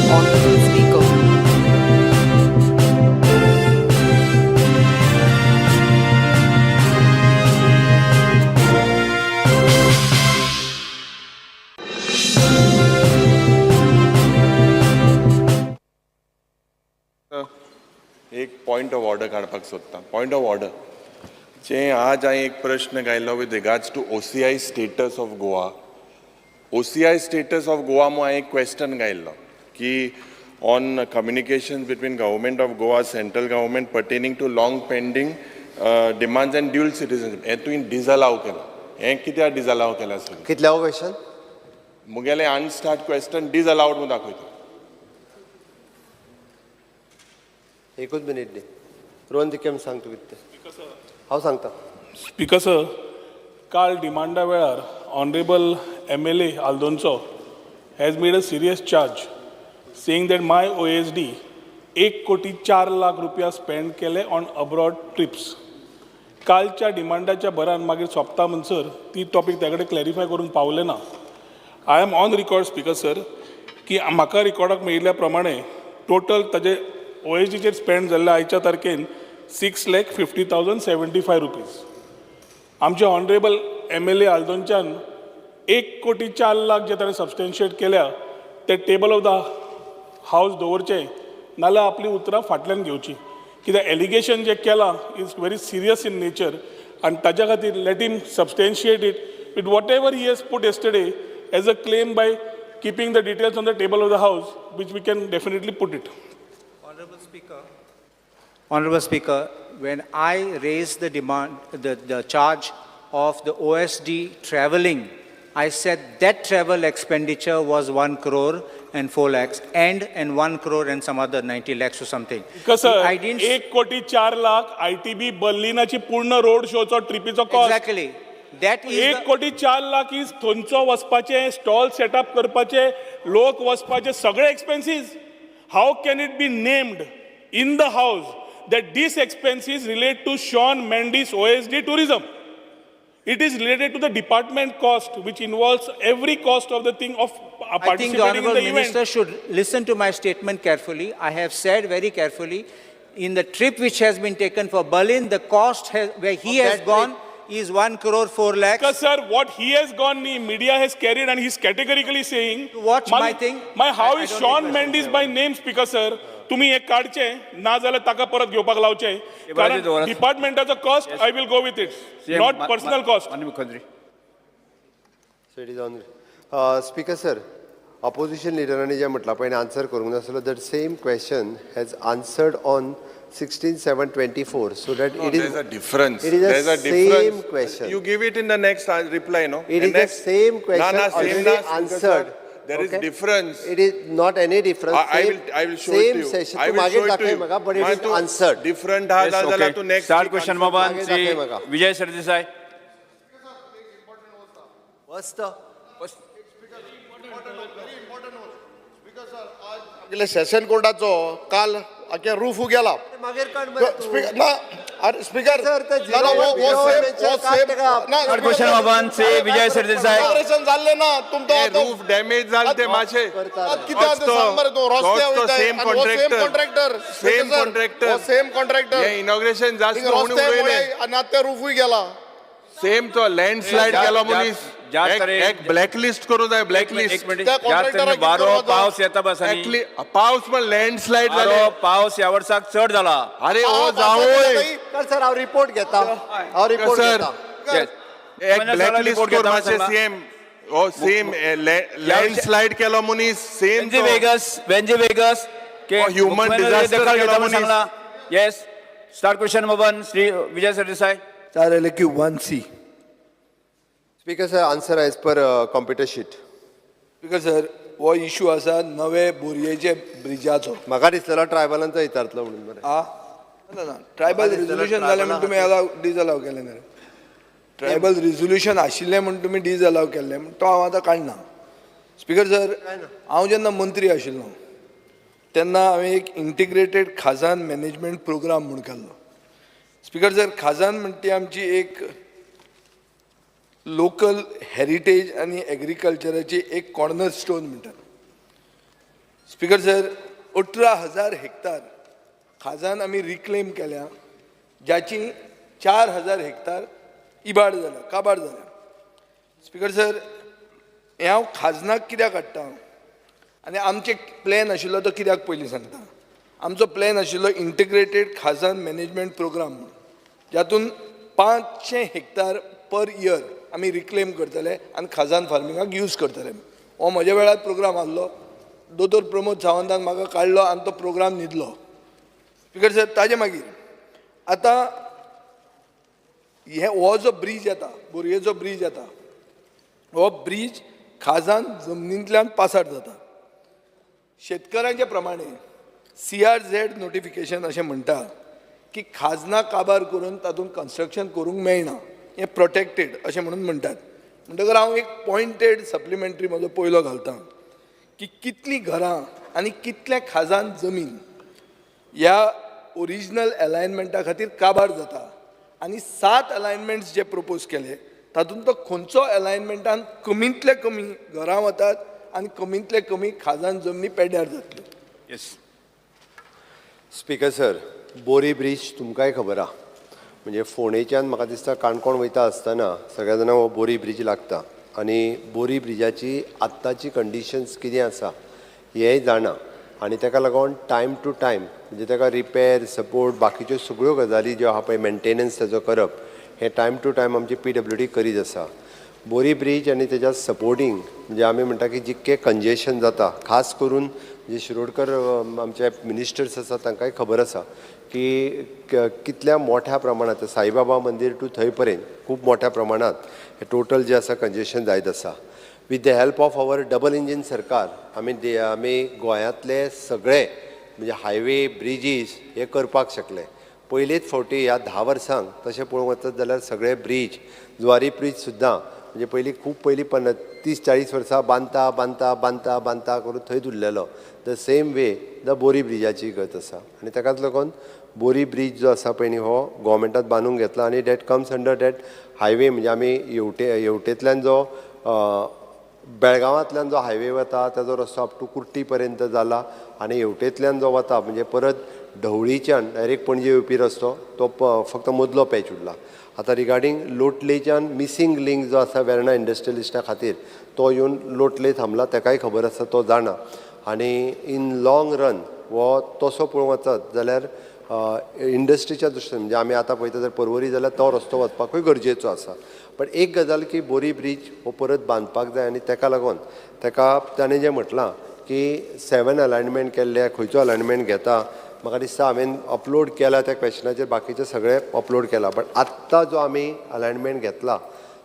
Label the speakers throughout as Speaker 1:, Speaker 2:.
Speaker 1: Honorable Speaker.
Speaker 2: एक point of order काडपाक सोदता. पॉयंट ऑफ ऑर्डर जे आज हांवें एक प्रश्न घायल्लो with regards to OCI status of Goa. OCI status of Goa म्हूण हांवें एक क्वेश्चन घायल्लो की on communication between Government of Goa, central government pertaining to long pending demands and dual citizenship. हें तुवें डिजअलाव केलां. हें कित्याक डिजअलाव केलां सर?
Speaker 3: कितल्यावो क्वेश्चन?
Speaker 2: मुगेलें अनस्टार्ड क्वेश्चन डिजअलावड म्हूण दाखयता.
Speaker 3: एकूच मिनीट दी. रोहन दिकेम, सांग तूं कितें तें. हांव सांगता.
Speaker 4: स्पीकर सर, काल डिमांडा वेळार ऑनरेबल एमएलए आल्दोनचो has made a serious charge, saying that my OSD 1 कोटी 4 लाख रुपया स्पेंड केले ऑन अब्रॉड ट्रिप्स. कालच्या डिमांडाच्या भरान मागीर सोंपता म्हणसर ती टॉपीक त्या कडेन क्लॅरिफाय करूंक पावले ना. I am on record, Speaker sir, की म्हाका रिकॉर्डाक मेळिल्ल्या प्रमाणे टोटल ताजे ओएसडीचेर स्पेंड जाल्ले आयच्या तारखेन ₹6,50,075. आमचे ऑनरेबल एमएलए आल्दोनच्यान 1 कोटी 4 लाख जे ताणें सबस्टेन्शिएट केल्या ते टेबल ऑफ the house दवरचे, नाल्यार आपली उतरां फाटल्यान घेवची, कित्याक एलिगेशन जें केलां is very serious in nature आनी ताज्या खातीर let him substantiate it with whatever he has put yesterday as a claim by keeping the details on the table of the house, which we can definitely put it.
Speaker 5: Honorable Speaker. Honorable Speaker, when I raised the demand, the charge of the OSD traveling, I said that travel expenditure was 1 crore and 4 lakhs and 1 crore and some other 90 lakhs or something.
Speaker 4: कसं
Speaker 5: I didn't.
Speaker 4: 1 कोटी 4 lakh ITB बर्लिनाची पूर्ण road शोचो ट्रिपीचो cost.
Speaker 5: Exactly. That is.
Speaker 4: एक कोटी चार lakh is थंयचो वचपाचे, stall setup करपाचे, लोक वचपाचे, सगळे expenses. How can it be named in the house that these expenses relate to Sean Mendes OSD tourism? It is related to the department cost, which involves every cost of the thing of
Speaker 5: I think the
Speaker 4: participating in
Speaker 5: Honorable
Speaker 4: the event.
Speaker 5: Minister should listen to my statement carefully. I have said very carefully, in the trip which has been taken for Berlin, the cost has, where he
Speaker 3: Of
Speaker 5: has
Speaker 3: that
Speaker 5: gone is 1 crore 4 lakhs.
Speaker 4: Because sir, what he has gone, the media has carried, and he's categorically saying.
Speaker 5: To watch my thing,
Speaker 4: My how
Speaker 5: I
Speaker 4: is
Speaker 5: don't
Speaker 4: Sean
Speaker 5: request
Speaker 4: Mendes by name, Speaker sir? तुम्ही हे काढचे ना जाल्यार ताका परत घेवपाक लावचे, कारण
Speaker 6: दवरात.
Speaker 4: डिपार्टमेंटाचो cost I will go with it, not personal cost.
Speaker 6: माननीय मुख्यमंत्री.
Speaker 3: So it is on. Speaker sir, opposition लिडरांनी जें म्हटलां पळय, आन्सर करूंक नासलो, that same question has answered on 16/7/24, so that
Speaker 2: No,
Speaker 3: it is
Speaker 2: there's a difference.
Speaker 3: It is
Speaker 2: There's
Speaker 3: the
Speaker 2: a
Speaker 3: same
Speaker 2: difference.
Speaker 3: Question.
Speaker 2: You give it in the next reply, no?
Speaker 3: It
Speaker 2: The
Speaker 3: is the
Speaker 2: next-
Speaker 3: same question
Speaker 2: Na, na, same
Speaker 3: already
Speaker 2: na, Speaker
Speaker 3: answered.
Speaker 2: sir. There is
Speaker 3: Okay?
Speaker 2: Difference.
Speaker 3: It is not any difference.
Speaker 2: I will show it
Speaker 3: same
Speaker 2: to you.
Speaker 3: Session.
Speaker 2: I
Speaker 3: तूं
Speaker 2: will
Speaker 3: मागीर
Speaker 2: show it to
Speaker 3: दाखय
Speaker 2: you.
Speaker 3: म्हाका, but it
Speaker 2: मागीर
Speaker 3: is
Speaker 2: तूं
Speaker 3: answered.
Speaker 2: Different हा
Speaker 6: Yes,
Speaker 2: जाल्यार
Speaker 6: okay.
Speaker 2: तूं next
Speaker 6: Start
Speaker 2: week
Speaker 6: question
Speaker 2: answer
Speaker 6: number one,
Speaker 3: मागीर
Speaker 6: Shri
Speaker 3: दाखय म्हाका.
Speaker 6: Vijay Sardesai.
Speaker 3: मस्त.
Speaker 7: सेशन कोर्टाचो काल आख्या रूफ गेला.
Speaker 3: मागीर काड मरे तूं.
Speaker 7: स्पीकर ना, अरे स्पीकर
Speaker 3: सर, ते
Speaker 7: ना, ना, हो- हो
Speaker 3: zero
Speaker 7: same-
Speaker 3: mention
Speaker 7: हो
Speaker 3: काड
Speaker 7: सेम-
Speaker 3: तेका.
Speaker 7: ना,
Speaker 6: Start question number one, Shri Vijay Sardesai.
Speaker 7: Inauguration जाल्लें ना तुमकां.
Speaker 2: हे रूफ डॅमेज जाले ते मातशे.
Speaker 3: करता.
Speaker 7: कितें आसा ते सांग मरे तूं. रस्त्या
Speaker 2: तोच तो
Speaker 7: वयता
Speaker 2: same
Speaker 7: आनी हो same
Speaker 2: contractor.
Speaker 7: Contractor.
Speaker 2: Same contractor.
Speaker 7: हो सेम कॉन्ट्रॅक्टर.
Speaker 2: हे इनॉग्रेशन जास्त म्हणून
Speaker 7: रस्ते
Speaker 2: उडयले.
Speaker 7: आनी आतां ते रुफूय गेला.
Speaker 2: सेम तो लँडस्लायड केलो मनीस.
Speaker 6: ज्या तरेन-
Speaker 2: एक ब्लॅकलिस्ट करूं जाय, ब्लॅकलिस्ट.
Speaker 6: एक मिनिट.
Speaker 7: त्या
Speaker 6: ज्या तरेन
Speaker 7: कॉन्ट्रॅक्टराक
Speaker 6: वारो
Speaker 7: कितें करपाचो?
Speaker 6: पावस येता बसांनी.
Speaker 2: पावस पण लँडस्लायड
Speaker 6: वारो
Speaker 2: जाले.
Speaker 6: पावस ह्या वर्साक चड जाला.
Speaker 2: अरे ओ
Speaker 7: पावस
Speaker 2: जावय.
Speaker 3: कर सर, हांव रिपोर्ट घेता, हांव रिपोर्ट
Speaker 2: सर,
Speaker 3: घेता.
Speaker 6: Yes.
Speaker 2: एक
Speaker 6: महिना
Speaker 2: ब्लॅकलिस्ट
Speaker 6: report
Speaker 2: कर
Speaker 6: घेता
Speaker 2: मातशे.
Speaker 6: सांगला.
Speaker 2: सीएम हो सेम लँडस्लायड केलो मनीस सेम.
Speaker 6: वेंजी वेगस, वेंजी वेगस के
Speaker 2: हो, human
Speaker 6: मुख्यमंत्री
Speaker 2: disaster
Speaker 6: दखल
Speaker 2: केला
Speaker 6: घेता म्हणून
Speaker 2: मनीस.
Speaker 6: सांगला. Yes, start question number one, Shri Vijay Sardesai.
Speaker 8: Sir, LQ 1C.
Speaker 3: Speaker sir, answer as per computer sheet.
Speaker 8: Speaker sir, हो इशू आसा नवे बोरयेचे ब्रिजाचो.
Speaker 3: म्हाका दिसलेलो ट्रायबलांचो विचारतलो म्हणून बरें.
Speaker 8: आ ना ना, ट्रायबल रिझोल्युशन जालें म्हूण तुमी अलाव डिजअलाव केलें मरे. ट्रायबल रिझोल्युशन आशिल्लें म्हूण तुमी डिजअलाव केल्लें म्हूण तो हांव आतां काडना. स्पीकर सर, हांव जेन्ना मंत्री आशिल्लो तेन्ना हांवें एक इंटिग्रेटेड खाजन मॅनेजमेंट प्रोग्राम म्हूण केल्लो. स्पीकर सर, खाजन म्हणटा ती आमची एक लोकल हेरिटेज आनी एग्रीकल्चराची एक कॉर्नर स्टोन म्हणटात. स्पीकर सर, 18,000 हेक्टर खाजन आमी रिक्लेम केल्या, ज्याची 4,000 हेक्टर इबाड जाल्या, काबार जाल्या. स्पीकर सर, हें हांव खाजनाक कित्याक हाडटा आनी आमचे प्लॅन आशिल्लो तो कित्याक पयलीं सांगता. आमचो प्लॅन आशिल्लो इंटिग्रेटेड खाजन मॅनेजमेंट प्रोग्राम म्हणून, जातून 500 हेक्टर पर इयर आमी रिक्लेम करतले आनी खाजन फार्मिंगाक यूज करतले. हो म्हज्या वेळार प्रोग्राम आहलो. दोतोर प्रमोद सावंतान म्हाका काडलो आनी तो प्रोग्राम न्हिदलो. स्पीकर सर, ताजे मागीर आतां हे हो जो ब्रीज येता, बोरयेचो ब्रीज येता, हो ब्रीज खाजन जमनींतल्यान पासार जाता. शेतकऱ्यांच्या प्रमाणे CRZ notification अशें म्हणटा की खाजनां काबार करून तातूंत कन्स्ट्रक्शन करूंक मेळना, हें प्रोटेक्टेड अशें म्हणून म्हणटात. म्हणटकर हांव एक पॉयंटेड सप्लिमेंट्री म्हजो पयलो घालता की कितलीं घरां आनी कितलें खाजन जमीन ह्या ओरिजिनल अलायनमेंटा खातीर काबार जाता आनी 7 अलायनमेंट्स जे प्रपोज केले तातूंत तो खंयचो अलायनमेंटान कमींतले कमी घरां वतात आनी कमींतले कमी खाजन जमनी पेड्ड्यार जातल्यो.
Speaker 6: Yes.
Speaker 3: Speaker sir, Borim bridge तुमकांय खबर आहा, म्हणजे फोंडेच्यान म्हाका दिसता काणकोण वयता आसतना सगळ्या जाणांक हो बोरी ब्रीज लागता आनी बोरी ब्रिजाची आत्ताची कंडिशन्स कितें आसा हेंय जाणा आनी ताका लागून टायम टू टायम म्हणजे ताका रिपेर सपोर्ट बाकीच्यो सगळ्यो गजाली ज्यो आहा पळय, मेंटेनन्स ताजो करप हें टायम टू टायम आमची PWD करीत आसा. बोरी ब्रीज आनी तेज्या सपोर्टींग म्हणजे आमी म्हणटा की जितकें कंजेशन जाता, खास करून जे शिरोडकर आमचे मिनिस्टर्स आसा तांकांय खबर आसा की कितल्या मोठ्या प्रमाणात साईबाबा मंदीर टू थंय पर्यंत खूब मोठ्या प्रमाणात हे टोटल जे आसा कंजेशन जायत आसा. With the help of our double engine सरकार आमी गोंयांतले सगळे म्हणजे हायवे ब्रिजीस हे करपाक शकले. पयलेच फावटी ह्या 10 वर्सांक तशें पळोवंक वचत जाल्यार सगळे ब्रीज, जुवारी ब्रीज सुद्दां म्हणजे पयलीं खूब पयलीं 30-40 वर्सां बांदता बांदता बांदता बांदता करून थंयच उरलेलो. The same way the Borim ब्रिजाची गत आसा आनी ताकाच लागून बोरी ब्रीज जो आसा पळय न्ही हो गोवोरमेंटान बांदूंक घेतला आनी that comes under that highway. म्हणजे आमी हेवटेंतल्यान जो बेळगांवांतल्यान जो हायवे वता ताजो रस्तो अप टू कुर्टी पर्यंत जाला आनी हेवटेंतल्यान जो वता म्हणजे परत ढवळीच्यान डायरेक्ट पणजे येवपी रस्तो तो फक्त मदलो पॅच उरला. आतां रिगार्डींग लोटलेच्यान मिसींग लिंक जो आसा वेर्णा इंडस्ट्रियलिस्टा खातीर तो येवन लोटले थांबला, ताकाय खबर आसा, तो जाणा. आनी इन लॉंग रन हो तसो पळोवंक वचत जाल्यार इंडस्ट्रीच्या दृश्टीन म्हणजे आमी आतां पळयता जर परवरी जाल्यार तो रस्तो वचपाकूय गरजेचो आसा. बट एक गजाल की बोरी ब्रीज हो परत बांदपाक जाय आनी ताका लागून ताका ताणें जें म्हटलां की 7 अलायनमेंट केल्ले, खंयचो अलायनमेंट घेता, म्हाका दिसता हांवें अपलोड केला त्या क्वेशनाचेर, बाकीचे सगळे अपलोड केला. बट आत्तां जो आमी अलायनमेंट घेतला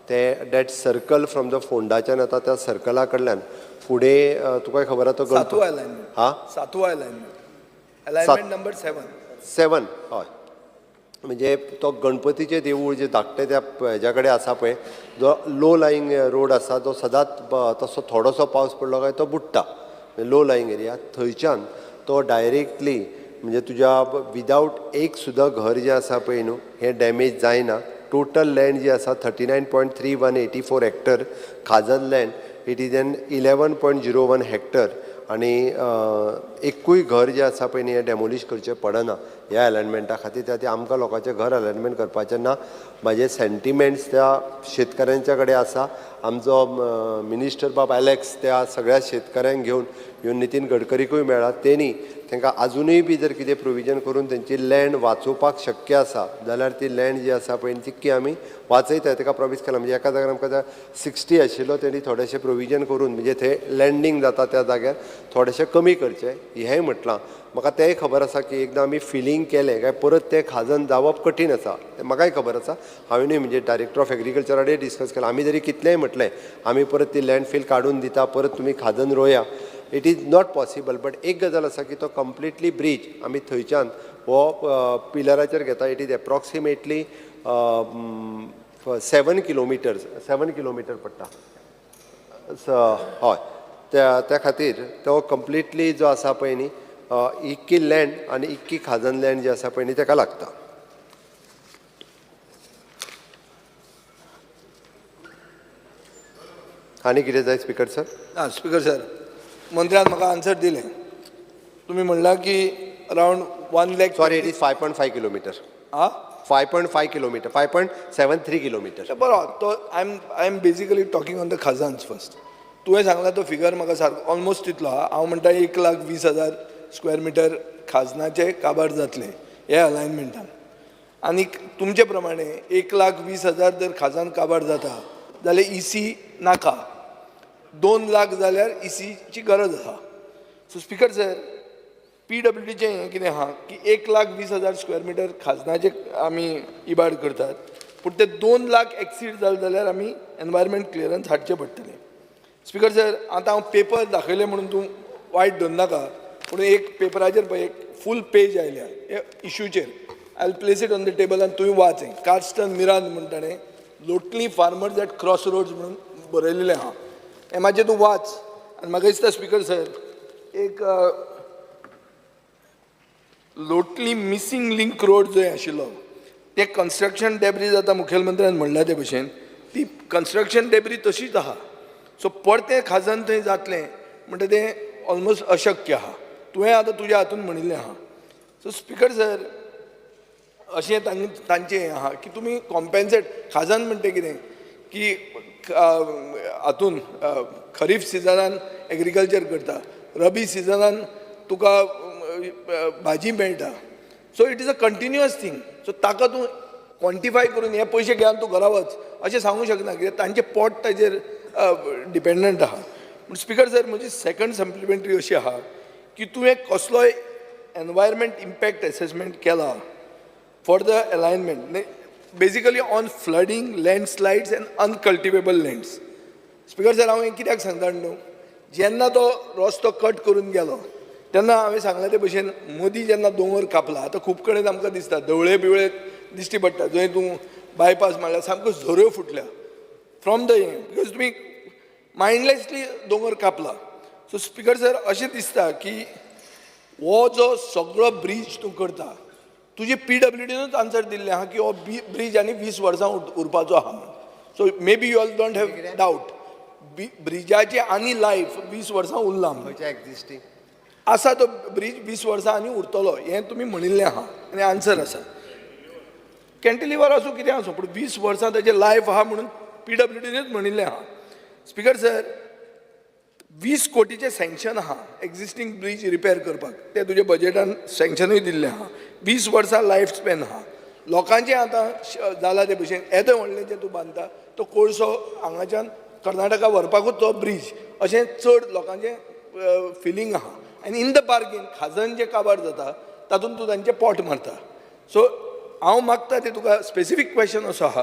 Speaker 3: ते that circle from the फोंडाच्यान येता त्या सर्कला कडल्यान फुडें तुका खबर आहा तो
Speaker 8: सातवो अलायनमेंट.
Speaker 3: हा,
Speaker 8: सातवो अलायनमेंट, अलायनमेंट नंबर 7.
Speaker 3: 7 हय, म्हणजे तो गणपतीचें देवूळ जे धाकटें त्या हेज्या कडेन आसा पळय, जो लो लायींग रोड आसा जो सदांच तसो थोडोसो पावस पडलो काय तो बुडटा, लो लायींग एरिया, थंयच्यान तो डायरेक्टली म्हणजे तुज्या विदावट एक सुद्दां घर जें आसा पळय न्हू हें डॅमेज जायना. टोटल लँड जी आसा 39.3184 hectare khazan land, it is an 11.01 hectare आनी एकूय घर जें आसा पळय न्ही हें डेमोलीश करचें पडना ह्या अलायनमेंटा खातीर. त्या खातीर आमकां लोकांचें घर अलायनमेंट करपाचें ना. म्हाजे सेंटिमेंट्स त्या शेतकऱ्यांच्या कडेन आसा. आमचो मिनिस्टर बाब एलेक्स त्या सगळ्या शेतकऱ्यांक घेवन येवन नितीन गडकरीकूय मेळ्ळा, तेणी तांकां आजुनूय बी जर कितें प्रोविजन करून तेंची लँड वाचोवपाक शक्य आसा जाल्यार ती लँड जी आसा पळय तितकी आमी वाचयता, ताका प्रॉमीस केला. म्हणजे एका जाग्यार आमकां 60 आशिल्लो तेणी थोडेशें प्रोविजन करून म्हणजे थंय लँडींग जाता त्या जाग्यार थोडेशें कमी करचें हेंय म्हटलां. म्हाका तेंय खबर आसा की एकदां आमी फिलींग केलें काय परत तें खाजन जावप कठीण आसा, तें म्हाकाय खबर आसा. हांवेनूय म्हणजे डायरेक्टर ऑफ एग्रीकल्चरा कडेन डिस्कस केलां, आमी जरी कितलेंय म्हटलें आमी परत ती लँड फील काडून दिता, परत तुमी खाजन रोया, it is not possible. But एक गजाल आसा की तो कंप्लिटली ब्रीज आमी थंयच्यान हो पिलराचेर घेता, it is approximately 7 kilometres, 7 kilometre पडटा. हय, त्या खातीर तो कंप्लिटली जो आसा पळय न्ही इक्की लँड आनी इक्की खाजन लँड जी आसा पळय न्ही ताका लागता. आनी कितें जाय स्पीकर सर?
Speaker 8: ना स्पीकर सर, मंत्र्यान म्हाका आन्सर दिलें. तुमी म्हणला की around 1 lakh.
Speaker 3: Sorry, it is 5.5 kilometre.
Speaker 8: हा.
Speaker 3: 5.5 kilometre, 5.73 kilometre.
Speaker 8: बरो, तो I am basically talking on the खाजान्स first. तुवें सांगला तो फिगर म्हाका सारको ऑलमोस्ट तितलो आहा. हांव म्हणटा 1,20,000 स्क्वेअर मिटर खाजनाचे काबार जातले हे अलायनमेंटान. आनीक तुमचे प्रमाणे 1,20,000 जर खाजन काबार जाता जाल्यार इसी नाका. 2 लाख जाल्यार इसीची गरज आसा. सो स्पिकर सर, पीडब्ल्यूडीचें हें कितें आहा की 1,20,000 स्क्वेअर मिटर खाजनाचे आमी इबाड करतात, पूण ते 2 लाख एक्सीड जाले जाल्यार आमी एनवायरमेंट क्लियरन्स हाडचें पडटलें. स्पिकर सर, आतां हांव पेपर दाखयले म्हणून तूं वायट धरनाका, पूण एक पेपराचेर पळय एक फूल पेज आयल्या हे इशूचेर. I will place it on the table आनी तुवें वाच. हें कार्स्टन मिरांद म्हूण ताणें "Lotli farmers at cross roads" म्हणून बरयलेलें आहा. हें मातशें तूं वाच. आनी म्हाका दिसता स्पिकर सर, एक लोटली मिसींग लिंक रोड जंय आशिल्लो ते कन्स्ट्रक्शन डेब्रीज, आतां मुखेलमंत्र्यान म्हणल्या ते भशेन ती कन्स्ट्रक्शन डेब्री तशीच आहा. सो परतें खाजन थंय जातलें म्हणटा तें ऑलमोस्ट अशक्य आहा. तुवें आतां तुज्या हातून म्हणिल्लें आहा. सो स्पिकर सर, अशें तांचें हें आहा की तुमी कॉम्पेन्सेट खाजन म्हणटा कितें की हातून खरीफ सिजनान एग्रीकल्चर करता, रबी सिजनान तुका भाजी मेळटा. So it is a continuous thing. So ताका तूं क्वॉन्टिफाय करून हे पयशे घे आनी तूं घरा वच अशें सांगूंक शकना, कित्याक तांचें पोट ताजेर डिपेंडंट आहा. पूण स्पिकर सर, म्हजी सेकंड सप्लिमेंटरी अशी आहा की तुवें कसलोय एनवायरमेंट इम्पॅक्ट एसेसमेंट केला for the alignment, basically on flooding, landslides and uncultivable lands? Speaker sir, हांव हें कित्याक सांगता न्हू, जेन्ना तो रस्तो कट करून गेलो तेन्ना हांवें सांगलें ते भशेन मदीं जेन्ना दोंगर कापला, आतां खूब कडेन आमकां दिसता धवळे बिवळे दिश्टी पडटा. जंय तूं बायपास मारल्या सामक्यो झऱ्यो फुटल्या फ्रॉम the हें, because तुमी मायंडलेसली दोंगर कापला. सो स्पिकर सर, अशें दिसता की हो जो सगळो ब्रीज तूं करता, तुजी पीडब्ल्यूडीनूच आन्सर दिल्लें आहा की हो ब्रीज आनी 20 वर्सां उरपाचो आहा म्हणून. So maybe you all don't have doubt ब्रिजाची आनी लायफ 20 वर्सां उरला म्हणून.
Speaker 3: खंयच्या एक्झिस्टींग?
Speaker 8: आसा तो ब्रीज 20 वर्सां आनी उरतलो हें तुमी म्हणिल्लें आहा आनी आन्सर आसा. कॅन्टिलिवर आसूं, कितें आसूं, पूण 20 वर्सां ताजें लायफ आहा म्हणून पीडब्ल्यूडीनूच म्हणिल्लें आहा. स्पिकर सर, 20 कोटीचें सँक्शन आहा एक्झिस्टींग ब्रीज रिपेर करपाक. तें तुज्या बजेटान सँक्शनूय दिल्लें आहा. 20 वर्सां लायफ स्पॅन आहा. लोकांचें आतां जालां ते भशेन येदें व्हडलें जें तूं बांदता तो कोळसो हांगाच्यान कर्नाटका व्हरपाकूच तो ब्रीज अशें चड लोकांचें फिलींग आहा. आनी इन the bargain खाजन जें काबार जाता तातूंत तूं तांचें पोट मारता. सो हांव मागता तें तुका स्पेसिफीक क्वेश्चन असो आहा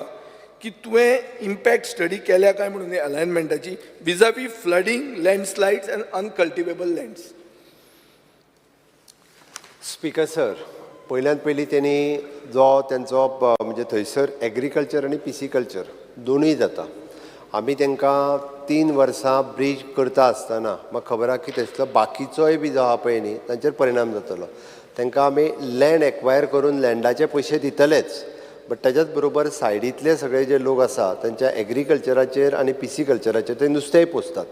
Speaker 8: की तुवें इम्पॅक्ट स्टडी केल्या काय म्हणून अलायनमेंटाची vis-a-vis flooding, landslides and uncultivable lands?
Speaker 3: Speaker sir, पयल्यान पयलीं तेणी जो तेंचो म्हणजे थंयसर एग्रीकल्चर आनी पिसिकल्चर दोनूय जाता. आमी तांकां 3 वर्सां ब्रीज करता आसतना म्हाका खबर आहा की थंयसलो बाकीचोय बी जो आहा पळय न्ही तांचेर परिणाम जातलो. तांकां आमी लँड एक्वायर करून लँडाचे पयशे दितलेच, बट ताच्याच बरोबर सायडींतले सगळे जे लोक आसा तांच्या एग्रीकल्चराचेर आनी पिसिकल्चराचेर, ते नुस्तेंय पोसतात,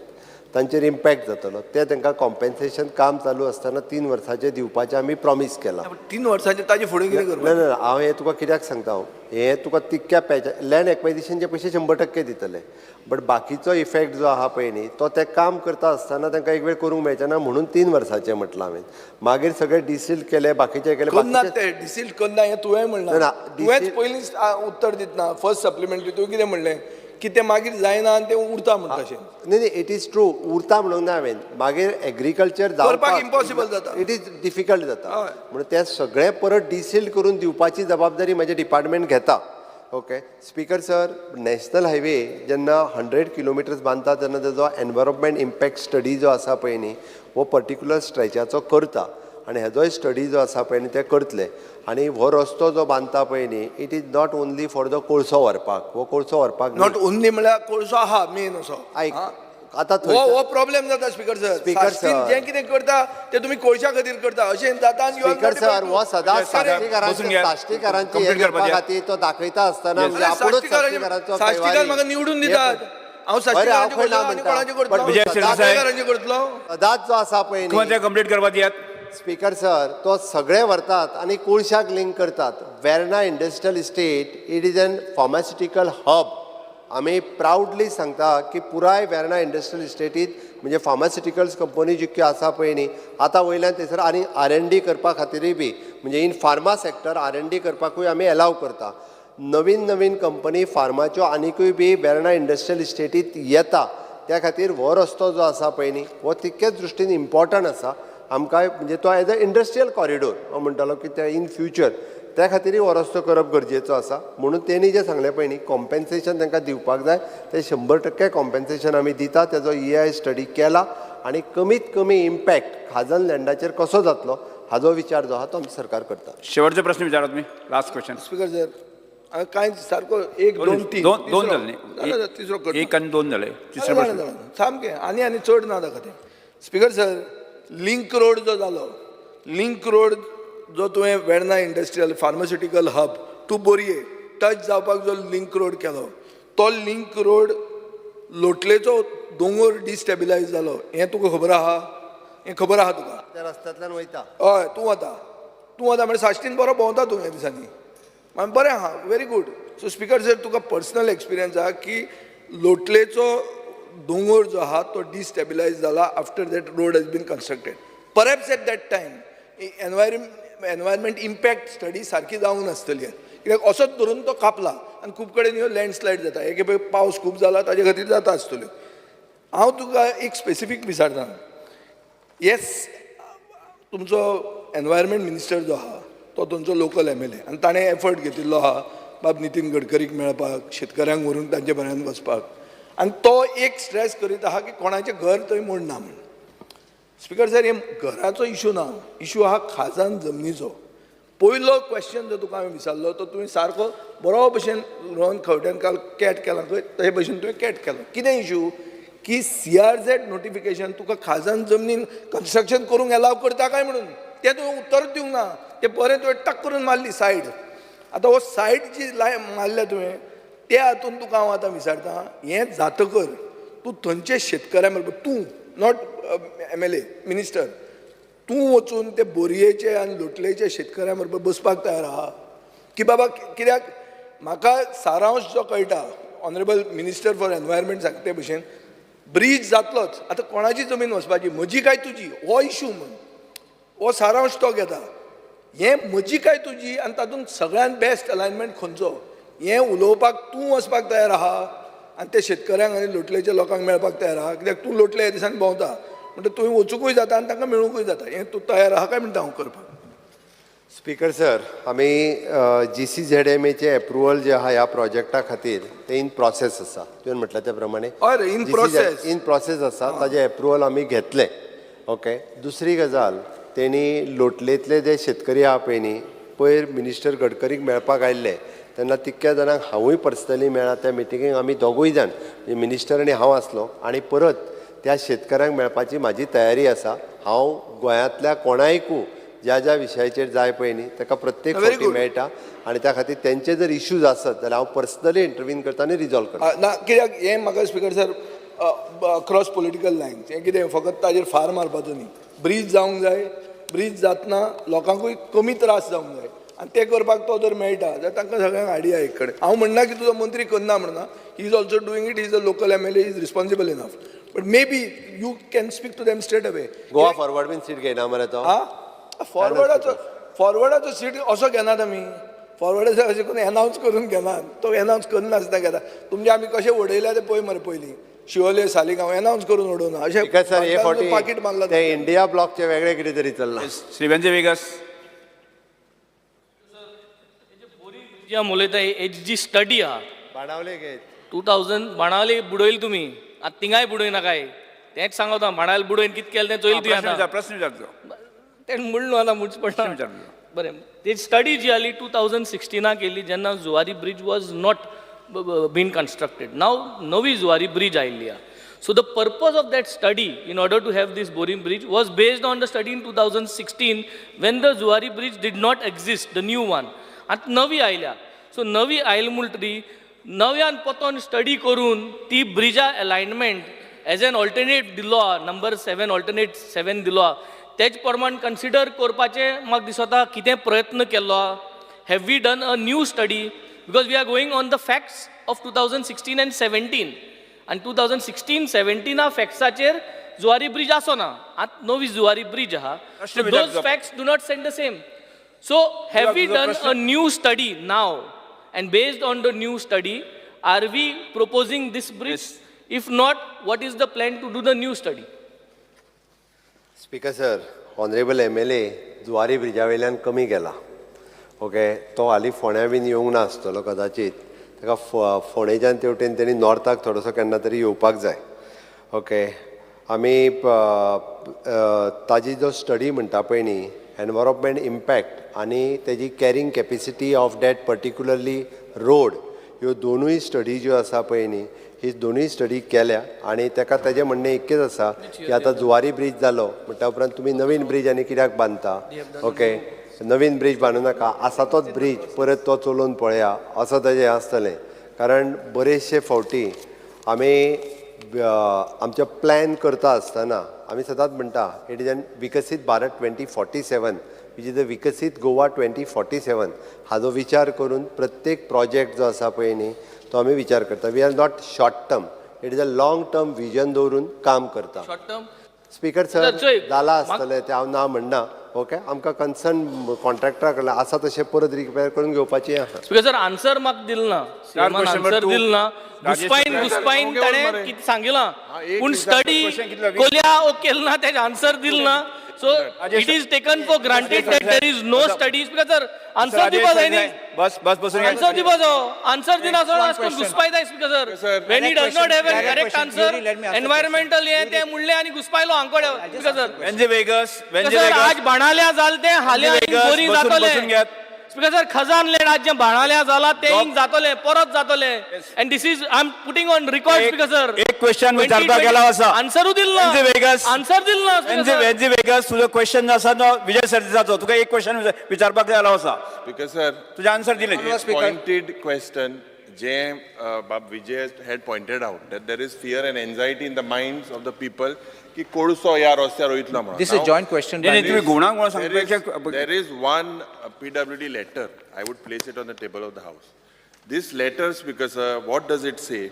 Speaker 3: तांचेर इम्पॅक्ट जातलो. ते तांकां कॉम्पेन्सेशन काम चालू आसतना 3 वर्साचें दिवपाचें आमी प्रॉमीस केलां.
Speaker 8: 3 वर्सांचे ताजे फुडें कितें करपाक?
Speaker 3: ना ना, हांव हें तुका कित्याक सांगता, हांव हें तुका तितक्या पॅच लँड एक्वाजिशनचे पयशे 100% दितले, बट बाकीचो इफेक्ट जो आहा पळय न्ही तो ते काम करता आसतना तांकां एक वेळ करूंक मेळचें ना म्हणून 3 वर्साचें म्हटलां हांवें. मागीर सगळे डिसील केले, बाकीचे केले.
Speaker 8: करनात.
Speaker 3: बाकीचे
Speaker 8: ते डिसील करना हें तुवें म्हणलां.
Speaker 3: ना, ना,
Speaker 8: तुवेंच पयलीं उत्तर दितना फर्स्ट सप्लिमेंटरी तुवें कितें म्हणलें की तें मागीर जायना आनी तें उरता म्हणटा तशें.
Speaker 3: न्ही न्ही, it is true, उरता म्हणूंक ना हांवें. मागीर एग्रीकल्चर
Speaker 8: करपाक impossible जाता.
Speaker 3: It is difficult जाता.
Speaker 8: हय.
Speaker 3: म्हणून ते सगळें परत डिसील करून दिवपाची जबाबदारी म्हजें डिपार्टमेंट घेता. Okay speaker sir, national highway जेन्ना 100 किलोमिटर्स बांदता तेन्ना तेजो एनवायरमेंट इम्पॅक्ट स्टडी जो आसा पळय न्ही हो पर्टिक्युलर स्ट्रेचाचो करता आनी हेजोय स्टडी जो आसा पळय न्ही ते करतले. आनी हो रस्तो जो बांदता पळय न्ही, it is not only for the कोळसो व्हरपाक, हो कोळसो व्हरपाक न्ही.
Speaker 8: Not only म्हळ्यार कोळसो आहा मेन असो.
Speaker 3: आयक.
Speaker 8: आं?
Speaker 3: आतां
Speaker 8: हो
Speaker 3: थंयसर
Speaker 8: हो प्रॉब्लेम जाता स्पीकर सर.
Speaker 3: Speaker sir.
Speaker 8: जें कितें करता तें तुमी कोळशा खातीर करता अशें जाता आनी you are
Speaker 3: speaker
Speaker 8: not
Speaker 3: sir,
Speaker 8: able to-
Speaker 3: हो सदांच
Speaker 6: Yes, sir. बसून
Speaker 3: साश्टीकारांचे
Speaker 6: घ्या.
Speaker 3: साश्टीकारांचे हे
Speaker 6: Complete
Speaker 3: घेवपा
Speaker 6: करपा दिया.
Speaker 3: खातीर तो दाखयता आसतना म्हणजे
Speaker 8: अरे,
Speaker 3: आपुणूच
Speaker 8: साश्टीकारांचे
Speaker 3: साश्टीकारांचो
Speaker 8: साश्टीकार म्हाका निवडून दितात. हांव
Speaker 3: बरें, हांव
Speaker 8: साश्टीकारांचे
Speaker 3: खंय ना
Speaker 8: करतलो आनी
Speaker 3: म्हणटा.
Speaker 8: कोणाचे
Speaker 3: But
Speaker 8: करतलो?
Speaker 6: विजय सरदेसाय.
Speaker 8: साश्टीकारांचे करतलो.
Speaker 3: सदांच जो आसा पळय न्ही
Speaker 6: मुख्यमंत्र्याक कंप्लीट करपा दियात.
Speaker 3: स्पीकर सर, तो सगळे व्हरतात आनी कोळशाक लिंक करतात. Verna industrial estate, it is an pharmaceutical hub. आमी प्रावडली सांगता की पुराय वेर्णा इंडस्ट्रियल इस्टेटीत म्हणजे फार्मास्युटिकल्स कंपनी जितक्यो आसा पळय न्ही, आतां वयल्यान थंयसर आनी R&D करपा खातीरूय बी, म्हणजे in pharma sector R&D करपाकूय आमी एलाव करता. नवीन नवीन कंपनी फार्माच्यो आनिकूय बी वेर्णा इंडस्ट्रियल इस्टेटीत येता. त्या खातीर हो रस्तो जो आसा पळय न्ही, हो तितकेच दृश्टीन इम्पॉर्टंट आसा आमकां, म्हणजे तो एज अ इंडस्ट्रियल कॉरिडोर हांव म्हणटालो की ते इन फ्युचर त्या खातीरय हो रस्तो करप गरजेचो आसा. म्हणून तेणी जें सांगलें पळय न्ही, कॉम्पेन्सेशन तांकां दिवपाक जाय, ते 100% कॉम्पेन्सेशन आमी दिता. तेजो EI study केला आनी कमीत कमी इम्पॅक्ट खाजन लँडाचेर कसो जातलो हाजो विचार जो आहा तो आमचें सरकार करता.
Speaker 6: शेवटचा प्रश्न विचारा तुम्ही, लास्ट क्वेश्चन.
Speaker 8: स्पीकर सर, हांवें कांय सारको एक, दोन, तीन,
Speaker 6: दोन दोन
Speaker 8: तिसरो.
Speaker 6: झाले.
Speaker 8: जालें, तिसरो करता.
Speaker 6: एक आणि दोन झाले, तिसरा
Speaker 8: जालें,
Speaker 6: प्रश्न.
Speaker 8: जालें, सामकें आनी आनी चड ना ताका तें. स्पीकर सर, लिंक रोड जो जालो, लिंक रोड जो तुवें Verna industrial pharmaceutical hub to Borim touch जावपाक जो लिंक रोड केलो, तो लिंक रोड लोटलेचो दोंगोर डिस्टेबिलायज जालो, हें तुका खबर आहा? हें खबर आहा तुका?
Speaker 3: त्या रस्त्यांतल्यान वयता.
Speaker 8: हय, तूं वता, तूं वता म्हणजे साश्टीन बरो भोंवता तूं ह्या दिसांनी. मागीर बरें आहा, very good. So speaker sir, तुका पर्सनल एक्सपिरियन्स आहा की लोटलेचो दोंगोर जो आहा तो डिस्टेबिलायज जाला after that road has been constructed. Perhaps at that time environment impact study सारकी जावंक नासतली, कित्याक असोच धरून तो कापला आनी खूब कडेन ह्यो लँडस्लायड जाता. एक खेपे पावस खूब जाला ताजे खातीर जाता आसतल्यो. हांव तुका एक स्पेसिफीक विचारता. येस, तुमचो एनवायरमेंट मिनिस्टर जो आहा तो तुमचो लोकल MLA आनी ताणें एफर्ट घेतिल्लो आहा बाब नितीन गडकरीक मेळपाक, शेतकऱ्यांक व्हरून तांचे म्हऱ्यान वचपाक, आनी तो एक स्ट्रेस करीत आहा की कोणाचें घर थंय मोडना म्हूण. स्पीकर सर, हे घराचो इशू ना, इशू आहा खाजन जमनीचो. पयलो क्वेश्चन जो तुका हांवें विचारलो तो तुवें सारको बरो भशेन रोहन खंवट्यान काल कॅट केला खंय, तशे भशेन तुवें कॅट केलो. कितें इशू की CRZ notification तुका खाजन जमनीन कन्स्ट्रक्शन करूंक एलाव करता काय म्हणून, तें तुवें उत्तरूच दिवंक ना. तें बरें तुवें टक करून मारली सायड. आतां हो सायड जी लाय मारल्या तुवें त्या हातून तुका हांव आतां विचारता, हें जातकर तूं थंयचे शेतकऱ्यां बरोबर, तूं not MLA minister, तूं वचून ते बोरयेचे आनी लोटलेचे शेतकऱ्यां बरोबर बसपाक तयार आहा की बाबा? कित्याक म्हाका सारांश जो कळटा, ऑनरेबल मिनिस्टर फॉर एनवायरमेंट सांगता ते भशेन ब्रीज जातलोच. आतां कोणाची जमीन वचपाची, म्हजी काय तुजी, हो इशू म्हूण हो सारांश तो घेता. हें म्हजी काय तुजी आनी तातूंत सगळ्यांत बेस्ट अलायनमेंट खंयचो हें उलोवपाक तूं वचपाक तयार आहा आनी ते शेतकऱ्यांक आनी लोटलेच्या लोकांक मेळपाक तयार आहा? कित्याक तूं लोटले ह्या दिसांनी भोंवता म्हणटा, तुवें वचुंकूय जाता आनी तांकां मेळुंकूय जाता. हें तूं तयार आहा काय म्हणटा हांव करपाक?
Speaker 3: स्पीकर सर, आमी GCZMAचें एप्रुवल जें आहा ह्या प्रोजेक्टा खातीर तें इन प्रोसेस आसा. तुवें म्हटलें त्या प्रमाणे
Speaker 8: हय रे, in process.
Speaker 3: In process आसा, ताजें एप्रुवल आमी घेतलें. ओके, दुसरी गजाल, तेणी लोटलेंतले जे शेतकरी आहा पळय न्ही, पयर मिनिस्टर गडकरीक मेळपाक आयिल्ले तेन्ना तितक्या जाणांक हांवूय पर्सनली मेळ्ळा. त्या मिटिंगेक आमी दोगूय जाण, म्हणजे मिनिस्टर आनी हांव आसलो, आनी परत त्या शेतकऱ्यांक मेळपाची म्हाजी तयारी आसा. हांव गोंयांतल्या कोणायकू ज्या ज्या विशयाचेर जाय पळय न्ही, ताका प्रत्येक
Speaker 8: Very
Speaker 3: फावटी
Speaker 8: good.
Speaker 3: मेळटा आनी त्या खातीर तेंचे जर इश्यूज आसत जाल्यार हांव पर्सनली इंटरवीन करता आनी रिजॉल्व करता.
Speaker 8: ना, कित्याक हें म्हाका speaker sir, across political lines हें कितें फकत ताजेर फार मारपाचो न्ही. ब्रीज जावंक जाय, ब्रीज जातना लोकांकूय कमी त्रास जावंक जाय आनी तें करपाक तो जर मेळटा जाल्यार तांकां सगळ्यांक आयडिया एक कडेन. हांव म्हणना की तुजो मंत्री करना म्हणना, he is also doing it, is a local MLA, is responsible enough, but maybe you can speak to them straight away.
Speaker 3: Goa forward been seat घेयना मरे तो?
Speaker 8: हा, फॉरवर्डाचो, फॉरवर्डाचो सीट असो घेनात आमी. फॉरवर्डाचो अशें करून एनावन्स करून घेनात, तो एनावन्स करनासतना घेता. तुमचे आमी कशें उडयल्या ते पळय मरे, पयलीं शिवोले सालिगांव एनावन्स करून उडोवना अशें.
Speaker 3: स्पीकर सर, हे फावटी
Speaker 8: पाकीट मारला.
Speaker 3: ते इंडिया ब्लॉकचे वेगळे कितें तरी चल्लां.
Speaker 6: श्री वेंजे वेगस.
Speaker 1: जी आमी उलयता हेजी जी स्टडी आहा,
Speaker 3: बाणावले घेत.
Speaker 1: 2000 बाणावले बुडयले तुमी, आतां थिंगाय बुडय नाकाय. तेंच सांगता, बाणावले बुडोवन कितें केलें तें चोयलें तुवें.
Speaker 6: प्रश्न विचार.
Speaker 1: आतां
Speaker 6: प्रश्न विचारतो.
Speaker 1: तें म्हणलो आतां म्हणचें पडटा.
Speaker 6: प्रश्न विचार.
Speaker 1: बरें, ती स्टडी जी आली 2016 केली, जेन्ना Zuari bridge was not been constructed. Now नवी जुवारी ब्रीज आयिल्ली आहा. So the purpose of that study in order to have this Borim bridge was based on the study in 2016, when the Zuari bridge did not exist, the new one. आतां नवी आयल्या, so नवी आयली म्हणटरी नव्यान परतोन study करून ती ब्रिजा एलायनमेंट एज एन ऑल्टरनेट दिल्लो आहा, नंबर 7, ऑल्टरनेट 7 दिलो आहा. तेज प्रमाण कन्सिडर करपाचें म्हाका दिसता कितें प्रयत्न केल्लो आहा. Have we done a new study? Because we are going on the facts of 2016 and 17. आनी 2016 सेव्हन्टीना फॅक्ट्साचेर जुवारी ब्रीज आसो ना, आतां नवी जुवारी ब्रीज आहा.
Speaker 6: प्रश्न विचार
Speaker 1: Those facts do not send the same. So have we
Speaker 6: तुजो
Speaker 1: done
Speaker 6: प्रश्न-
Speaker 1: a new study now? And based on the new study, are we proposing this bridge? If not, what is the plan to do the new study?
Speaker 3: Speaker sir, honourable MLA Zuari Brezza वयल्यान कमी गेला, okay. तो हालीं फोंड्या बीन येवंक ना आसतलो कदाचीत. ताका फोंडेच्यान तेवटेन तेणी नॉर्थाक थोडोसो केन्ना तरी येवपाक जाय, ओके. आमी ताजी जो स्टडी म्हणटा पळय न्ही, एनवायरोमेंट इम्पॅक्ट आनी तेजी carrying capacity of that particularly road, ह्यो दोनूय स्टडी ज्यो आसा पळय न्ही, ही दोनूय स्टडी केल्या. आनी ताका तेजें म्हणणें एकच आसा की आतां जुवारी ब्रीज जालो म्हणटा उपरांत तुमी नवीन ब्रीज आनी कित्याक बांदता? ओके, नवीन ब्रीज बांदू नाका, आसा तोच ब्रीज परत तो चलोवन पळया असो तेजें हें आसतलें. कारण बरेचशे फावटी आमी आमचे प्लॅन करता आसतना आमी सदांच म्हणटा, it is an Viksit Bharat 2047, which is a Viksit Goa 2047. हाजो विचार करून प्रत्येक प्रोजेक्ट जो आसा पळय न्ही, तो आमी विचार करता. We are not short term, it is a long term vision दवरून काम करता.
Speaker 1: Short term.
Speaker 3: Speaker sir,
Speaker 1: चोय,
Speaker 3: जाला आसतलें तें, हांव ना म्हणना. ओके, आमकां कन्सर्न कॉन्ट्रॅक्टरा कडल्यान आसा तशें परत रिपेर करून घेवपाची आहा.
Speaker 1: स्पीकर सर, आन्सर म्हाका दिल ना.
Speaker 6: Star question number
Speaker 1: answer
Speaker 6: two.
Speaker 1: दिल ना.
Speaker 6: राजेश
Speaker 1: घुसपायन
Speaker 6: सर,
Speaker 1: घुसपायन
Speaker 2: ओके,
Speaker 1: ताणें
Speaker 2: मरे.
Speaker 1: कितें सांगिलां,
Speaker 2: एक
Speaker 1: पूण
Speaker 2: विचार
Speaker 1: स्टडी
Speaker 6: question कितलो?
Speaker 1: कोल्या ओ केल ना, तेजें आन्सर दिल ना. So
Speaker 6: Rajesh
Speaker 1: it is taken for granted that there is no study. Speaker sir, answer दिवपा जाय न्ही.
Speaker 6: बस बस, बसून घे.
Speaker 1: आन्सर दिवपा जावो. आन्सर दिना
Speaker 5: One
Speaker 1: आसतना
Speaker 5: question.
Speaker 1: घुसपायता speaker sir.
Speaker 2: Sir.
Speaker 1: When he does not have
Speaker 5: Direct
Speaker 1: correct
Speaker 5: question.
Speaker 1: Answer,
Speaker 5: Yuri, let me ask the
Speaker 1: environmental हें तें म्हणलें आनी घुसपायलो आंकोड्या. Speaker sir.
Speaker 6: वेंजे वेगस, वेंजे
Speaker 1: सर, आज
Speaker 6: वेगस.
Speaker 1: बाणाल्या जाल तें हाल्यां
Speaker 6: वेगस,
Speaker 1: बोरी
Speaker 6: बसून-
Speaker 1: जातलें.
Speaker 6: बसून घेयात.
Speaker 1: स्पीकर सर, खजान लेट आज जें बाणाल्या जाला तें
Speaker 6: Drop.
Speaker 1: जातलें, परत जातलें. And this is, I am putting on record.
Speaker 6: एक-
Speaker 1: स्पीकर सर,
Speaker 6: एक question विचारपाक गेला आसा.
Speaker 1: आन्सरूय दिल ना.
Speaker 6: वेंजे वेगस.
Speaker 1: आन्सर दिल ना.
Speaker 6: वेंजे वेंजे वेगस, तुजो क्वेश्चन आसा तो विजय सरदेसाचो. तुका एक क्वेश्चन विचारपाक जाय आसा.
Speaker 2: स्पीकर सर,
Speaker 6: तुजें आन्सर दिलें.
Speaker 5: Speaker.
Speaker 2: Pointed question जे बाब Vijay had pointed out that there is fear and anxiety in the minds of the people की कोळसो ह्या रस्त्यार वयतलो म्हणून.
Speaker 5: This is joint question.
Speaker 6: नाही, नाही, तुम्ही घुवणाक म्हणून
Speaker 2: There is,
Speaker 6: सांगपेक्षा
Speaker 2: there is one PWD letter. I would place it on the table of the house. This letter, because what does it say?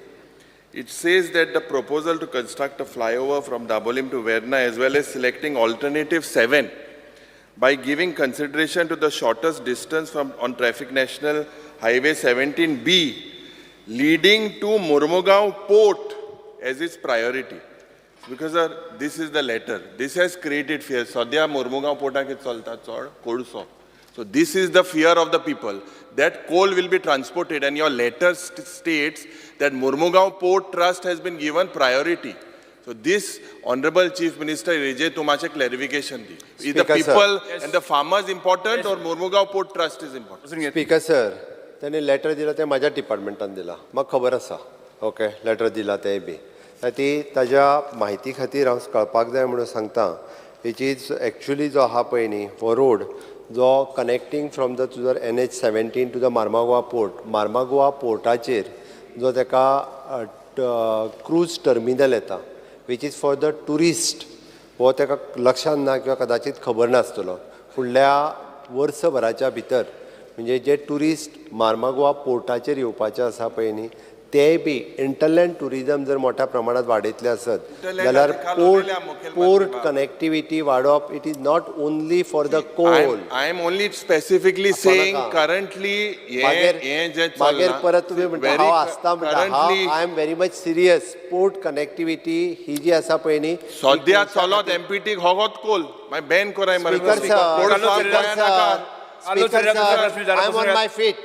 Speaker 2: It says that the proposal to construct a flyover from Dabolim to Verna, as well as selecting alternative 7 by giving consideration to the shortest distance from on traffic National Highway 17B leading to Mormugao Port as its priority. Because sir, this is the letter. This has created fear. सद्या मोर्मुगांव पोर्टाक कितें चलता चड कोळसो. So this is the fear of the people that coal will be transported, and your letter states that Mormugao Port Trust has been given priority. So this, Honorable Chief Minister, हेजेर तूं मातशें clarification the. Is the
Speaker 3: Speaker, sir.
Speaker 2: People and the farmers important or Mormugao Port Trust is important?
Speaker 3: Speaker sir, तेणी letter दिला तें म्हाज्या डिपार्टमेंटान दिला, म्हाका खबर आसा. ओके, लेटर दिला तेंय बी ती ताज्या म्हायती खातीर हांव कळपाक जाय म्हणून सांगता. Which is actually जो आहा पळय न्ही, हो रोड जो कनेक्टींग फ्रॉम the तुजो NH 17 to the Marmagoa port, Marmagoa पोर्टाचेर जो ताका क्रूज टर्मिनल येता, which is for the tourist, हो ताका लक्षांत ना किंवा कदाचीत खबर नासतलो. फुडल्या वर्सभराच्या भितर म्हणजे जे ट्युरिस्ट मार्मागोवा पोर्टाचेर येवपाचे आसा पळय न्ही, तेय बी इंटरलँड ट्युरिजम जर मोठ्या प्रमाणात वाडयतले आसत
Speaker 2: Hinterland
Speaker 3: जाल्यार
Speaker 2: आतां काल
Speaker 3: पोर्ट
Speaker 2: उलयल्या मुखेलमंत्री
Speaker 3: पोर्ट
Speaker 2: बाब.
Speaker 3: कनेक्टिविटी वाडोवप, it is not only for the coal.
Speaker 2: I am only specifically saying
Speaker 3: नाका.
Speaker 2: currently हें
Speaker 3: मागीर
Speaker 2: हें जें
Speaker 3: मागीर
Speaker 2: चल्लां,
Speaker 3: परत तुमी म्हणटा
Speaker 2: very
Speaker 3: हांव आसता म्हणटा हांव.
Speaker 2: currently
Speaker 3: I am very much serious. Port connectivity ही जी आसा पळय न्ही, ही
Speaker 2: सद्या
Speaker 3: कोळशा
Speaker 2: चलत
Speaker 3: खातीर-
Speaker 2: एमपीटी होगोत कोल मागीर बॅन कोराय मरे.
Speaker 3: स्पीकर सर,
Speaker 2: कोळसो
Speaker 3: स्पीकर
Speaker 2: गोंयांत नाका.
Speaker 3: Sir, speaker sir, I am on my feet.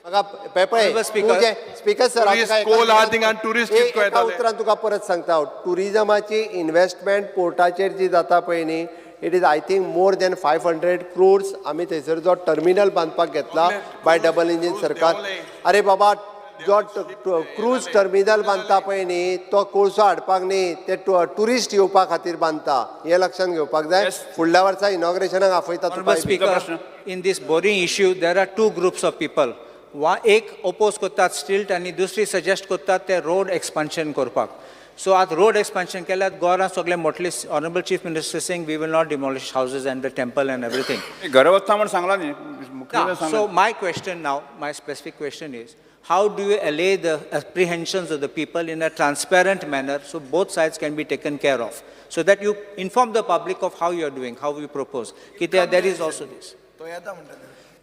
Speaker 3: म्हाका पळय
Speaker 5: Honorable Speaker.
Speaker 3: Speaker sir, हांव
Speaker 2: Tourist
Speaker 3: तुका एका
Speaker 2: कोल आहा
Speaker 3: उतरान-
Speaker 2: थिंगा आनी tourist कितको
Speaker 3: एका
Speaker 2: येताले?
Speaker 3: उतरान तुका परत सांगता हांव, ट्युरिजमाची इन्वेस्टमेंट पोर्टाचेर जी जाता पळय न्ही, it is, I think, more than 500 crores. आमी थंयसर जो टर्मिनल बांदपाक घेतला बाय डबल इंजीन सरकार, अरे बाबा, जो क्रूज टर्मिनल बांदता पळय न्ही, तो कोळसो हाडपाक न्ही, ते ट्युरिस्ट येवपा खातीर बांदता, हें लक्षांत घेवपाक जाय. फुडल्या वर्सा इनॉग्रेशनाक आपयता तुका.
Speaker 5: Honorable Speaker, in this boring issue, there are two groups of people. वा एक ओपोज करतात स्टिल्ट आनी दुसरी सजेस्ट करतात ते रोड एक्सपान्शन करपाक. सो आतां रोड एक्सपान्शन केल्यार गोरां सगळे मोटले. Honourable Chief Minister saying we will not demolish houses and the temple and everything.
Speaker 6: घरा वचना म्हण सांगला न्ही मुख्यमंत्र्यान
Speaker 5: So
Speaker 6: सांगला.
Speaker 5: my question now, my specific question is, how do you allay the apprehensions of the people in a transparent manner so both sides can be taken care of? So that you inform the public of how you are doing, how you propose. की there is also this.
Speaker 8: तो येता म्हणटा.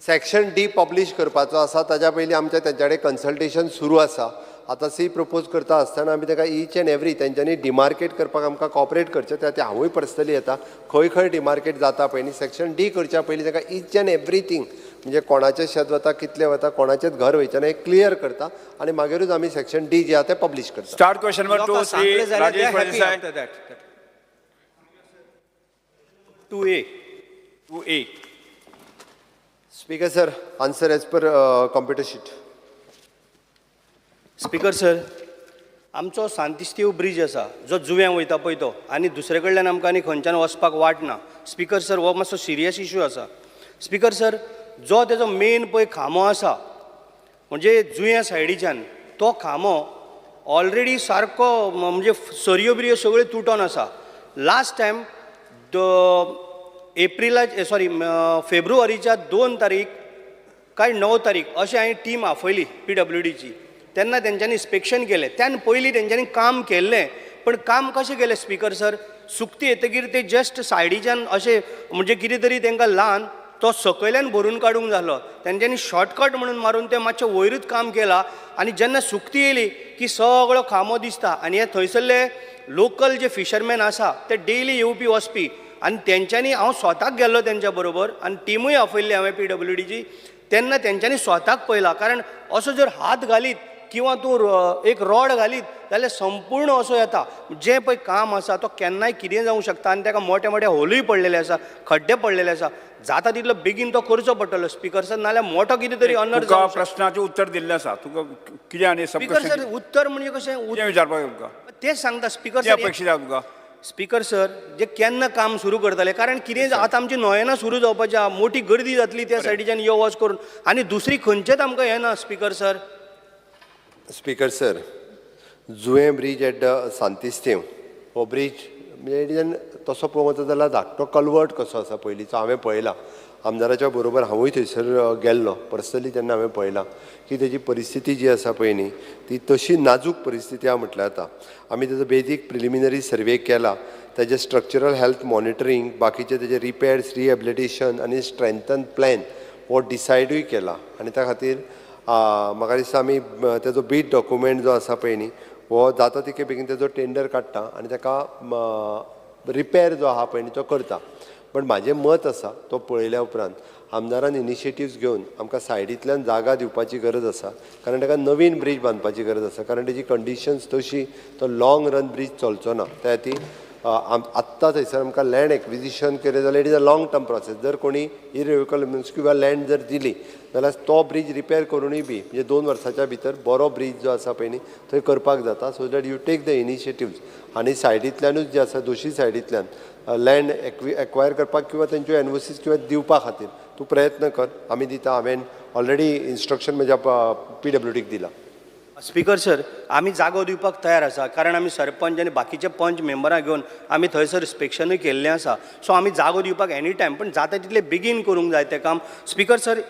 Speaker 3: Section D publish करपाचो आसा, ताज्या पयलीं आमचें तेंच्या कडेन कन्सल्टेशन सुरू आसा. आतां सी प्रपोज करता आसतना आमी ताका इच एंड एवरी तेंच्यांनी डिमार्केट करपाक आमकां कॉपरेट करचें. त्या खातीर हांवूय पर्सनली येता, खंय खंय डिमार्केट जाता पळय न्ही. सेक्शन डी करच्या पयलीं ताका इच एंड एवरीथींग, म्हणजे कोणाचें शेत वता, कितलें वता, कोणाचेंच घर वयचें ना, हें क्लियर करता आनी मागीरूच आमी सेक्शन डी जे आहा तें पब्लीश करता.
Speaker 6: Start question number 2.
Speaker 5: लोकां
Speaker 6: श्री
Speaker 5: सांगलें जाल्यार they
Speaker 6: Rajesh
Speaker 5: are happy
Speaker 6: Phaldesai.
Speaker 5: After that.
Speaker 6: 2A, 2A.
Speaker 3: Speaker sir, answer as per computer sheet.
Speaker 9: Speaker sir, आमचो सांतिस्तीव ब्रीज आसा जो जुव्यां वयता पळय तो, आनी दुसरे कडल्यान आमकां आनी खंयच्यान वचपाक वाट ना. स्पीकर सर, हो मातसो सिरियस इशू आसा. स्पीकर सर, जो तेजो मेन पळय खांबो आसा, म्हणजे जुंया सायडीच्यान तो खांबो ऑलरेडी सारको म्हणजे सरयो बिरयो सगळ्यो तुटोन आसा. लास्ट टायम एप्रिला, सॉरी, फेब्रुवारीच्या 2 तारीख काय 9 तारीख अशें हांवें टीम आफयली पीडब्ल्यूडीची. तेन्ना तेंच्यांनी इन्स्पेक्शन केलें. त्यान पयलीं तेंच्यांनी काम केल्लें, पण काम कशें केलें स्पीकर सर, सुकती येतकीर ते जस्ट सायडीच्यान अशें म्हणजे कितें तरी तेंकां ल्हान तो सकयल्यान भरून काडूंक जालो. तेंच्यांनी शॉर्टकट म्हणून मारून तें मातशें वयरूच काम केलां आनी जेन्ना सुकती येयली की सगळो खांबो दिसता. आनी हे थंयसरले लोकल जे फिशरमॅन आसा ते डेली येवपी वचपी आनी तेंच्यांनी, हांव स्वताक गेल्लो तेंच्या बरोबर आनी टिमूय आपयल्ली हांवें पीडब्ल्यूडीची, तेन्ना तेंच्यांनी स्वताक पळयला. कारण असो जर हात घालीत किंवा तूं एक रॉड घालीत जाल्यार संपूर्ण असो येता. जें पळय काम आसा तो केन्नाय कितेंय जावंक शकता आनी ताका मोटे मोटे होलूय पडलेले आसा, खड्डे पडलेले आसा. जाता तितलो बेगीन तो करचो पडटलो स्पीकर सर, नाल्यार मोठो कितें तरी अनर्थ
Speaker 6: तुका
Speaker 9: जावंक शकता.
Speaker 6: प्रश्नाचें उत्तर दिल्लें आसा. तुका कितें आनी सब
Speaker 9: स्पीकर सर, उत्तर म्हणजे कशें
Speaker 6: कितें विचारपाक तुका?
Speaker 9: तें सांगता स्पीकर
Speaker 6: कितें
Speaker 9: सर.
Speaker 6: अपेक्षीत आसा तुका?
Speaker 9: स्पीकर सर, जे केन्ना काम सुरू करतले? कारण कितें आतां आमची नोयेना सुरू जावपाची आहा, मोठी गर्दी जातली त्या सायडीच्यान यो वच करून आनी दुसरी खंयचेच आमकां हें ना speaker sir.
Speaker 3: Speaker sir, Juyem bridge at the Santisthev हो ब्रीज म्हणजे it is an तसो पळोवंक वचत जाल्यार धाकटो कलवर्ट कसो आसा पयलींचो. हांवें पळयला, आमदाराच्या बरोबर हांवूय थंयसर गेल्लो पर्सनली. तेन्ना हांवें पळयलां की तेजी परिस्थिती जी आसा पळय न्ही, ती तशी नाजूक परिस्थिती आहा म्हटल्यार जाता. आमी तेजो बेजीक प्रिलिमिनरी सर्वे केला. तेजे स्ट्रक्चरल हेल्थ मॉनिटरींग, बाकीचे तेजे रिपेर्स, रिहेबिलिटेशन आनी स्ट्रेंथन प्लॅन हो डिसायडूय केला. आनी त्या खातीर म्हाका दिसता आमी तेजो बीड डॉक्युमेंट जो आसा पळय न्ही, हो जाता तितके बेगीन तेजो टेंडर काडटा आनी ताका रिपेर जो आहा पळय न्ही तो करता. पण म्हाजें मत आसा, तो पळयल्या उपरांत आमदारान इनिशिएटिव्स घेवन आमकां सायडींतल्यान जागा दिवपाची गरज आसा, कारण ताका नवीन ब्रीज बांदपाची गरज आसा, कारण तेजी कंडिशन्स तशी तो लाँग रन ब्रीज चलचो ना. त्या खातीर आत्तां थंयसर आमकां लँड एक्विजिशन केलें जाल्यार it is a long term process. जर कोणी इरिव्होकेबल किंवा लँड जर दिली जाल्यार तो ब्रीज रिपेर करुनूय बी म्हणजे 2 वर्साच्या भितर बरो ब्रीज जो आसा पळय न्ही थंय करपाक जाता. So that you take the initiatives आनी सायडींतल्यानूच जे आसा दोशी सायडींतल्यान लँड एक्वायर करपाक किंवा तेंच्यो एनओसीस किंवा दिवपा खातीर तूं प्रयत्न कर. आमी दिता. हांवें ऑलरेडी इन्स्ट्रक्शन म्हज्या पीडब्ल्यूडीक दिलां.
Speaker 9: स्पीकर सर, आमी जागो दिवपाक तयार आसा, कारण आमी सरपंच आनी बाकीचे पंच मेंबरां घेवन आमी थंयसर इन्स्पेक्शनूय केल्लें आसा. सो आमी जागो दिवपाक एनी टायम, पण जाता तितलें बेगीन करूंक जाय तें काम स्पीकर सर.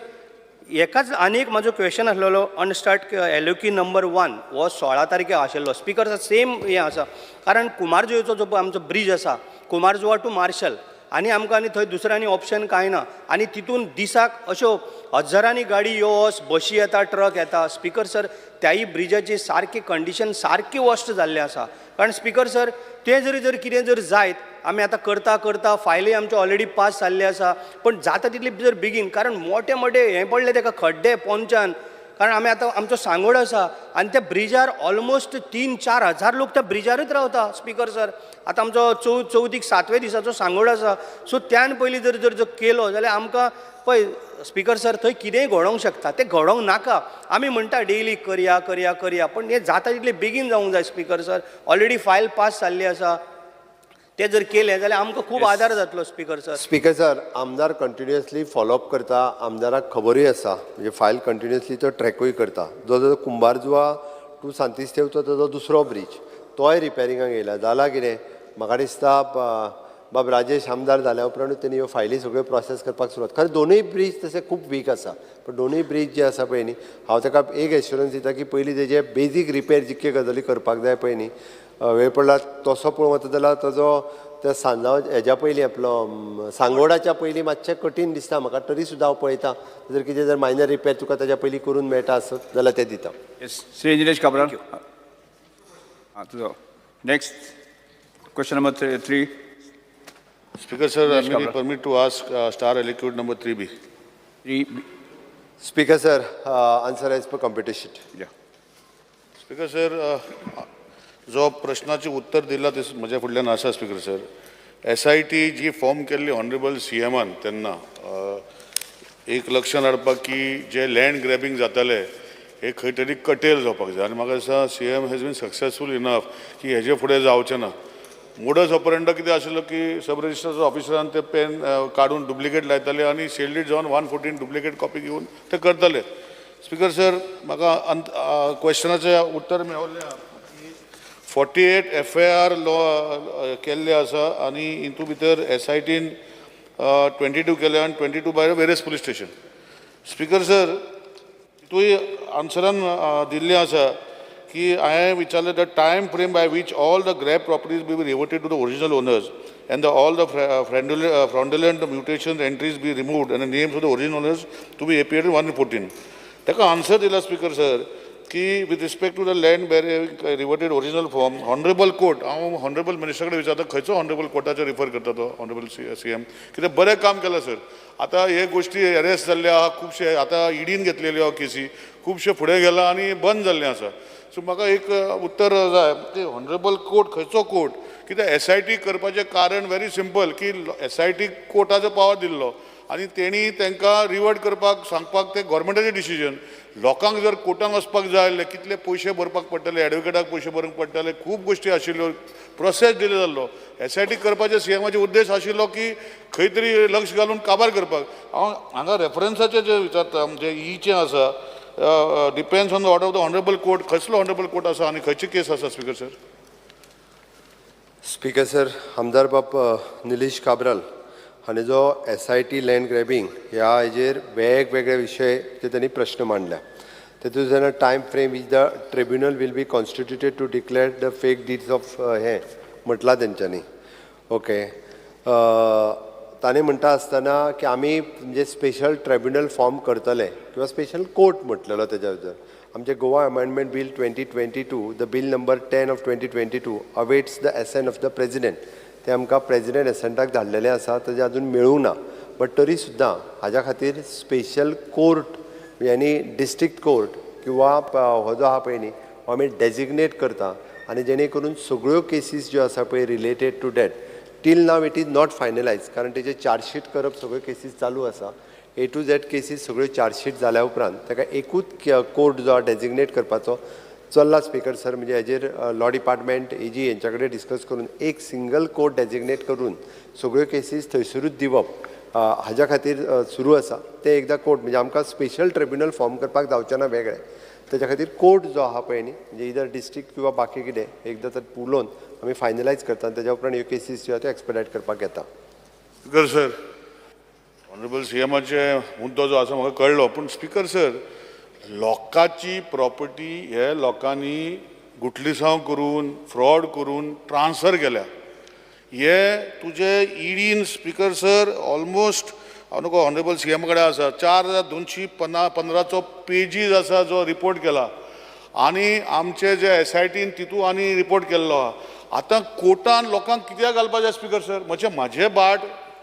Speaker 9: एकाच आनी एक म्हाजो क्वेश्चन आसलेलो अनस्टार्ट एलओक्यू नंबर 1, हो 16 तारखेक आशिल्लो स्पीकर सर. सेम हें आसा, कारण कुमारजुंवेचो जो पळय आमचो ब्रीज आसा, कुमारजुंवा टू मार्शल, आनी आमकां आनी थंय दुसरें आनी ऑप्शन कांय ना. आनी तितून दिसाक अश्यो हजारांनी गाडी यो वच, बशी येता, ट्रक येता. स्पीकर सर, त्याय ब्रिजाची सारकी कंडिशन सारकी वर्स्ट जाल्लें आसा. कारण स्पीकर सर, तें जरी जर कितें जर जायत, आमी आतां करता करता फायली आमच्यो ऑलरेडी पास जाल्ले आसा, पण जाता तितले जर बेगीन, कारण मोटे मोटे हें पडले तेका खड्डे पोंच्यान. कारण आमी आतां आमचो सांगोड आसा आनी त्या ब्रिजार ऑलमोस्ट 3-4 हजार लोक त्या ब्रिजारूच रावता स्पीकर सर. आतां आमचो चवथीक सातव्या दिसाचो सांगोड आसा. सो त्यान पयलीं जर जर जर केलो जाल्यार आमकां पळय स्पीकर सर, थंय कितेंय घडोवंक शकता. तें घडोवंक नाका. आमी म्हणटा डेली करया, करया, करया, पण हें जाता तितलें बेगीन जावंक जाय speaker sir. Already file pass जाल्ली आसा. तें जर केलें जाल्यार आमकां खूब आदार जातलो स्पीकर सर.
Speaker 3: स्पीकर सर, आमदार continuously follow up करता. आमदाराक खबरूय आसा, म्हणजे फायल कंटिन्युअसली तो ट्रॅकूय करता. जो जो कुंभारजुवा टू सांतिस्तेवचो तेजो दुसरो ब्रीज, तोय रिपेरिंगाक येयला. जाला कितें म्हाका दिसता बाब राजेश आमदार जाल्या उपरांतूच तेणी ह्यो फायली सगळ्यो प्रोसेस करपाक सुरवात. खरें दोनूय ब्रीज तशे खूब वीक आसा, पण दोनूय ब्रीज जे आसा पळय न्ही, हांव ताका एक एश्युरन्स दिता की पयलीं तेजे बेजीक रिपेर जितके गजाली करपाक जाय पळय न्ही, वेळ पडला तसो पळोवंक वता जाल्यार ताजो त्या सांजाव हेज्या पयलीं आपलो सांगोडाच्या पयलीं मातशें कठीण दिसता म्हाका, तरी सुद्दां हांव पळयता जर कितें जर मायनर रिपेर तुका ताज्या पयलीं करून मेळटा आसत जाल्यार तें दिता.
Speaker 6: श्री निलेश काब्राल. हां, तुजो next question number 3.
Speaker 7: Speaker sir,
Speaker 6: Nilesh
Speaker 7: I may be
Speaker 6: Cabral.
Speaker 7: Permit to ask star aliquot number 3B.
Speaker 6: 3.
Speaker 3: Speaker sir, answer as per computer sheet.
Speaker 7: Speaker sir, जो प्रश्नाचें उत्तर दिलां तें म्हज्या फुडल्यान आसा. स्पीकर सर, SIT जी फॉर्म केल्ली ऑनरेबल सीएमान तेन्ना एक लक्षान हाडपाक की जे लँड ग्रॅबिंग जाताले हे खंय तरी कटेल जावपाक जाय आनी म्हाका दिसता CM has been successful enough की हेजे फुडें जावचें ना. मोडस ऑपरेंडा कितें आशिल्लो की सब रजिस्ट्रार ऑफिसरान ते पेन काडून डुप्लिकेट लायताले आनी सेल जावन 114 डुप्लिकेट कॉपी घेवन ते करताले. स्पीकर सर, म्हाका अंत क्वेश्चनाचें उत्तर मेळिल्लें की 48 FIR law केल्ले आसा आनी हितूं भितर SITन 22 केले आनी 22 by various police station. Speaker sir, तितूय आन्सरान दिल्लें आसा की हांवें विचारलें the time frame by which all the grab properties be reverted to the original owners and the all the fraudulent mutation entries be removed and the names of the original owners to be appear in 114. ताका answer दिला speaker sir की with respect to the land reverted original form honourable court. हांव honourable minister कडेन विचारता खंयचो honourable कोर्टाचेर refer करता तो honourable CM, कित्याक बरें काम केलां सर. आतां हे गोश्टी एरेस्ट जाल्ले आहा खुबशे, आतां इडीन घेतलेल्यो आहा केसी, खुबशे फुडें गेला आनी बंद जाल्लें आसा. सो म्हाका एक उत्तर जाय की ऑनरेबल कोर्ट खंयचो कोर्ट, कित्याक SIT करपाचें कारण व्हेरी सिंपल की SIT कोर्टाचो पावर दिल्लो आनी तेणी तांकां रिवर्ट करपाक सांगपाक तें गोवोरमेंटाचें डिसिजन. लोकांक जर कोर्टान वचपाक जाय जाल्यार कितले पयशे भरपाक पडटले, एडवोकेटाक पयशे भरूंक पडटले, खूब गोश्टी आशिल्ल्यो, प्रोसेस डिले जाल्लो. SIT करपाचे सीएमाचे उद्देश आशिल्लो की खंय तरी लक्ष घालून काबार करपाक. हांव हांगा रेफरन्साचें जें विचारता म्हणजे ईचें आसा, depends on the order of the honourable court. खंयसलो honourable court आसा आनी खंयची केस आसा स्पीकर सर?
Speaker 3: स्पीकर सर, आमदार बाब निलेश काब्राल हांणी जो SIT land grabbing ह्या हेजेर वेगवेगळे विशय जे त्यांनी प्रश्न मांडल्या, तेतून जेन्ना time frame which the tribunal will be constituted to declare the fake deeds of हें म्हटलां तेंच्यांनी. ओके, ताणें म्हणटा आसतना की आमी म्हणजे स्पेशल ट्रिब्युनल फॉर्म करतले किंवा स्पेशल कोर्ट म्हटलेलो तेज्या भितर. आमचे Goa amendment bill 2022, the bill number 10 of 2022 awaits the assent of the president. ते आमकां प्रेजिडेंट एसेंटाक धाडलेलें आसा, तेजें अजून मेळूंक ना. बट तरी सुद्दां हाज्या खातीर स्पेशल कोर्ट यानी डिस्ट्रिक्ट कोर्ट किंवा हो जो आहा पळय न्ही, हो आमी डेजिग्नेट करता आनी जेणे करून सगळ्यो केसीस ज्यो आसा पळय related to that. Till now it is not finalise, कारण तेजे चार्जशीट करप सगळ्यो केसीस चालू आसा. ए टू झेड केसीस सगळ्यो चार्जशीट जाल्या उपरांत ताका एकूच कोर्ट जो डेजिग्नेट करपाचो चल्ला. स्पीकर सर, म्हणजे हेजेर लॉ डिपार्टमेंट एजी हेंच्या कडेन डिस्कस करून एक सिंगल कोर्ट डेजिग्नेट करून सगळ्यो केसीस थंयसरूच दिवप हाज्या खातीर सुरू आसा. ते एकदां कोर्ट म्हणजे आमकां स्पेशल ट्रिब्युनल फॉर्म करपाक जावचें ना वेगळें, तेज्या खातीर कोर्ट जो आहा पळय न्ही, म्हणजे इदर डिस्ट्रिक्ट किंवा बाकी कितें एकदां तर उलोवन आमी फायनलायज करता आनी तेज्या उपरांत ह्यो केसीस ज्यो आहा त्यो एक्सपेडायट करपाक येता.
Speaker 7: स्पीकर सर, ऑनरेबल सीएमाचे मुद्दो जो आसा म्हाका कळ्ळो, पूण स्पीकर सर, लोकांची प्रॉपर्टी हे लोकांनी गुटलिसांव करून फ्रॉड करून ट्रान्सफर केल्या. हे तुजे इडीन स्पीकर सर ऑलमोस्ट हांव नको ऑनरेबल सीएमा कडेन आसा 4215 पेजीस आसा जो रिपोर्ट केला आनी आमचे जे SITन तितू आनी रिपोर्ट केल्लो आहा. आतां कोर्टान लोकांक कित्याक घालपाचें स्पीकर सर? म्हणजे म्हाजे बाट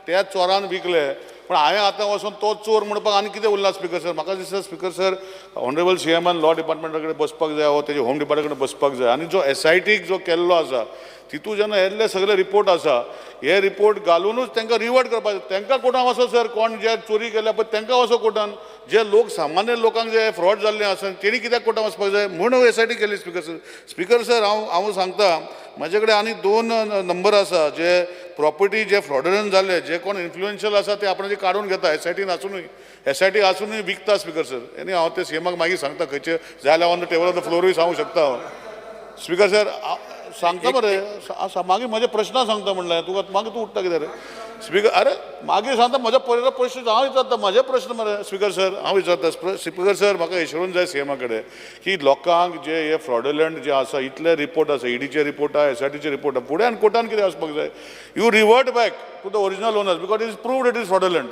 Speaker 7: त्या चोरान विकले, पण हांवें आतां वचोन तो चोर म्हणपाक आनी कितें उरलां स्पीकर सर? म्हाका दिसता स्पीकर सर, ऑनरेबल सीएमान लॉ डिपार्टमेंटा कडेन बसपाक जाय वो तेजे होम डिपार्टमेंटा कडेन बसपाक जाय आनी जो SITक जो केल्लो आसा तितू जेन्ना येल्ले सगळे रिपोर्ट आसा, हे रिपोर्ट घालुनूच तांकां रिवर्ट करपाक जाय. तांकां कोर्टान वचो सर, कोण जे चोरी केल्या पळय तांकां वचो कोर्टान. जे लोक सामान्य लोकांक जे फ्रॉड जाल्ले आसा तेणी कित्याक कोर्टान वचपाक जाय म्हूण SIT केली स्पीकर सर. स्पीकर सर, हांव सांगता म्हाजे कडेन आनी 2 नंबर आसा जे प्रॉपर्टी जे फ्रॉडुलंट जाल्ले, जे कोण इन्फ्लुएन्शियल आसा ते आपणाचे काडून घेता, SITन आसुनूय, SIT आसुनूय विकता स्पीकर सर. आनी हांव ते सीएमाक मागीर सांगता खंयचे जाय जाल्यार on the table of the फ्लोरूय सांगूंक शकता हांव. Speaker sir, सांगता मरे. आसा, मागीर म्हजे प्रश्न सांगता म्हणलें तुका, मागीर तूं उठ्ठा कितें रे स्पीकर? अरे, मागीर सांगता. म्हज्या पयलो प्रश्न हांव विचारता, म्हजे प्रश्न मरे स्पीकर सर, हांव विचारता. स्पीकर सर, म्हाका एश्योरन्स जाय सीएमा कडेन की लोकांक जे हे फ्रॉडलंट जे आसा, इतले रिपोर्ट आसा, ईडीचे रिपोर्ट आसा, एसआयटीचे रिपोर्ट आसा, फुडें आनी कोर्टान कितें वचपाक जाय? You revert back to the original owners because it is proved it is fraudulent.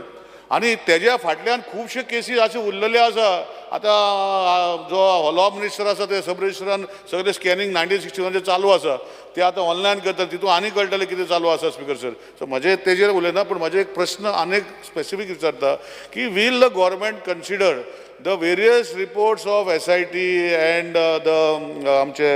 Speaker 7: आनी तेज्या फाटल्यान खुबशे केसी अशे उरलेले आसा. आतां जो लॉ मिनिस्टर आसा, ते सब रजिस्ट्रान सगळे स्कॅनिंग 1961चें चालू आसा, ते आतां ऑनलायन करता, तितून आनी कळटलें कितें चालू आसा स्पीकर सर. सो म्हजें तेजेर उलयना, पूण म्हजें एक प्रश्न आनी एक स्पेसिफीक विचारता की will the government consider the various reports of SIT and the आमचे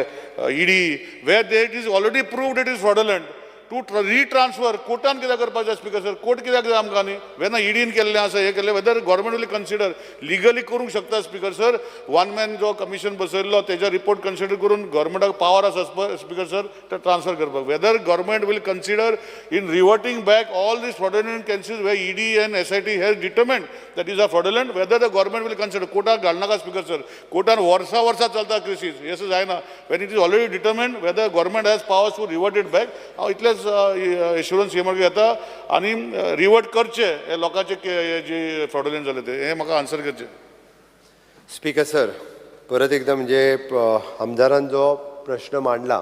Speaker 7: ED, where they it is already proved it is fraudulent, to retransfer? कोर्टान कित्याक करपाक जाय स्पीकर सर? कोर्ट कित्याक जाय आमकां? न्ही वेन्ना ईडीन केल्लें आसा, हें केल्लें, whether government will consider legally करूंक शकता स्पीकर सर? वन मॅन जो कमिशन बसयल्लो, तेजो रिपोर्ट कन्सिडर करून गव्हर्मेंटाक पावर आसा स्पीकर सर, ते ट्रान्सफर करपाक. Whether government will consider in reverting back all these fraudulent cases where ED and SIT has determined that is a fraudulent, whether the government will consider? कोर्टाक घालनाका speaker sir. कोर्टान वर्सां वर्सां चलता cases, हें जायना. When it is already determined, whether government has powers to revert it back? हांव इतलेंच एश्युरन्स सीएमाक घेता आनी रिवर्ट करचे हे लोकांचे जे फ्रॉडुलंट जाले ते, हें म्हाका आन्सर करचें.
Speaker 3: स्पीकर सर, परत एकदा म्हणजे आमदारान जो प्रश्न मांडला,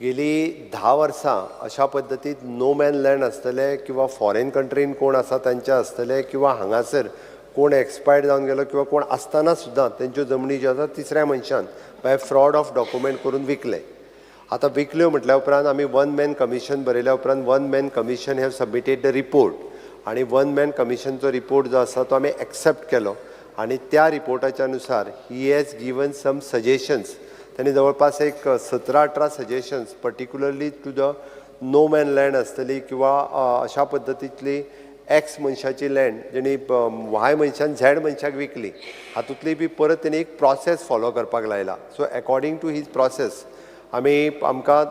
Speaker 3: गेली 10 वर्सां अशा पद्दतीत नो मॅन लँड आसतले किंवा फॉरेन कंट्रीन कोण आसा तांचे आसतले किंवा हांगासर कोण एक्सपायर्ड जावन गेलो किंवा कोण आसतना सुद्दां तेंच्यो जमनी ज्यो आसा, तिसऱ्या मनशान बाय फ्रॉड ऑफ डॉक्युमेंट करून विकले. आतां विकल्यो म्हटल्या उपरांत आमी वन मॅन कमिशन बरयल्या उपरांत one man commission have submitted the report आनी वन मॅन कमिशनचो रिपोर्ट जो आसा तो आमी एक्सेप्ट केलो आनी त्या रिपोर्टाच्या नुसार he has given some suggestions. त्यांनी जवळपास एक 17-18 suggestions, particularly to the no man land आसतली किंवा अशा पद्दतींतली एक्स मनशाची लँड जेणी वाय मनशान झॅड मनशाक विकली, हातूंतली बी परत तेणी एक प्रोसेस फॉलो करपाक लायला. So according to his process आमी आमकां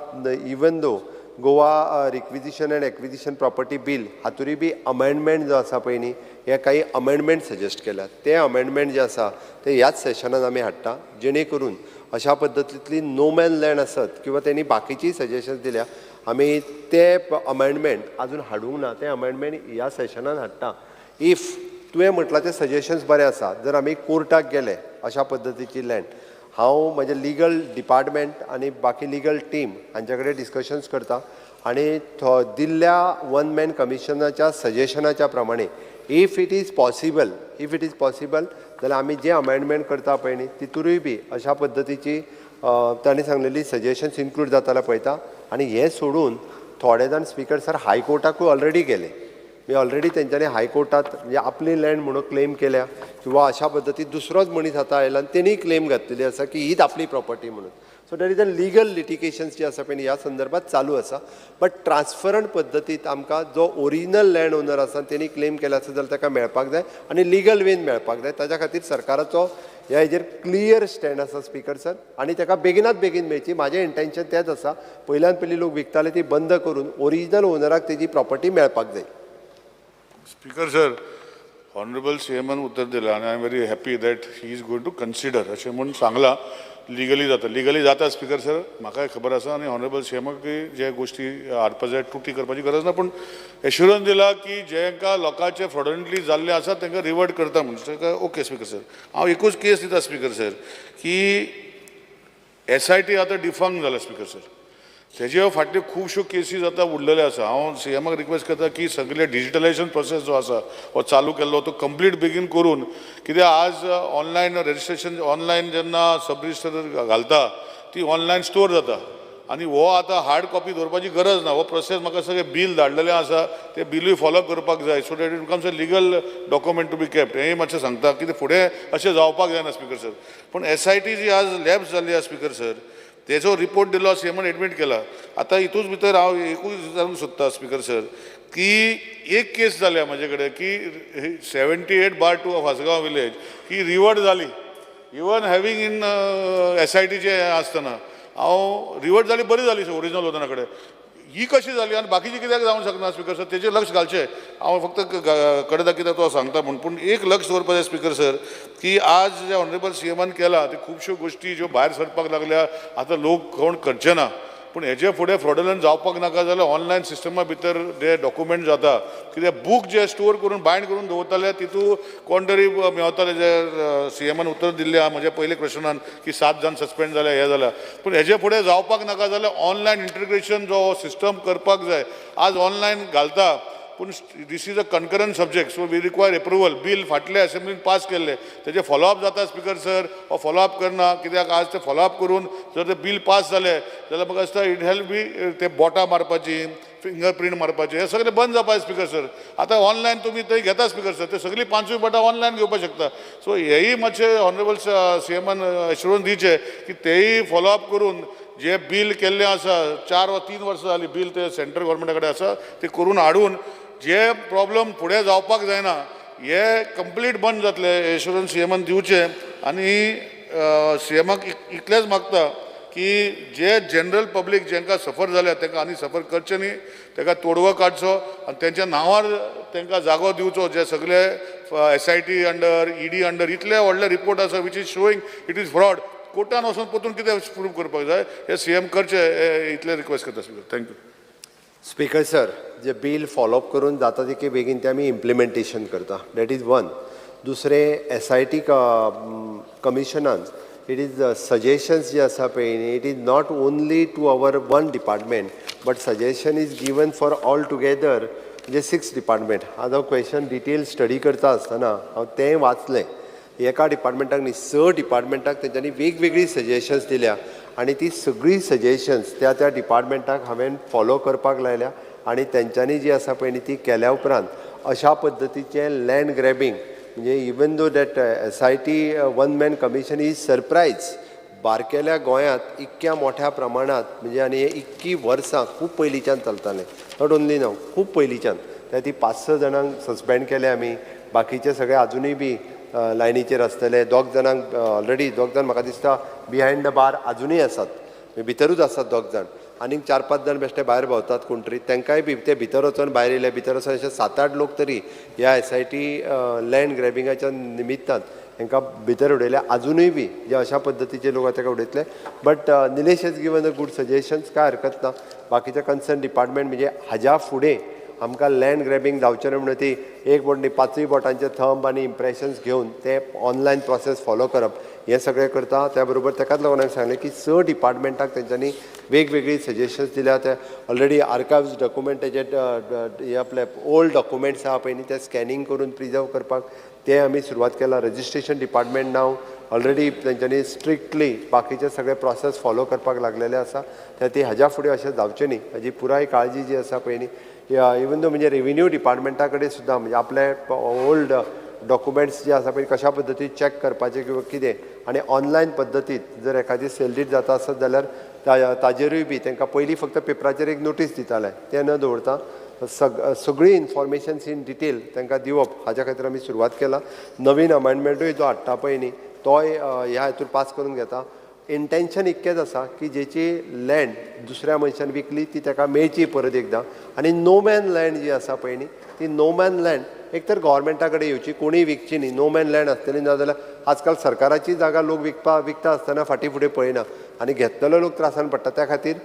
Speaker 3: even though Goa Requisition and Acquisition Property Bill हातूंय बी अमेंडमेंट जो आसा पळय न्ही, हे काही अमेंडमेंट सजेस्ट केल्यात. ते अमेंडमेंट जे आसा ते ह्याच सेशनान आमी हाडटा, जेणे करून अशा पद्दतींतली नो मॅन लँड आसत किंवा तेणी बाकीचीय सजेशन्स दिल्या, आमी ते अमेंडमेंट अजून हाडूंक ना, ते अमेंडमेंट ह्या सेशनान हाडटा. If तुवें म्हटलां ते सजेशन्स बरे आसा, जर आमी कोर्टाक गेले अशा पद्दतीची लँड, हांव म्हजें लिगल डिपार्टमेंट आनी बाकी लिगल टीम हांच्या कडेन डिस्कशन्स करता आनी दिल्ल्या वन मॅन कमिशनाच्या सजेशनाच्या प्रमाणे if it is possible जाल्यार आमी जे अमेंडमेंट करता पळय न्ही, तितूरूय बी अशा पद्दतीची तांणी सांगलेली सजेशन्स इन्क्लूड जाता जाल्यार पळयता. आनी हें सोडून थोडे जाण स्पीकर सर हायकोर्टाकूय ऑलरेडी गेले. मी ऑलरेडी तेंच्यांनी हायकोर्टात म्हणजे आपली लँड म्हणून क्लेम केल्या किंवा अशा पद्दतीन दुसरोच मनीस आतां आयला आनी तेणी क्लेम घातलेली आसा की हीच आपली प्रॉपर्टी म्हणून. So there is a legal litigations जी आसा पळय न्ही, ह्या संदर्भात चालू आसा. बट ट्रान्सपरंट पद्दतीत आमकां जो ओरिजिनल लँड ओनर आसा, तेणी क्लेम केला आसा जाल्यार ताका मेळपाक जाय आनी लिगल वेन मेळपाक जाय. ताच्या खातीर सरकाराचो ह्या हेजेर क्लियर स्टँड आसा स्पीकर सर, आनी ताका बेगिनात बेगीन मेळची म्हाजें इंटेन्शन तेंच आसा. पयल्यान पयलीं लोक विकताले ती बंद करून ओरिजिनल ओनराक तेजी प्रॉपर्टी मेळपाक जाय.
Speaker 7: स्पीकर सर, ऑनरेबल सीएमान उत्तर दिलं आणि I am very happy that he is going to consider अशें म्हूण सांगलां. लिगली जाता, लिगली जाता स्पीकर सर, म्हाकाय खबर आसा. आनी ऑनरेबल सीएमाक जे गोश्टी हाडपा जाय, त्रुटी करपाची गरज ना, पूण एश्युरन्स दिला की जेंका लोकांचे फ्रॉडंटली जाल्ले आसा तांकां रिवर्ट करता म्हूण. ओके स्पीकर सर, हांव एकूच केस दिता स्पीकर सर की एसआयटी आतां डिफंक्ट जाला स्पीकर सर. तेजे फाटल्यो खुबश्यो केसीस आतां उरलेल्यो आसा. हांव सीएमाक रिक्वेस्ट करता की सगळे डिजिटलायझेशन प्रोसेस जो आसा हो चालू केल्लो, तो कंप्लीट बेगीन करून, कित्याक आज ऑनलायन रजिस्ट्रेशन, ऑनलायन जेन्ना सब रजिस्टर घालता, ती ऑनलायन स्टोर जाता आनी हो आतां हार्ड कॉपी दवरपाची गरज ना. हो प्रोसेस म्हाका सगळें बील धाडलेलें आसा, तें बिलूय फॉलो करपाक जाय, so that it becomes a legal document to be kept. हें मातशें सांगता, कितें फुडें अशें जावपाक जायना स्पीकर सर. पूण एसआयटी जी आज लॅप्स जाल्ली आसा स्पीकर सर, तेजो रिपोर्ट दिलो, सीएमान एडमीट केला. आतां हितूच भितर हांव एकूच विचारूंक सोदता स्पीकर सर की एक केस जाल्या म्हजे कडेन की 78/2 of Assagao village की रिवर्ट जाली, इवन हॅवींग इन एसआयटीचे आसतना हांव रिवर्ट जाली, बरी जाली ओरिजिनल ओनरा कडेन. ही कशी जाली आनी बाकीची कित्याक जावंक शकना स्पीकर सर? तेजेर लक्ष घालचें. हांव फक्त कडे दाखयता तो सांगता म्हूण, पूण एक लक्ष दवरपाक जाय स्पीकर सर की आज जे ऑनरेबल सीएमान केला, ते खुबश्यो गोश्टी ज्यो भायर सरपाक लागल्या, आतां लोक कोण करचे ना. पूण हेजे फुडें फ्रॉडलंट जावपाक नाका जाल्यार ऑनलायन सिस्टमा भितर जे डॉक्युमेंट जाता, कित्याक बूक जे स्टोर करून बायंड करून दवरताले तितू कोण तरी मेवताले. जे सीएमान उत्तर दिल्लें आहा म्हज्या पयले क्वेश्चनान की सात जाण सस्पेंड जाले, हे जाल्या, पूण हेजे फुडें जावपाक नाका जाल्यार ऑनलायन इंटिग्रेशन जो सिस्टम करपाक जाय. आज ऑनलायन घालता, पूण this is a concurrent subject, so we require approval. Bill फाटले असेंब्लीन पास केल्ले, तेजे फॉलोअप जाता स्पीकर सर, हो फॉलोअप करना? कित्याक आज ते फॉलोअप करून जर ते बील पास जालें जाल्यार म्हाका दिसता it help बी ते बोटां मारपाची, फिंगर प्रिंट मारपाचे, हे सगळें बंद जावपाक स्पीकर सर. आतां ऑनलायन तुमी थंय घेता स्पीकर सर, ते सगळीं पांचूय बोटां ऑनलायन घेवपाक शकता. सो हेयी मातशें ऑनरेबल सीएमान एश्युरन्स दिवचें की तेयी फॉलोअप करून जे बील केल्लें आसा, 4 वा 3 वर्सां जालीं बील ते सेंट्रल गव्हर्मेंटा कडेन आसा, ते करून हाडून जे प्रॉब्लम फुडें जावपाक जायना, हे कंप्लीट बंद जातले, एश्युरन्स सीएमान दिवचें. आनी सीएमाक इतलेंच मागता की जे जनरल पब्लीक जेंकां सफर जाल्या तांकां आनी सफर करचें न्ही, ताका तोडगो काडचो आनी तेंच्या नांवार तांकां जागो दिवचो. जे सगळे SIT under, ED under इतले व्हडले रिपोर्ट आसा which is showing it is fraud, कोर्टान वचून परतून कितें प्रूव करपाक जाय, हे सीएम करचे, हे इतलें रिक्वेस्ट करता speaker. Thank you.
Speaker 3: Speaker sir, J bill follow up करून जाता तितके बेगीन ते आमी इम्प्लिमेंटेशन करता, that is one. दुसरें, एसआयटी कमिशनान it is suggestions जे आसा पळय न्ही, it is not only to our one department, but suggestion is given for all together, म्हणजे सिक्स डिपार्टमेंट. आज हांव क्वेश्चन डिटेल स्टडी करता आसतना हांव तें वाचलें. एका डिपार्टमेंटाक न्ही, स डिपार्टमेंटाक तेंच्यांनी वेगवेगळी सजेशन्स दिल्या आनी ती सगळीं सजेशन्स त्या त्या डिपार्टमेंटाक हांवें फॉलो करपाक लायल्या आनी तेंच्यांनी जी आसा पळय न्ही ती केल्या उपरांत अशा पद्दतीचें लँड ग्रॅबींग, म्हणजे even though that SIT one man commission is surprise, बारकेल्या गोंयांत इतक्या मोठ्या प्रमाणांत, म्हणजे आनी हे इतकी वर्सां खूब पयलींच्यान चलतालें, not only नाव, खूब पयलींच्यान. त्या ती पांच स जाणांक सस्पेंड केले आमी, बाकीचे सगळे आजुनूय बी लायनीचेर आसतले. दोग जाणांक ऑलरेडी, दोग जाण म्हाका दिसता बिहायंड the बार आजुनूय आसात, म्हणजे भितरूच आसात दोग जाण. आनीक चार पांच जाण बेश्टे भायर भोंवतात कोण तरी, तांकांय बी ते भितर वचोन भायर येयले, भितर वचोन, अशे सात आठ लोक तरी ह्या एसआयटी लँड ग्रॅबिंगाच्या निमित्तान तांकां भितर उडयले. आजुनूय बी जे अशा पद्दतीचे लोक आसा ताका उडयतले, but Nilesh has given a good suggestions. कांय हरकत ना. बाकीचे कन्सर्न डिपार्टमेंट, म्हणजे हाज्या फुडें आमकां लँड ग्रॅबींग जावचें न्हय म्हणून ती एक बोट न्ही, पांचूय बोटांचे थंब आनी इम्प्रेशन्स घेवन ते ऑनलायन प्रोसेस फॉलो करप, हें सगळें करता. त्या बरोबर ताकाच लागून हांवें सांगलें की स डिपार्टमेंटाक तेंच्यांनी वेगवेगळी सजेशन्स दिल्या. ते ऑलरेडी आर्कायव्स डॉक्युमेंटाचे, हे आपले ओल्ड डॉक्युमेंट्स आहा पळय न्ही, ते स्कॅनिंग करून प्रिजर्व करपाक ते आमी सुरवात केला. रजिस्ट्रेशन डिपार्टमेंट नाव ऑलरेडी तेंच्यांनी स्ट्रिक्टली बाकीचे सगळे प्रोसेस फॉलो करपाक लागलेले आसा. त्या ती हाज्या फुडें अशें जावचें न्ही हाजी पुराय काळजी जी आसा पळय न्ही, इवन दो म्हणजे रेविन्यू डिपार्टमेंटा कडेन सुद्दां, म्हणजे आपले ओल्ड डॉक्युमेंट्स जे आसा पळय, कशा पद्दतीन चॅक करपाचे किंवा कितें, आनी ऑनलायन पद्दतीत जर एखादी सेल डीड जाता आसत जाल्यार ताजेरूय बी तांकां पयलीं फक्त पेपराचेर एक नोटीस दिताले, तें न दवरता सगळी इन्फॉर्मेशन्स इन डिटेल तांकां दिवप, हाज्या खातीर आमी सुरवात केला. नवीन अमेंडमेंटूय जो हाडटा पळय न्ही, तोय ह्या हितूर पास करून घेता. इंटेन्शन इतकेंच आसा की जेची लँड दुसऱ्या मनशान विकली ती ताका मेळची परत एकदां, आनी नोमॅन लँड जी आसा पळय न्ही, ती नोमॅन लँड एक तर गोवोरमेंटा कडेन येवची, कोणीय विकची न्ही. नोमॅन लँड आसतली, ना जाल्यार आजकाल सरकाराची जागा लोक विकता आसतना फाटीं फुडें पळयना आनी घेतलेलो लोक त्रासान पडटा. त्या खातीर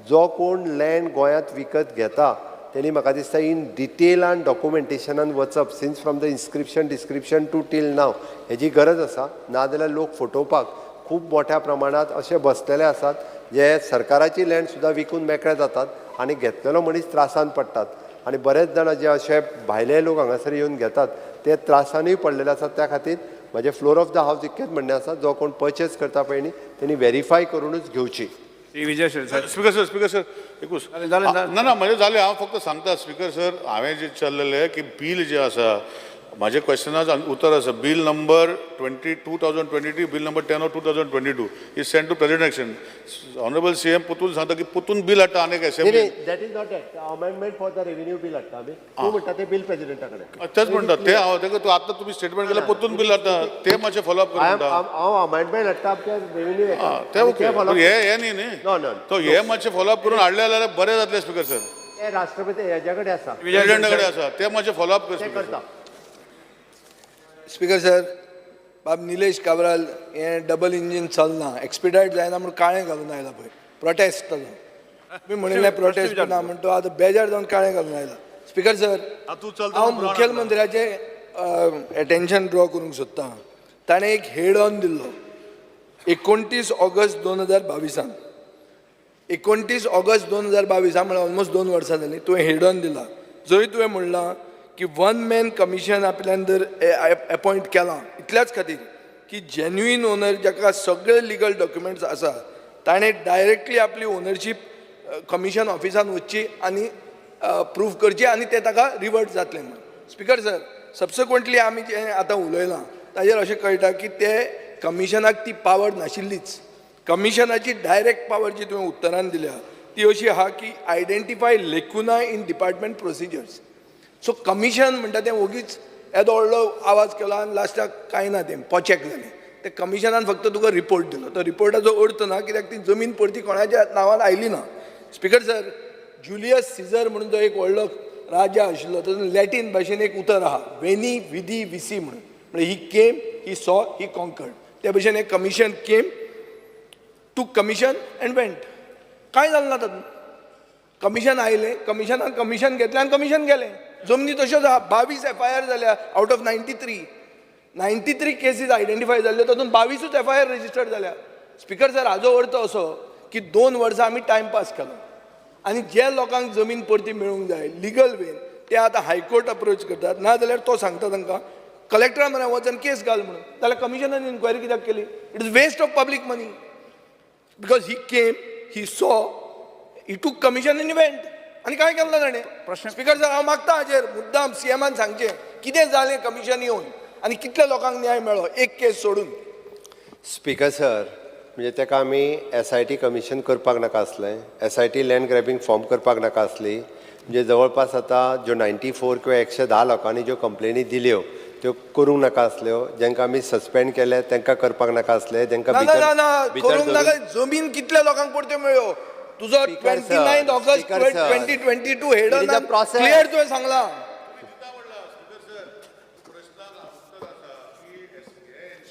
Speaker 3: जो कोण लँड गोंयांत विकत घेता तेणी म्हाका दिसता इन डिटेलान डॉक्युमेंटेशनान वचप, since from the inscription, description to till now, हेजी गरज आसा. नाजाल्यार लोक फटोवपाक खूब मोठ्या प्रमाणांत अशे बसलेले आसात जे सरकाराची लँड सुद्दां विकून मेकळे जातात आनी घेतलेलो मनीस त्रासान पडटात. आनी बरेच जाण जे अशे भायले लोक हांगासर येवन घेतात ते त्रासानूय पडलेले आसात. त्या खातीर म्हजें फ्लोर ऑफ the house इतकेंच म्हणणें आसा, जो कोण पर्चेस करता पळय न्ही, तेणी वेरीफाय करुनूच घेवची.
Speaker 6: Shri Vijay Sardesai.
Speaker 7: Speaker sir, speaker sir, एकूच.
Speaker 6: जालें, जालें, जालें.
Speaker 7: ना ना, म्हजें जालें. हांव फक्त सांगता स्पीकर सर, हांवें जें विचारलेलें की बील जें आसा, म्हाजे क्वेश्चनाक उतर आसा, bill number 2023, bill number 10 of 2022 is send to President action. Honourable CM परतून सांगता की परतून बील हाडटा आनीक
Speaker 3: नाही.
Speaker 7: Assembly.
Speaker 3: That is not that amendment for the revenue bill हाडटा आमी. तूं म्हणटा ते बील प्रेजिडेंटा कडेन.
Speaker 7: तेच म्हणटा ते हांव तेका. तूं आतां तुमी स्टेटमेंट केलें, परतून बील हाडटा, ते मातशें फॉलोअप कर म्हणटा.
Speaker 3: हांव अमेंडमेंट हाडटा आमच्या रेव्हेन्यू.
Speaker 7: ते ओके, पूण हे हे न्ही न्ही.
Speaker 3: No, no.
Speaker 7: तो हे मातशें फॉलोअप करून हाडले जाल्यार बरें जातलें स्पीकर सर.
Speaker 3: ते राष्ट्रपती हेज्या कडेन आसा.
Speaker 7: प्रेजिडेंटा कडेन आसा, ते मातशें फॉलोअप कर
Speaker 3: ते
Speaker 7: स्पीकर सर.
Speaker 3: करता.
Speaker 8: स्पीकर सर, बाब निलेश काब्राल हें डबल इंजीन चलना, एक्सपिडायट जायना म्हूण काळें घालून आयला पळय, प्रोटेस्ट ताजो. तुम्ही म्हणिल्लें प्रोटेस्ट ना म्हण तो आतां बेजार जावन काळें घालून आयला. स्पीकर सर, हांव मुखेलमंत्र्याचें एटेन्शन ड्रॉ करूंक सोदतां. ताणें एक हेड ऑन दिल्लो 29 ऑगस्ट 2022, 29 ऑगस्ट 2022 म्हळ्यार ऑलमोस्ट 2 वर्सां जालीं. तुवें हेड ऑन दिला जंय तुवें म्हणलां की वन मॅन कमिशन आपल्यान जर एपॉयंट केलां इतल्याच खातीर की जेन्युइन ओनर जाका सगळे लिगल डॉक्युमेंट्स आसा ताणें डायरेक्टली आपली ओनरशीप कमिशन ऑफिसान वचची आनी प्रूव करची आनी ते ताका रिवर्ट जातलें म्हणून. स्पीकर सर, सबसिक्वंटली आमी जें आतां उलयलां ताजेर अशें कळटा की ते कमिशनाक ती पावर नाशिल्लीच. कमिशनाची डायरेक्ट पावर जी तुवें उत्तरान दिल्या ती अशी आहा की identify lacuna in department procedures. So commission म्हणटा तें ओगीच येदो व्हडलो आवाज केलो आनी लास्टाक कांय ना, तें पोचेक जालें. ते कमिशनान फक्त तुका रिपोर्ट दिलो, तो रिपोर्टाचो अर्थ ना कित्याक ती जमीन परती कोणाच्या नांवान आयली ना. स्पीकर सर, जुलियस सिजर म्हणून जो एक व्हडलो राजा आशिल्लो तातूंत लॅटीन भाशेन एक उतर आहा वेनी विधी विसी म्हणून, म्हणजे he came, he saw, he conquered. ते भशेन हे commission came, took commission and went. कांय जालें ना तातूंत. कमिशन आयलें, कमिशनान कमिशन घेतलें आनी कमिशन गेलें. जमनी तश्योच आहा. 22 एफ I R जाल्या out of 93. 93 cases identify जाल्ल्यो तातूंत 22 एफ I R registered जाल्या. स्पीकर सर, हाजो अर्थ असो की 2 वर्सां आमी टायमपास केलो आनी जे लोकांक जमीन परती मेळूंक जाय लिगल वेन ते आतां हायकोर्ट अप्रोच करतात, ना जाल्यार तो सांगता तांकां कलेक्टरा म्हऱ्यान वच आनी केस घाल म्हणून. जाल्यार कमिशनान इन्क्वायरी कित्याक केली? It is waste of public money because he came, he saw, he took commission आनी वेंट. आनी कांय केलें ना ताणें. स्पीकर सर, हांव मागता हाजेर मुद्दाम सीएमान सांगचें कितें जालें कमिशन येवन आनी कितल्या लोकांक न्याय मेळ्ळो एक केस सोडून.
Speaker 3: स्पीकर सर, म्हणजे ताका आमी एसआयटी कमिशन करपाक नाका आसलें, एसआयटी लँड ग्रॅबिंग फॉर्म करपाक नाका आसली. म्हणजे जवळपास आतां ज्यो 94 किंवा 110 लोकांनी ज्यो कंप्लेनी दिल्यो त्यो करूंक नाका आसल्यो. जांकां आमी सस्पेंड केले तांकां करपाक नाका आसलें, जांकां
Speaker 8: ना ना
Speaker 3: भितर
Speaker 8: ना ना,
Speaker 3: भितर
Speaker 8: करूंक नाका.
Speaker 3: धरून
Speaker 8: जमीन कितल्या लोकांक परत्यो मेळ्ळ्यो? तुजो
Speaker 3: Speaker sir,
Speaker 8: 29 August
Speaker 3: Speaker sir.
Speaker 8: 2022 head
Speaker 3: It is a process.
Speaker 8: Clear तुवें सांगलां.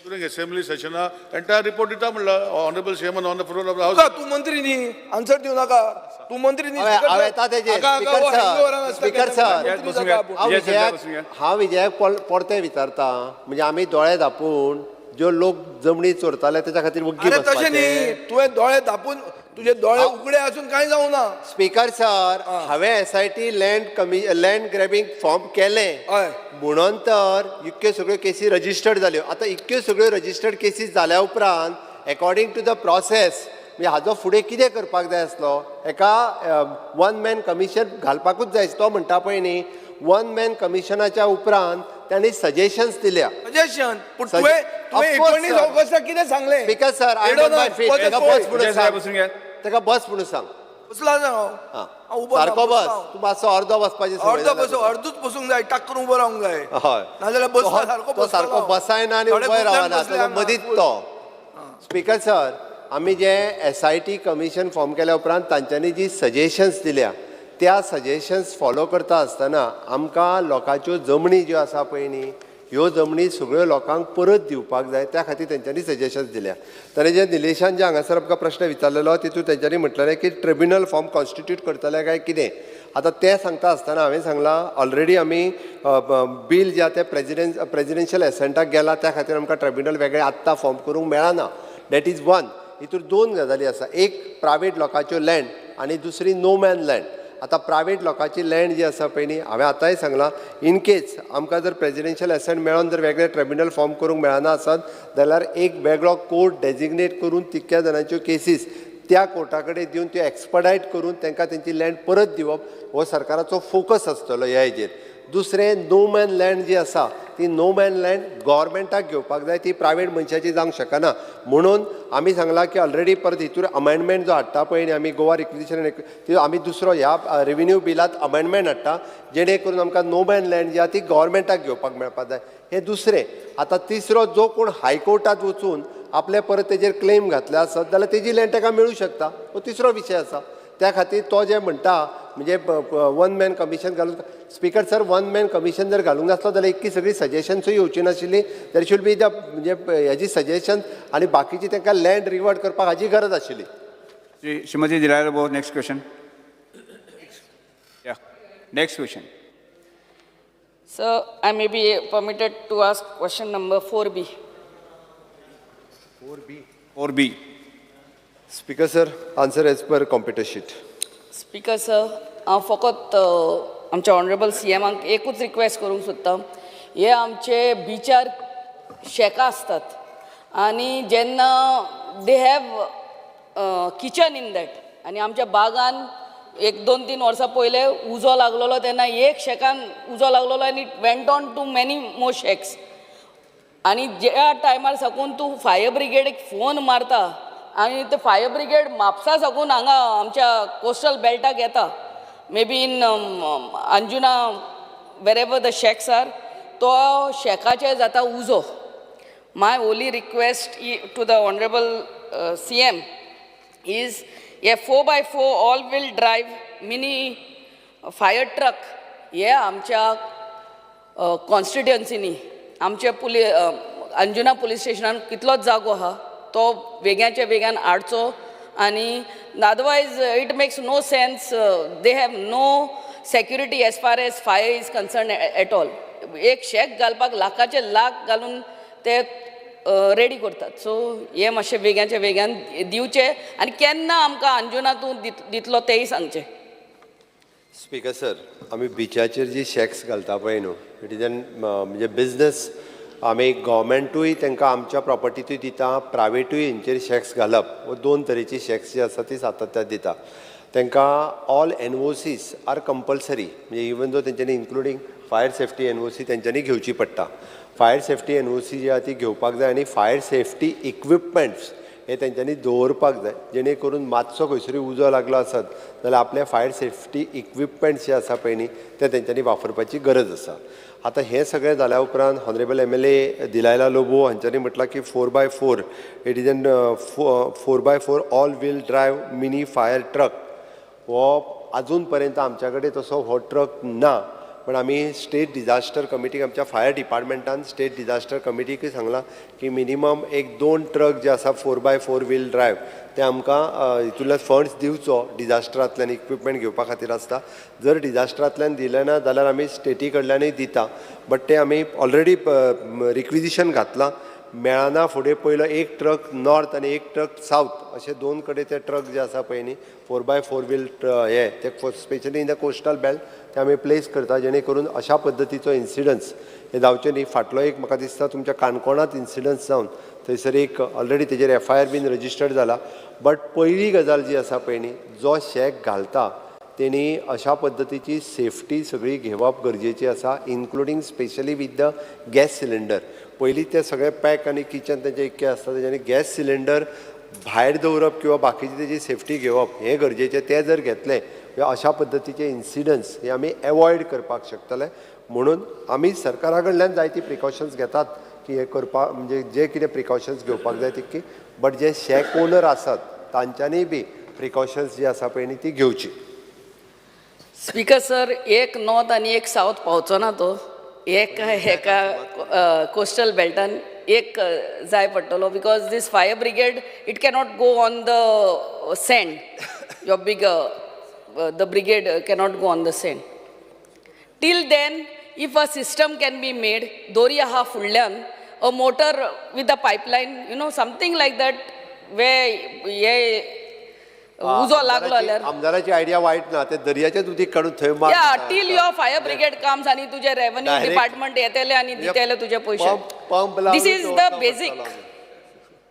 Speaker 7: During assembly session, entire report दिता म्हणला honorable CM on the floor of the house.
Speaker 8: तुका तूं मंत्री न्ही, आन्सर दिवं नाका. तूं मंत्री न्ही.
Speaker 3: हांवें हांवें येता तेजेर.
Speaker 8: हाका- हाका
Speaker 3: स्पीकर
Speaker 8: हो
Speaker 3: सर,
Speaker 8: hangover आसता
Speaker 3: स्पीकर
Speaker 8: केन्ना
Speaker 3: सर.
Speaker 8: मंत्री जाता आपूण.
Speaker 3: हांव
Speaker 6: विजय सरदेसाय
Speaker 3: विजयाक
Speaker 6: बसून घे.
Speaker 3: हांव विजयाक परतें विचारता, म्हणजे आमी दोळे धांपून ज्यो लोक जमनी चोरताले तेच्या खातीर वग्गी
Speaker 8: अरे तशें न्ही,
Speaker 3: बसपाचें?
Speaker 8: तुवें दोळे धांपून, तुजे दोळे उगडे आसून कांय जावना.
Speaker 3: स्पीकर सर, हांवें एसआयटी लँड ग्रॅबिंग फॉर्म केलें म्हणून तर इतक्यो सगळ्यो केसी रजिस्टर्ड जाल्यो. आतां इतक्यो सगळ्यो रजिस्टर्ड केसीस जाल्या उपरांत एकॉर्डिंग टू the process म्हणजे हाजो फुडें कितें करपाक जाय आसलो? हेका वन मॅन कमिशन घालपाकूच जाय. तो म्हणटा पळय न्ही, वन मॅन कमिशनाच्या उपरांत तांणी सजेशन्स दिल्या.
Speaker 8: सजेशन, पूण तुवें तुवें
Speaker 3: Of course,
Speaker 8: 19
Speaker 3: sir.
Speaker 8: ऑगस्टाक कितें सांगलें?
Speaker 3: Speaker sir, I am on my feet.
Speaker 8: पळय,
Speaker 3: ताका बस म्हणून
Speaker 6: विजय
Speaker 3: सांग.
Speaker 6: बसून घे.
Speaker 3: ताका बस म्हणून सांग.
Speaker 8: बसला ना हांव.
Speaker 3: हां.
Speaker 8: हांव उबो ना,
Speaker 3: सारको बस.
Speaker 8: बसला हांव.
Speaker 3: तूं मातसो अर्दो बसपाची संवय
Speaker 8: अर्दो
Speaker 3: जाल्या
Speaker 8: बसूं,
Speaker 3: तुका.
Speaker 8: अर्दूच बसूंक जाय, टाक करून उबो रावंक जाय. नाजाल्यार बसला सारको.
Speaker 3: तो सारको
Speaker 8: बसतलो.
Speaker 3: बसायना आनी
Speaker 8: थोडे
Speaker 3: उबोय
Speaker 8: खूब जाण
Speaker 3: रावना,
Speaker 8: बसले
Speaker 3: ताका
Speaker 8: हांगा.
Speaker 3: मदींच तो. स्पीकर सर, आमी जे एसआयटी कमिशन फॉर्म केल्या उपरांत तांच्यांनी जी सजेशन्स दिल्या त्या सजेशन्स फॉलो करता आसतना आमकां लोकांच्यो जमणी ज्यो आसा पळय न्ही, ह्यो जमणी सगळ्यो लोकांक परत दिवपाक जाय, त्या खातीर तेंच्यांनी सजेशन्स दिल्या. ताणें जे निलेशान जे हांगासर आमकां प्रश्न विचारलेलो तितून तेंच्यांनी म्हटलेलें की ट्रिब्युनल फॉर्म कॉन्स्टिट्यूट करतले काय कितें. आतां तें सांगता आसतना हांवें सांगलां ऑलरेडी आमी बील जें आहा तें प्रेजिडेन्शियल एसेंटाक गेला, त्या खातीर आमकां ट्रिब्युनल वेगळें आत्तां फॉर्म करूंक मेळना. That is one. हितूर दोन गजाली आसा, एक प्रायवेट लोकांच्यो लँड आनी दुसरी नो मॅन लँड. आतां प्रायवेट लोकांची लँड जी आसा पळय न्ही, हांवें आतांय सांगलां, इन केस आमकां जर प्रेजिडेन्शियल एसेंट मेळोन जर वेगळे ट्रिब्युनल फॉर्म करूंक मेळना आसत जाल्यार एक वेगळो कोर्ट डेजिग्नेट करून तितक्या जाणांच्यो केसीस त्या कोर्टा कडेन दिवन त्यो एक्सपडायट करून तांकां तेंची लँड परत दिवप हो सरकाराचो फोकस आसतलो ह्या हेजेर. दुसरें, नो मॅन लँड जी आसा ती नो मॅन लँड गव्हर्मेंटाक घेवपाक जाय, ती प्रायवेट मनशाची जावंक शकना. म्हणून आमी सांगलां की ऑलरेडी परत हितूर अमेंडमेंट जो हाडटा पळय न्ही आमी गोवा रिक्विजिशन, ती आमी दुसरो ह्या रेविन्यू बिलांत अमेंडमेंट हाडटा जेणे करून आमकां नो मॅन लँड जी आहा ती गव्हर्मेंटाक घेवपाक मेळपाक जाय. हें दुसरें. आतां तिसरो, जो कोण हायकोर्टात वचून आपले परत तेजेर क्लेम घातले आसत जाल्यार तेजी लँड ताका मेळूं शकता, हो तिसरो विशय आसा. त्या खातीर तो जे म्हणटा म्हणजे वन मॅन कमिशन घालून, speaker sir, one man commission जर घालूंक नासलो जाल्यार इतकी सगळी सजेशन्सूय येवची नाशिल्ली. There should be the म्हणजे हेजी सजेशन आनी बाकीची तांकां लँड रिवर्ट करपाक हाजी गरज आशिल्ली.
Speaker 6: Shrimati Delilah Lobo, next question. Yeah, next question.
Speaker 10: Sir, I may be permitted to ask question number 4B.
Speaker 6: 4B.
Speaker 3: Speaker sir, answer as per computer sheet.
Speaker 10: Speaker sir, हांव फकत आमच्या ऑनरेबल सी एमाक एकूच request करूंक सोदता. हे आमचे बिचार शॅकां आसतात आनी जेन्ना they have kitchen in that आनी आमच्या बागान एक दोन तीन वर्सां पयलें उजो लागलेलो तेन्ना एक शॅकान उजो लागलेलो आनी it went on to many more shacks. आनी ज्या टायमार साकून तूं फायर ब्रिगेडीक फोन मारता आनी ते फायर ब्रिगेड म्हापसा साकून हांगा आमच्या कोस्टल बेल्टाक येता, maybe in Anjuna, wherever the shacks are, तो शॅकाचेर जाता उजो. My only request to the honourable CM is a 4x4 all wheel drive mini fire truck हे आमच्या कॉन्स्टिट्युएन्सीनी आमच्या पुली अंजुना पुलीस स्टेशनान कितलोच जागो आहा तो वेग्याच्या वेग्यान हाडचो आनी otherwise it makes no sense. They have no security as far as fire is concern at all. एक shack घालपाक लाखाचे लाख घालून ते रेडी करतात. सो हे मातशें वेग्याच्या वेग्यान दिवचे आनी केन्ना आमकां अंजुना तूं दितलो तेंय सांगचें.
Speaker 3: स्पीकर सर, आमी बिचाचेर जी शॅक्स घालता पळय न्हू, it is an म्हणजे बिजनस. आमी गोवोरमेंटूय तांकां आमच्या प्रॉपर्टीतूय दिता, प्रायवेटूय हेंचेर शॅक्स घालप हो दोन तरेची शॅक्स जी आसा ती सातत्यान दिता तांकां. All NOCs are compulsory, म्हणजे इवन दो तेंच्यांनी including fire safety NOC तेंच्यांनी घेवची पडटा. फायर सेफ्टी एनओसी जी आहा ती घेवपाक जाय आनी फायर सेफ्टी इक्विपमेंट्स हे तेंच्यांनी दवरपाक जाय, जेणे करून मातसो खंयसरूय उजो लागलो आसत जाल्यार आपले फायर सेफ्टी इक्विपमेंट्स जे आसा पळय न्ही, ते तेंच्यांनी वापरपाची गरज आसा. आतां हें सगळें जाल्या उपरांत ऑनरेबल एमएलए दिलायला लोबो हांच्यांनी म्हटलां की 4x4, it is an 4x4 all wheel drive mini fire truck. हो अजून पर्यंत आमच्या कडेन तसो हो ट्रक ना, पण आमी स्टेट डिजास्टर कमिटीक, आमच्या फायर डिपार्टमेंटान स्टेट डिजास्टर कमिटीकूय सांगलां की मिनिमम एक दोन ट्रक जे आसा 4x4 wheel drive ते आमकां हितूंतल्यान फंड्स दिवचो. डिजास्टरांतल्यान इक्विपमेंट घेवपा खातीर आसता. जर डिजास्टरांतल्यान दिलें ना जाल्यार आमी स्टेटी कडल्यानूय दिता, बट ते आमी ऑलरेडी रिक्विजिशन घातलां. मेळना फुडें पयलो एक ट्रक नॉर्थ आनी एक ट्रक सावथ अशे दोन कडेन ते ट्रक जे आसा पळय न्ही, 4x4 wheel हे ते specially in the coastal belt ते आमी प्लेस करता, जेणे करून अशा पद्दतीचो इन्सिडन्स हे जावचे न्ही. फाटलो एक म्हाका दिसता तुमच्या काणकोणांत इन्सिडन्स जावन थंयसर एक ऑलरेडी तेजेर एफआयआर बीन रजिस्टर्ड जाला. बट पयली गजाल जी आसा पळय न्ही, जो शॅक घालता तेणी अशा पद्दतीची सेफ्टी सगळी घेवप गरजेची आसा, including specially with the gas cylinder. पयलीं ते सगळे पॅक आनी किचन तेंचें इतकें आसता, तेज्यानी गॅस सिलिंडर भायर दवरप किंवा बाकीची तेजी सेफ्टी घेवप हें गरजेचें. तें जर घेतलें किंवा अशा पद्दतीचे इन्सिडंट्स हे आमी एवॉयड करपाक शकतले. म्हणून आमी सरकारा कडल्यान जायती प्रिकॉशन्स घेतात की हे करपाक, म्हणजे जे कितें प्रिकॉशन्स घेवपाक जाय तितकी, बट जे शॅक ओनर आसात तांच्यांनी बी प्रिकॉशन्स जी आसा पळय न्ही ती घेवची.
Speaker 10: स्पीकर सर, एक नॉर्थ आनी एक सावथ पावचो ना तो. एक हेका कोस्टल बेल्टान एक जाय पडटलो, because this fire brigade it cannot go on the send. Your big the brigade cannot go on the send. Till then, if a system can be made, दोरी आहा फुडल्यान, a motor with a pipeline, something like that, way हे उजो लागलो जाल्यार.
Speaker 3: आमदाराची idea वायट ना. ते दर्याचेच उदीक काडून थंय मार.
Speaker 10: Yeah, till your fire brigade comes आणि तुझे रेव्हेन्यू
Speaker 3: Direct.
Speaker 10: Department येतले आणि दितले तुझे पयशे.
Speaker 3: Pump.
Speaker 10: This is the basic.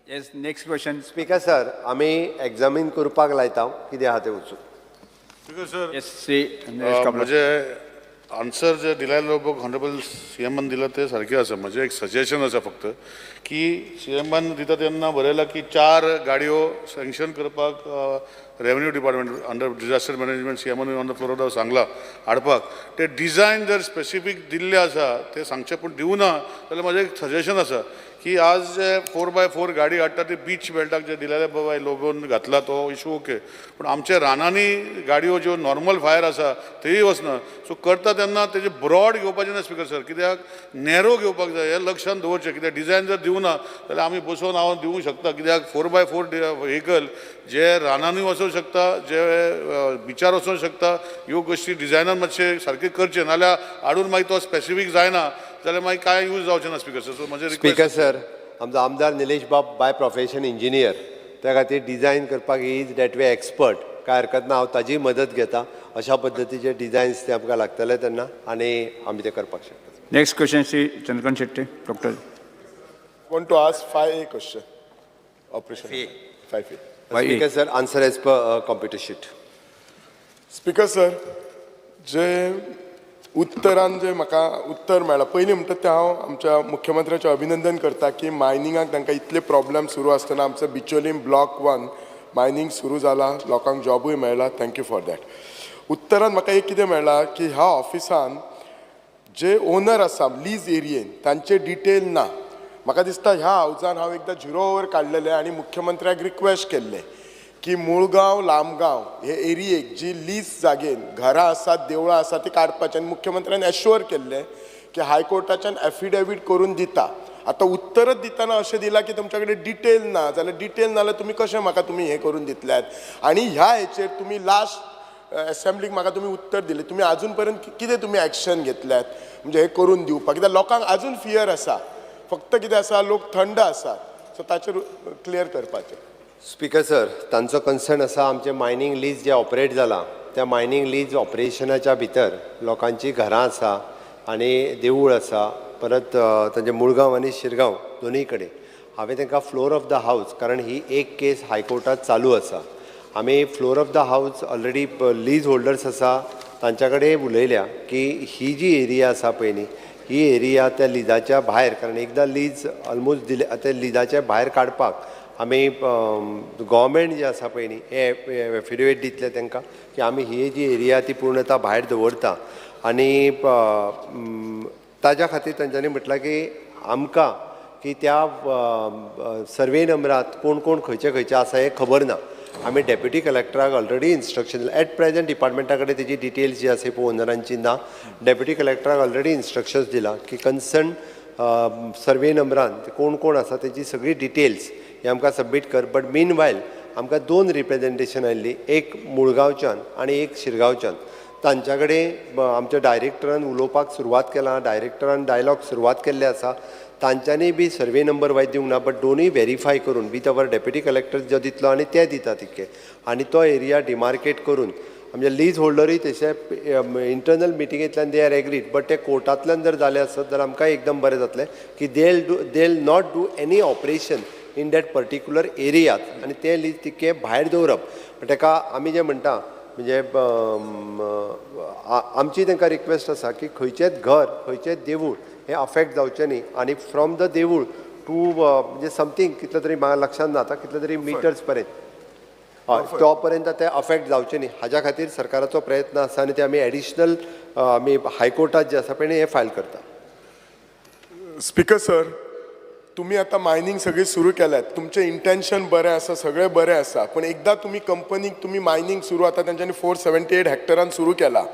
Speaker 6: Yes, next question.
Speaker 3: Speaker sir, आमी एग्जामीन करपाक लायता कितें आहा तें वचून.
Speaker 7: Speaker sir,
Speaker 6: Yes, Shri Naresh Cabral.
Speaker 7: म्हजे आन्सर जे दिलाय लोबोक ऑनरेबल सी एमान दिला ते सारकें आसा. म्हजें एक सजेशन आसा फक्त की सी एमान दिता तेन्ना बरयलां की चार गाडयो सँक्शन करपाक revenue department under disaster management C एमान on the floor सांगलां हाडपाक. ते डिजायन जर स्पेसिफीक दिल्ले आसा ते सांगचे, पूण दिवना जाल्यार म्हजें एक सजेशन आसा. की आज जे 4x4 गाडी हाडटा ती बीच बेल्टाक जे दिलेले बाबा लोगोन घातला तो इशू ओके, पूण आमच्या रानांनी गाडयो ज्यो नॉर्मल फायर आसा तेय वचना. सो करता तेन्ना तेजे ब्रॉड घेवपाचें ना स्पीकर सर, कित्याक नॅरो घेवपाक जाय हें लक्षान दवरचें. कित्याक डिजायन जर दिवना जाल्यार आमी बसोवन हांव दिवंक शकता, कित्याक 4x4 व्हेकल जे रानांनी वचोंक शकता, जे बिचार वचोंक शकता, ह्यो गोश्टी डिजायनान मातशें सारकें करचें, नाल्यार हाडून मागीर तो स्पेसिफीक जायना जाल्यार मागीर कांय यूज जावचें ना स्पीकर सर. सो म्हजें
Speaker 3: स्पीकर
Speaker 7: रिक्वेस्ट.
Speaker 3: सर, आमचो आमदार निलेश बाब बाय प्रोफेशन इंजिनियर, त्या खातीर डिजायन करपाक he is that way expert. कांय हरकत ना, हांव ताजी मदत घेता. अशा पद्दतीचे डिजायन्स ते आमकां लागतले तेन्ना आनी आमी ते करपाक शकता.
Speaker 6: Next question Shri Chandrakant Shetty doctor.
Speaker 11: Want to ask 5A question. Operation 5A.
Speaker 3: Speaker sir, answer as per computer sheet.
Speaker 11: Speaker sir, जे उत्तरान जे म्हाका उत्तर मेळ्ळां, पयलीं म्हणटा तें हांव आमच्या मुख्यमंत्र्याचें अभिनंदन करता की मायनिंगाक तांकां इतले प्रॉब्लम सुरू आसतना आमचो बिचोलीम ब्लॉक 1 मायनींग सुरू जाला, लोकांक जॉबूय मेळ्ळा. Thank you for that. उत्तरान म्हाका एक कितें मेळ्ळां की ह्या ऑफिसान जे ओनर आसा लीज एरियेन तांचे डिटेल ना. म्हाका दिसता ह्या हावजान हांव एकदां झिरो ओवर काडलेलें आनी मुख्यमंत्र्याक रिक्वेस्ट केल्लें की मुळगांव लामगांव हे एरियेक जी लीज जागेन घरां आसात, देवळां आसात ती काडपाची, आनी मुख्यमंत्र्यान एश्योर केल्लें की हायकोर्टाच्यान एफिडेवीट करून दिता. आतां उत्तरच दितना अशें दिलां की तुमच्या कडेन डिटेल ना, जाल्यार डिटेल ना जाल्यार तुमी कशें म्हाका तुमी हें करून दितल्यात? आनी ह्या हेचेर तुमी लास्ट एसेंब्लीक म्हाका तुमी उत्तर दिलें, तुमी आजून पर्यंत कितें तुमी एक्शन घेतल्यात म्हणजे हें करून दिवपाक? कित्याक लोकांक आजून फियर आसा, फक्त कितें आसा लोक थंड आसात. सो ताचेर क्लियर करपाचें.
Speaker 3: स्पीकर सर, तांचो कन्सर्न आसा आमचें मायनींग लीज जें ऑपरेट जालां त्या मायनींग लीज ऑपरेशनाच्या भितर लोकांचीं घरां आसा आनी देवूळ आसा, परत तांचे मुळगांव आनी शिरगांव दोनूय कडेन. हांवें तांकां फ्लोर ऑफ the house, कारण ही एक केस हायकोर्टांत चालू आसा, आमी floor of the house already lease holders आसा तांच्या कडेन उलयल्या की ही जी एरिया आसा पळय न्ही, ही एरिया त्या लिजाच्या भायर, कारण एकदां लीज ऑलमोस्ट दिले त्या लिजाच्या भायर काडपाक आमी गव्हर्मेंट जे आसा पळय न्ही हे एफिडेवीट दितले तांकां की आमी ही जी एरिया ती पूर्णता भायर दवरता. आनी ताज्या खातीर तांच्यांनी म्हटलां की आमकां की त्या सर्वे नंबरात कोण कोण खंयचे खंयचे आसा हें खबर ना. आमी डेप्युटी कलेक्टराक ऑलरेडी इन्स्ट्रक्शन दिलां. एट प्रेजेंट डिपार्टमेंटा कडेन तेजी डिटेल्स जी आसा पळय ओनरांची ना. डेप्युटी कलेक्टराक ऑलरेडी इन्स्ट्रक्शन्स दिलां की कन्सर्न सर्वे नंबरान कोण कोण आसा तेजी सगळी डिटेल्स हे आमकां सबमीट कर. बट मीन वायल आमकां 2 रिप्रेजेंटेशन आयिल्ली, एक मुळगांवच्यान आनी एक शिरगांवच्यान. तांच्या कडेन आमच्या डायरेक्टरान उलोवपाक सुरवात केला, डायरेक्टरान डायलॉग सुरवात केल्ले आसा. तांच्यांनी बी सर्वे नंबर वायज दिवंक ना, बट दोनूय वेरीफाय करून विथ our deputy collector जो दितलो आनी ते दिता तितके, आनी तो एरिया डिमार्केट करून आमचे लीज होल्डरूय तशे internal मिटिंगेंतल्यान they are agreed. But ते कोर्टांतल्यान जर जालें आसत जाल्यार आमकां एकदम बरें जातलें की they not do any operation in that particular area आनी ते लीज तितके भायर दवरप. ताका आमी जें म्हणटा म्हणजे आमची तांकां रिक्वेस्ट आसा की खंयचेंच घर खंयचेंच देवूळ हें अफेक्ट जावचें न्ही, आनी फ्रॉम the देवूळ टू म्हणजे समथींग कितले तरी म्हाका लक्षांत ना आतां कितले तरी मिटर्स पर्यंत, हय, तो पर्यंत ते अफेक्ट जावचे न्ही हाज्या खातीर सरकाराचो प्रयत्न आसा. आनी ते आमी एडिशनल आमी हायकोर्टात जे आसा पळय हें फायल करता.
Speaker 11: स्पीकर सर, तुमी आतां मायनींग सगळी सुरू केल्यात, तुमचें इंटेन्शन बरें आसा, सगळें बरें आसा, पूण एकदां तुमी कंपनीक तुमी मायनींग सुरू आतां तेंच्यांनी 478 हॅक्टरान सुरू केला,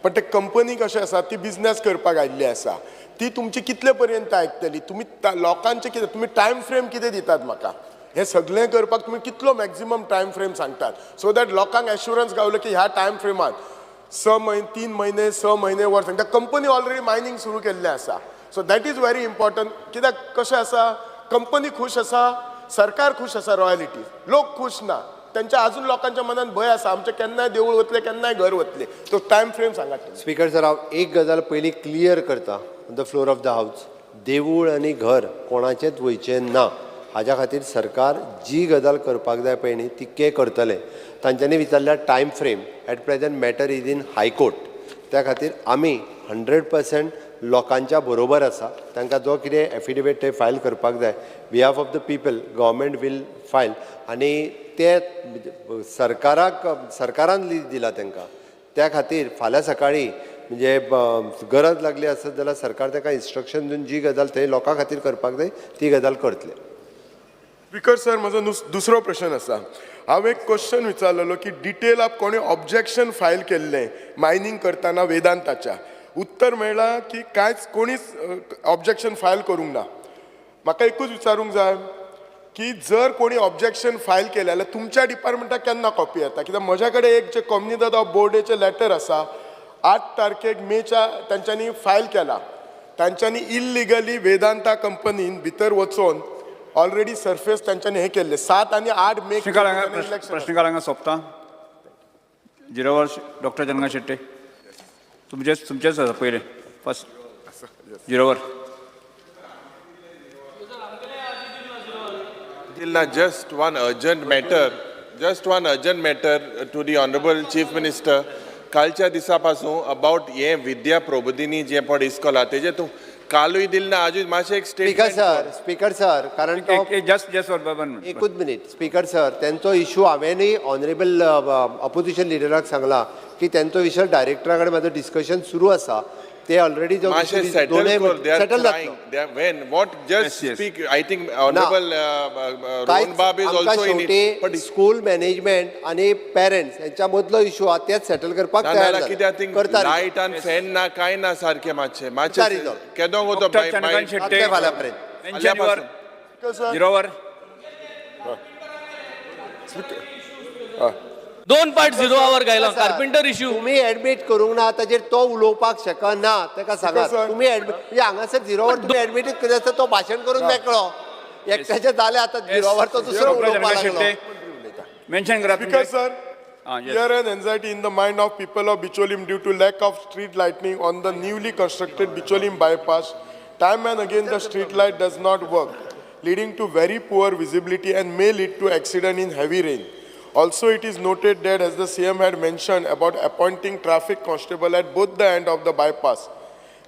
Speaker 11: पण ते कंपनी कशें आसा ती बिजनेस करपाक आयिल्ली आसा, ती तुमची कितले पर्यंत आयकतली? तुमी लोकांचे कितें तुमी टायम फ्रेम कितें दितात म्हाका? हें सगळें करपाक तुमी कितलो मॅक्झिमम टायम फ्रेम सांगतात सो that लोकांक एश्युरन्स गावलो की ह्या टायम फ्रेमान 6 म्हयने, 3 म्हयने, 6 म्हयने, वर्स त्या कंपनी ऑलरेडी मायनींग सुरू केल्लें आसा. So that is very important. कित्याक कशें आसा, कंपनी खूश आसा, सरकार खूश आसा, रॉयलिटी लोक खूश ना, तेंच्या अजून लोकांच्या मनान भंय आसा आमचें केन्नाय देवूळ वतलें, केन्नाय घर वतलें. तो टायम फ्रेम सांगात तुमी.
Speaker 3: स्पीकर सर, हांव एक गजाल पयलीं क्लियर करता on the floor of the house, देवूळ आनी घर कोणाचेंच वयचें ना. हाज्या खातीर सरकार जी गजाल करपाक जाय पळय न्ही तितकें करतलें. तांच्यांनी विचारल्यार time frame, at present matter is in high court, त्या खातीर आमी 100% लोकांच्या बरोबर आसा. तांकां जो कितें एफिडेवीट ते फायल करपाक जाय behalf of the people government will file. आनी ते सरकारान लीज दिला तांकां, त्या खातीर फाल्यां सकाळीं म्हणजे गरज लागली आसत जाल्यार सरकार ताका इन्स्ट्रक्शन दिवन जी गजाल थंय लोकां खातीर करपाक जाय ती गजाल करतले.
Speaker 11: स्पीकर सर, म्हजो दुसरो प्रश्न आसा. हांव एक क्वेश्चन विचारलेलो की डिटेल आप कोणी ऑब्जेक्शन फायल केल्लें मायनींग करतना वेदांताच्या. उत्तर मेळ्ळां की कांयच कोणीच ऑब्जेक्शन फायल करूंक ना. म्हाका एकूच विचारूंक जाय की जर कोणी ऑब्जेक्शन फायल केलें जाल्यार तुमच्या डिपार्टमेंटाक केन्ना कॉपी येता? कित्याक म्हज्या कडेन एक जे कोमनिदाद ऑफ बोर्डेचें लॅटर आसा, 8 तारखेक मेच्या तांच्यांनी फायल केला. तांच्यांनी इल्लिगली वेदांता कंपनीन भितर वचोन ऑलरेडी सरफेस तांच्यांनी हें केल्लें. 7 आनी 8 मे
Speaker 6: प्रश्नकाळ हांगा सोंपता. झिरो वर्स डॉक्टर चंद्रकांत शेट्टे, तुमचेच आसा पयलें फर्स्ट झिरो वर.
Speaker 2: Just one urgent matter, just one urgent matter to the Honorable Chief Minister. कालच्या दिसा पासून अबाउट हे विद्या प्रबोधिनी जें पड इस्कोल आहा तेजें तूं कालूय दिल ना, आजूय मातशें एक
Speaker 3: speaker
Speaker 2: statement.
Speaker 3: Sir, speaker sir, कारण तो
Speaker 6: जस्ट जस्ट वन
Speaker 3: एकूच मिनीट. स्पीकर सर, तेंचो इशू हांवेंनूय ऑनरेबल ऑपोजिशन लिडराक सांगला की तेंचो विशय डायरेक्टरा कडेन म्हाजो डिस्कशन सुरू आसा. ते ऑलरेडी जो
Speaker 2: मातशें सेटल कर. They are
Speaker 3: settle
Speaker 2: trying.
Speaker 3: जातलो.
Speaker 2: They are when what just speak. I think honourable Rohan बाब is
Speaker 3: आमकां
Speaker 2: ऑल्सो इन
Speaker 3: शेवटी
Speaker 2: it. But
Speaker 3: school management आनी पेरंट्स हेंच्या मदलो इशू आहा तेच सेटल करपाक
Speaker 2: ना
Speaker 3: तयार
Speaker 2: नाल्यार
Speaker 3: जाले.
Speaker 2: कित्याक थिंग
Speaker 3: करता
Speaker 2: लायट आनी फॅन ना, कांय ना सारकें. मातशें मातशें
Speaker 3: करता resolve.
Speaker 2: केदो गो तो
Speaker 6: डॉक्टर
Speaker 2: बाय
Speaker 6: चंद्रकांत शेट्टे.
Speaker 3: जातले फाल्यां पर्यंत.
Speaker 6: मेन्शन your zero वर.
Speaker 1: दोन पार्ट झिरो our घायला कार्पेंटर इश्यू.
Speaker 3: तुम्ही ऍडमिट करूंक ना ताजेर तो उलोवपाक शकना. ताका सांगा
Speaker 11: sir.
Speaker 3: तुम्ही ऍडमिट म्हणजे हांगासर झिरोवर तुम्ही ऍडमिट करीत आसता तो भाशण करून मेकळो. एकट्याचें जालें आतां झिरोवर तो दुसरो
Speaker 6: डॉक्टर
Speaker 3: उलोवपाक
Speaker 6: चंद्रकांत
Speaker 3: लागलो.
Speaker 6: शेट्टे मेन्शन करा.
Speaker 11: Speaker sir,
Speaker 6: yes.
Speaker 11: Fear and anxiety in the mind of people of Bicholim due to lack of street lighting on the newly constructed Bicholim bypass. Time and again the street light does not work, leading to very poor visibility and may lead to accident in heavy rain. Also, it is noted that as the CM had mentioned about appointing traffic constable at both the end of the bypass,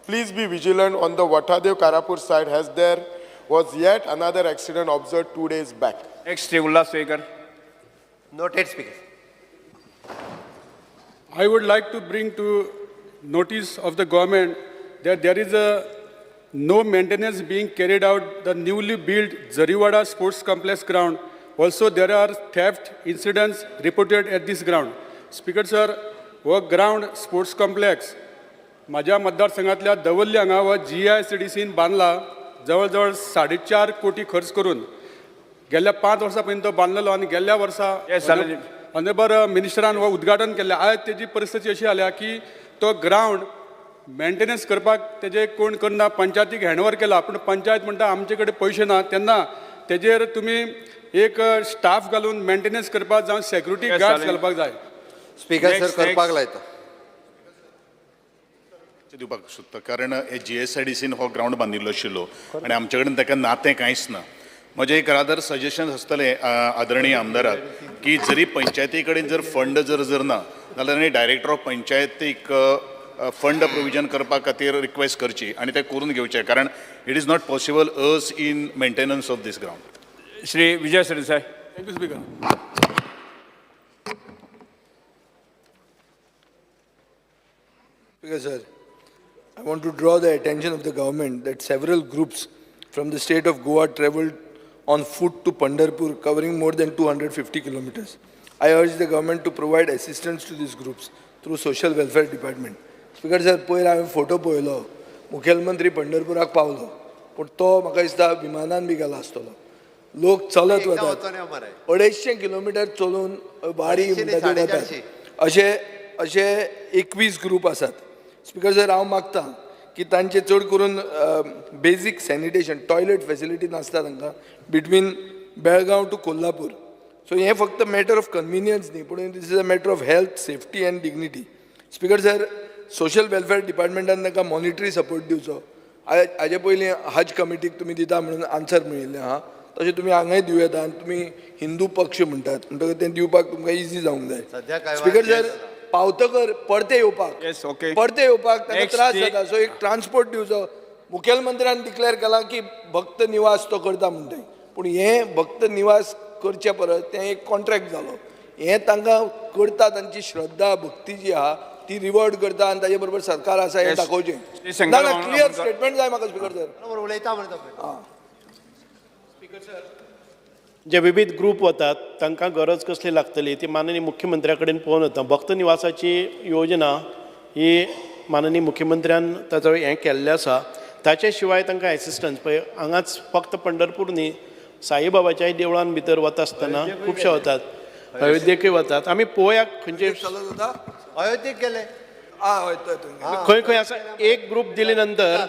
Speaker 11: please be vigilant on the Vathadev Karapur side as there was yet another accident observed 2 days back.
Speaker 6: Next Shri Ulhas Tuyenkar.
Speaker 3: Noted speaker.
Speaker 12: I would like to bring to notice of the government that there is a no maintenance being carried out the newly built Jariwada Sports Complex ground. Also, there are theft incidents reported at this ground. Speaker sir, हो ground sports complex म्हाज्या मतदारसंघातल्या दवर्ली हांगा हो GICDCन बांदला, जवळ जवळ 4.5 कोटी खर्च करून. गेल्या 5 वर्सां पयलीं तो बांदलेलो आनी गेल्ल्या वर्सा
Speaker 6: Yes, जालें.
Speaker 12: ऑनरेबल मिनिस्टरान हो उद्घाटन केल्लें. आयज तेजी परिस्थिती अशी जाल्या की तो ग्रावंड मेंटेनन्स करपाक तेजे कोण करना. पंचायतीक हँडओवर केला पूण पंचायत म्हणटा आमचे कडेन पयशे ना. तेन्ना तेजेर तुमी एक स्टाफ घालून मेंटेनन्स करपाक जावं सेक्युरिटी
Speaker 6: Yes,
Speaker 12: guards
Speaker 6: जालें.
Speaker 12: घालपाक जाय.
Speaker 3: स्पीकर सर,
Speaker 6: Next,
Speaker 3: करपाक
Speaker 6: next.
Speaker 3: लायता.
Speaker 7: दिवपाक सोदता, कारण हे GSIDCन हो ग्रावंड बांदिल्लो आशिल्लो आनी आमचे कडेन ताका नातें कांयच ना. म्हजें एक रादर सजेशन आसतलें आदरणीय आमदाराक की जरी पंचायती कडेन जर फंड जर जर ना जाल्यार आनी डायरेक्टर ऑफ पंचायतीक फंड प्रोविजन करपा खातीर रिक्वेस्ट करची आनी तें करून घेवचें, कारण it is not possible us in maintenance of this ground.
Speaker 6: Shri Vijay Sardesai.
Speaker 12: Thank you speaker.
Speaker 8: Speaker sir, I want to draw the attention of the government that several groups from the state of Goa traveled on foot to Pandharpur, covering more than 250 kilometers. I urge the government to provide assistance to these groups through social welfare department. Speaker sir, पयर हांवें photo पळयलो, मुखेलमंत्री पंढरपुराक पावलो पूण तो म्हाका दिसता विमानान बी गेला आसतलो. लोक चलत
Speaker 3: एकदां
Speaker 8: वतात,
Speaker 3: वचोन यो मरे.
Speaker 8: 250 किलोमिटर चलून वारी
Speaker 3: 250
Speaker 8: म्हणटा ते वतात.
Speaker 3: 450.
Speaker 8: अशे अशे 21 ग्रूप आसात. स्पीकर सर, हांव मागता की तांचे चड करून बेजीक सॅनिटेशन टॉयलेट फॅसिलिटी नासता तांकां between Belgaum to Kolhapur. So हें फक्त मॅटर ऑफ कन्विनियन्स न्ही, पूण this is a matter of health, safety and dignity. Speaker sir, social welfare डिपार्टमेंटान तांकां मॉनिटरी सपोर्ट दिवचो. हाजे पयलीं हज कमिटीक तुमी दिता म्हणून आन्सर मेळिल्लें आहा, तशें तुमी हांगाय दिवं येता. आनी तुमी हिंदू पक्ष म्हणटात म्हणटकच तें दिवपाक तुमकां इजी जावंक
Speaker 3: सध्या
Speaker 8: जाय.
Speaker 3: काय
Speaker 8: स्पीकर सर, पावतकर परते येवपाक,
Speaker 6: Yes, okay.
Speaker 8: परते येवपाक तांकां
Speaker 6: Next
Speaker 8: त्रास
Speaker 6: day.
Speaker 8: जाता. सो एक ट्रान्सपोर्ट दिवचो. मुखेलमंत्र्यान डिक्लेअर केलां की भक्त निवास तो करता म्हणटा, पूण हें भक्त निवास करचे परस तें एक कॉन्ट्रॅक्ट जालो. हें तांकां करता तांची श्रद्धा भक्ती जी आहा ती रिवर्ट करता आनी ताजे बरोबर सरकार आसा हें
Speaker 6: Yes.
Speaker 8: दाखोवचें.
Speaker 6: श्री शंकर
Speaker 8: ना ना,
Speaker 6: आमोणकर.
Speaker 8: क्लियर स्टेटमेंट जाय म्हाका स्पीकर सर.
Speaker 3: बरोबर उलयता म्हणटा पळय.
Speaker 13: जे विविध ग्रूप वतात तांकां गरज कसली लागतली ती माननीय मुख्यमंत्र्या कडेन पळोवन वता. भक्त निवासाची योजना ही माननीय मुख्यमंत्र्यान ताचो हें केल्लें आसा. ताचे शिवाय तांकां एसिस्टन्स पळय हांगाच फक्त पंढरपूर न्ही, साईबाबाच्याय देवळान भितर वता आसतना खुबशे वतात, अयोध्येकूय वतात. आमी पळोवया खंयचे
Speaker 8: चलत वता.
Speaker 3: अयोध्येक गेले.
Speaker 8: आं हय थंय थंय.
Speaker 13: खंय खंय आसा. एक ग्रूप दिले नंतर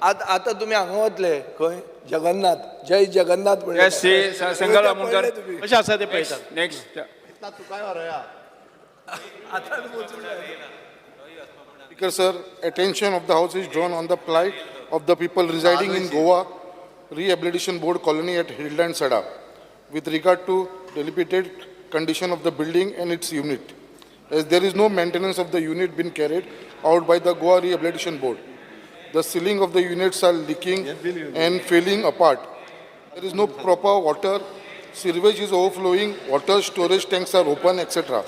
Speaker 8: आतां आतां तुमी हांगा वतले खंय, जगन्नाथ, जय जगन्नाथ म्हणलें.
Speaker 6: Yes, Shri Shankar Amonkar.
Speaker 13: कशें आसा तें पळयतात.
Speaker 6: नेक्स्ट.
Speaker 3: तुकाय वारया.
Speaker 7: Speaker sir, attention of the house is drawn on the plight of the people residing in Goa Rehabilitation Board colony at Hillland Sada with regard to dilapidated condition of the building and its unit, as there is no maintenance of the unit been carried out by the Goa Rehabilitation Board. The ceiling of the units are leaking and falling apart. There is no proper water, sewage is overflowing, water storage tanks are open, etc.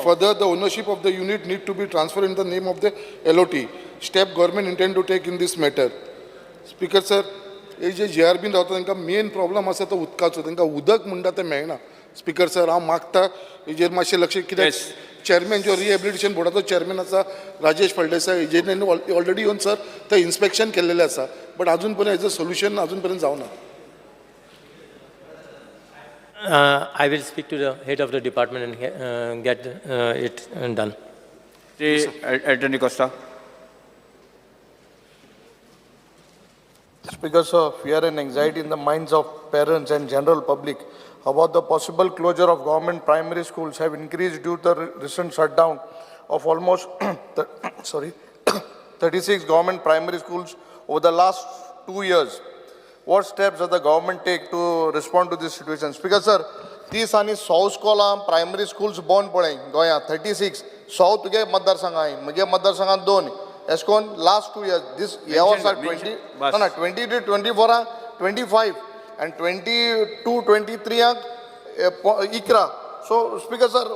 Speaker 7: Further, the ownership of the unit need to be transferred in the name of the LOT. Step government intend to take in this matter. Speaker sir, हे जे जे R बीन रावता तांकां main problem आसा तो उदकाचो. तांकां उदक म्हणटा तें मेळना. स्पीकर सर, हांव मागता हेजेर मातशें लक्ष कित्याक
Speaker 6: Yes.
Speaker 7: Chairman जो रिहेबिलिटेशन बोर्डाचो चेअरमॅन आसा राजेश फळदेसाय, हेजेर ऑलरेडी येवन सर ते इन्स्पेक्शन केल्लेलें आसा, बट अजून पर्यंत हेजो सोल्युशन अजून पर्यंत जावना.
Speaker 14: I will speak to the head of the department and get it done.
Speaker 6: Shri Anthony Costa.
Speaker 7: Speaker sir, fear and anxiety in the minds of parents and general public about the possible closure of government primary schools have increased due to the recent shutdown of almost sorry 36 government primary schools over the last 2 years. What steps does the government take to respond to this situation? Speaker sir, 30 आनी 100 स्कॉलां primary schools बंद पळय गोंयांत, 36 100 तुगे मतदारसंघां, म्हगे मतदारसंघांत दोन. एश कोन last 2 years दीस ह्या वर्सा 20
Speaker 6: बस.
Speaker 7: ना ना, 22 24 25 आनी 22 23 11. सो स्पीकर सर,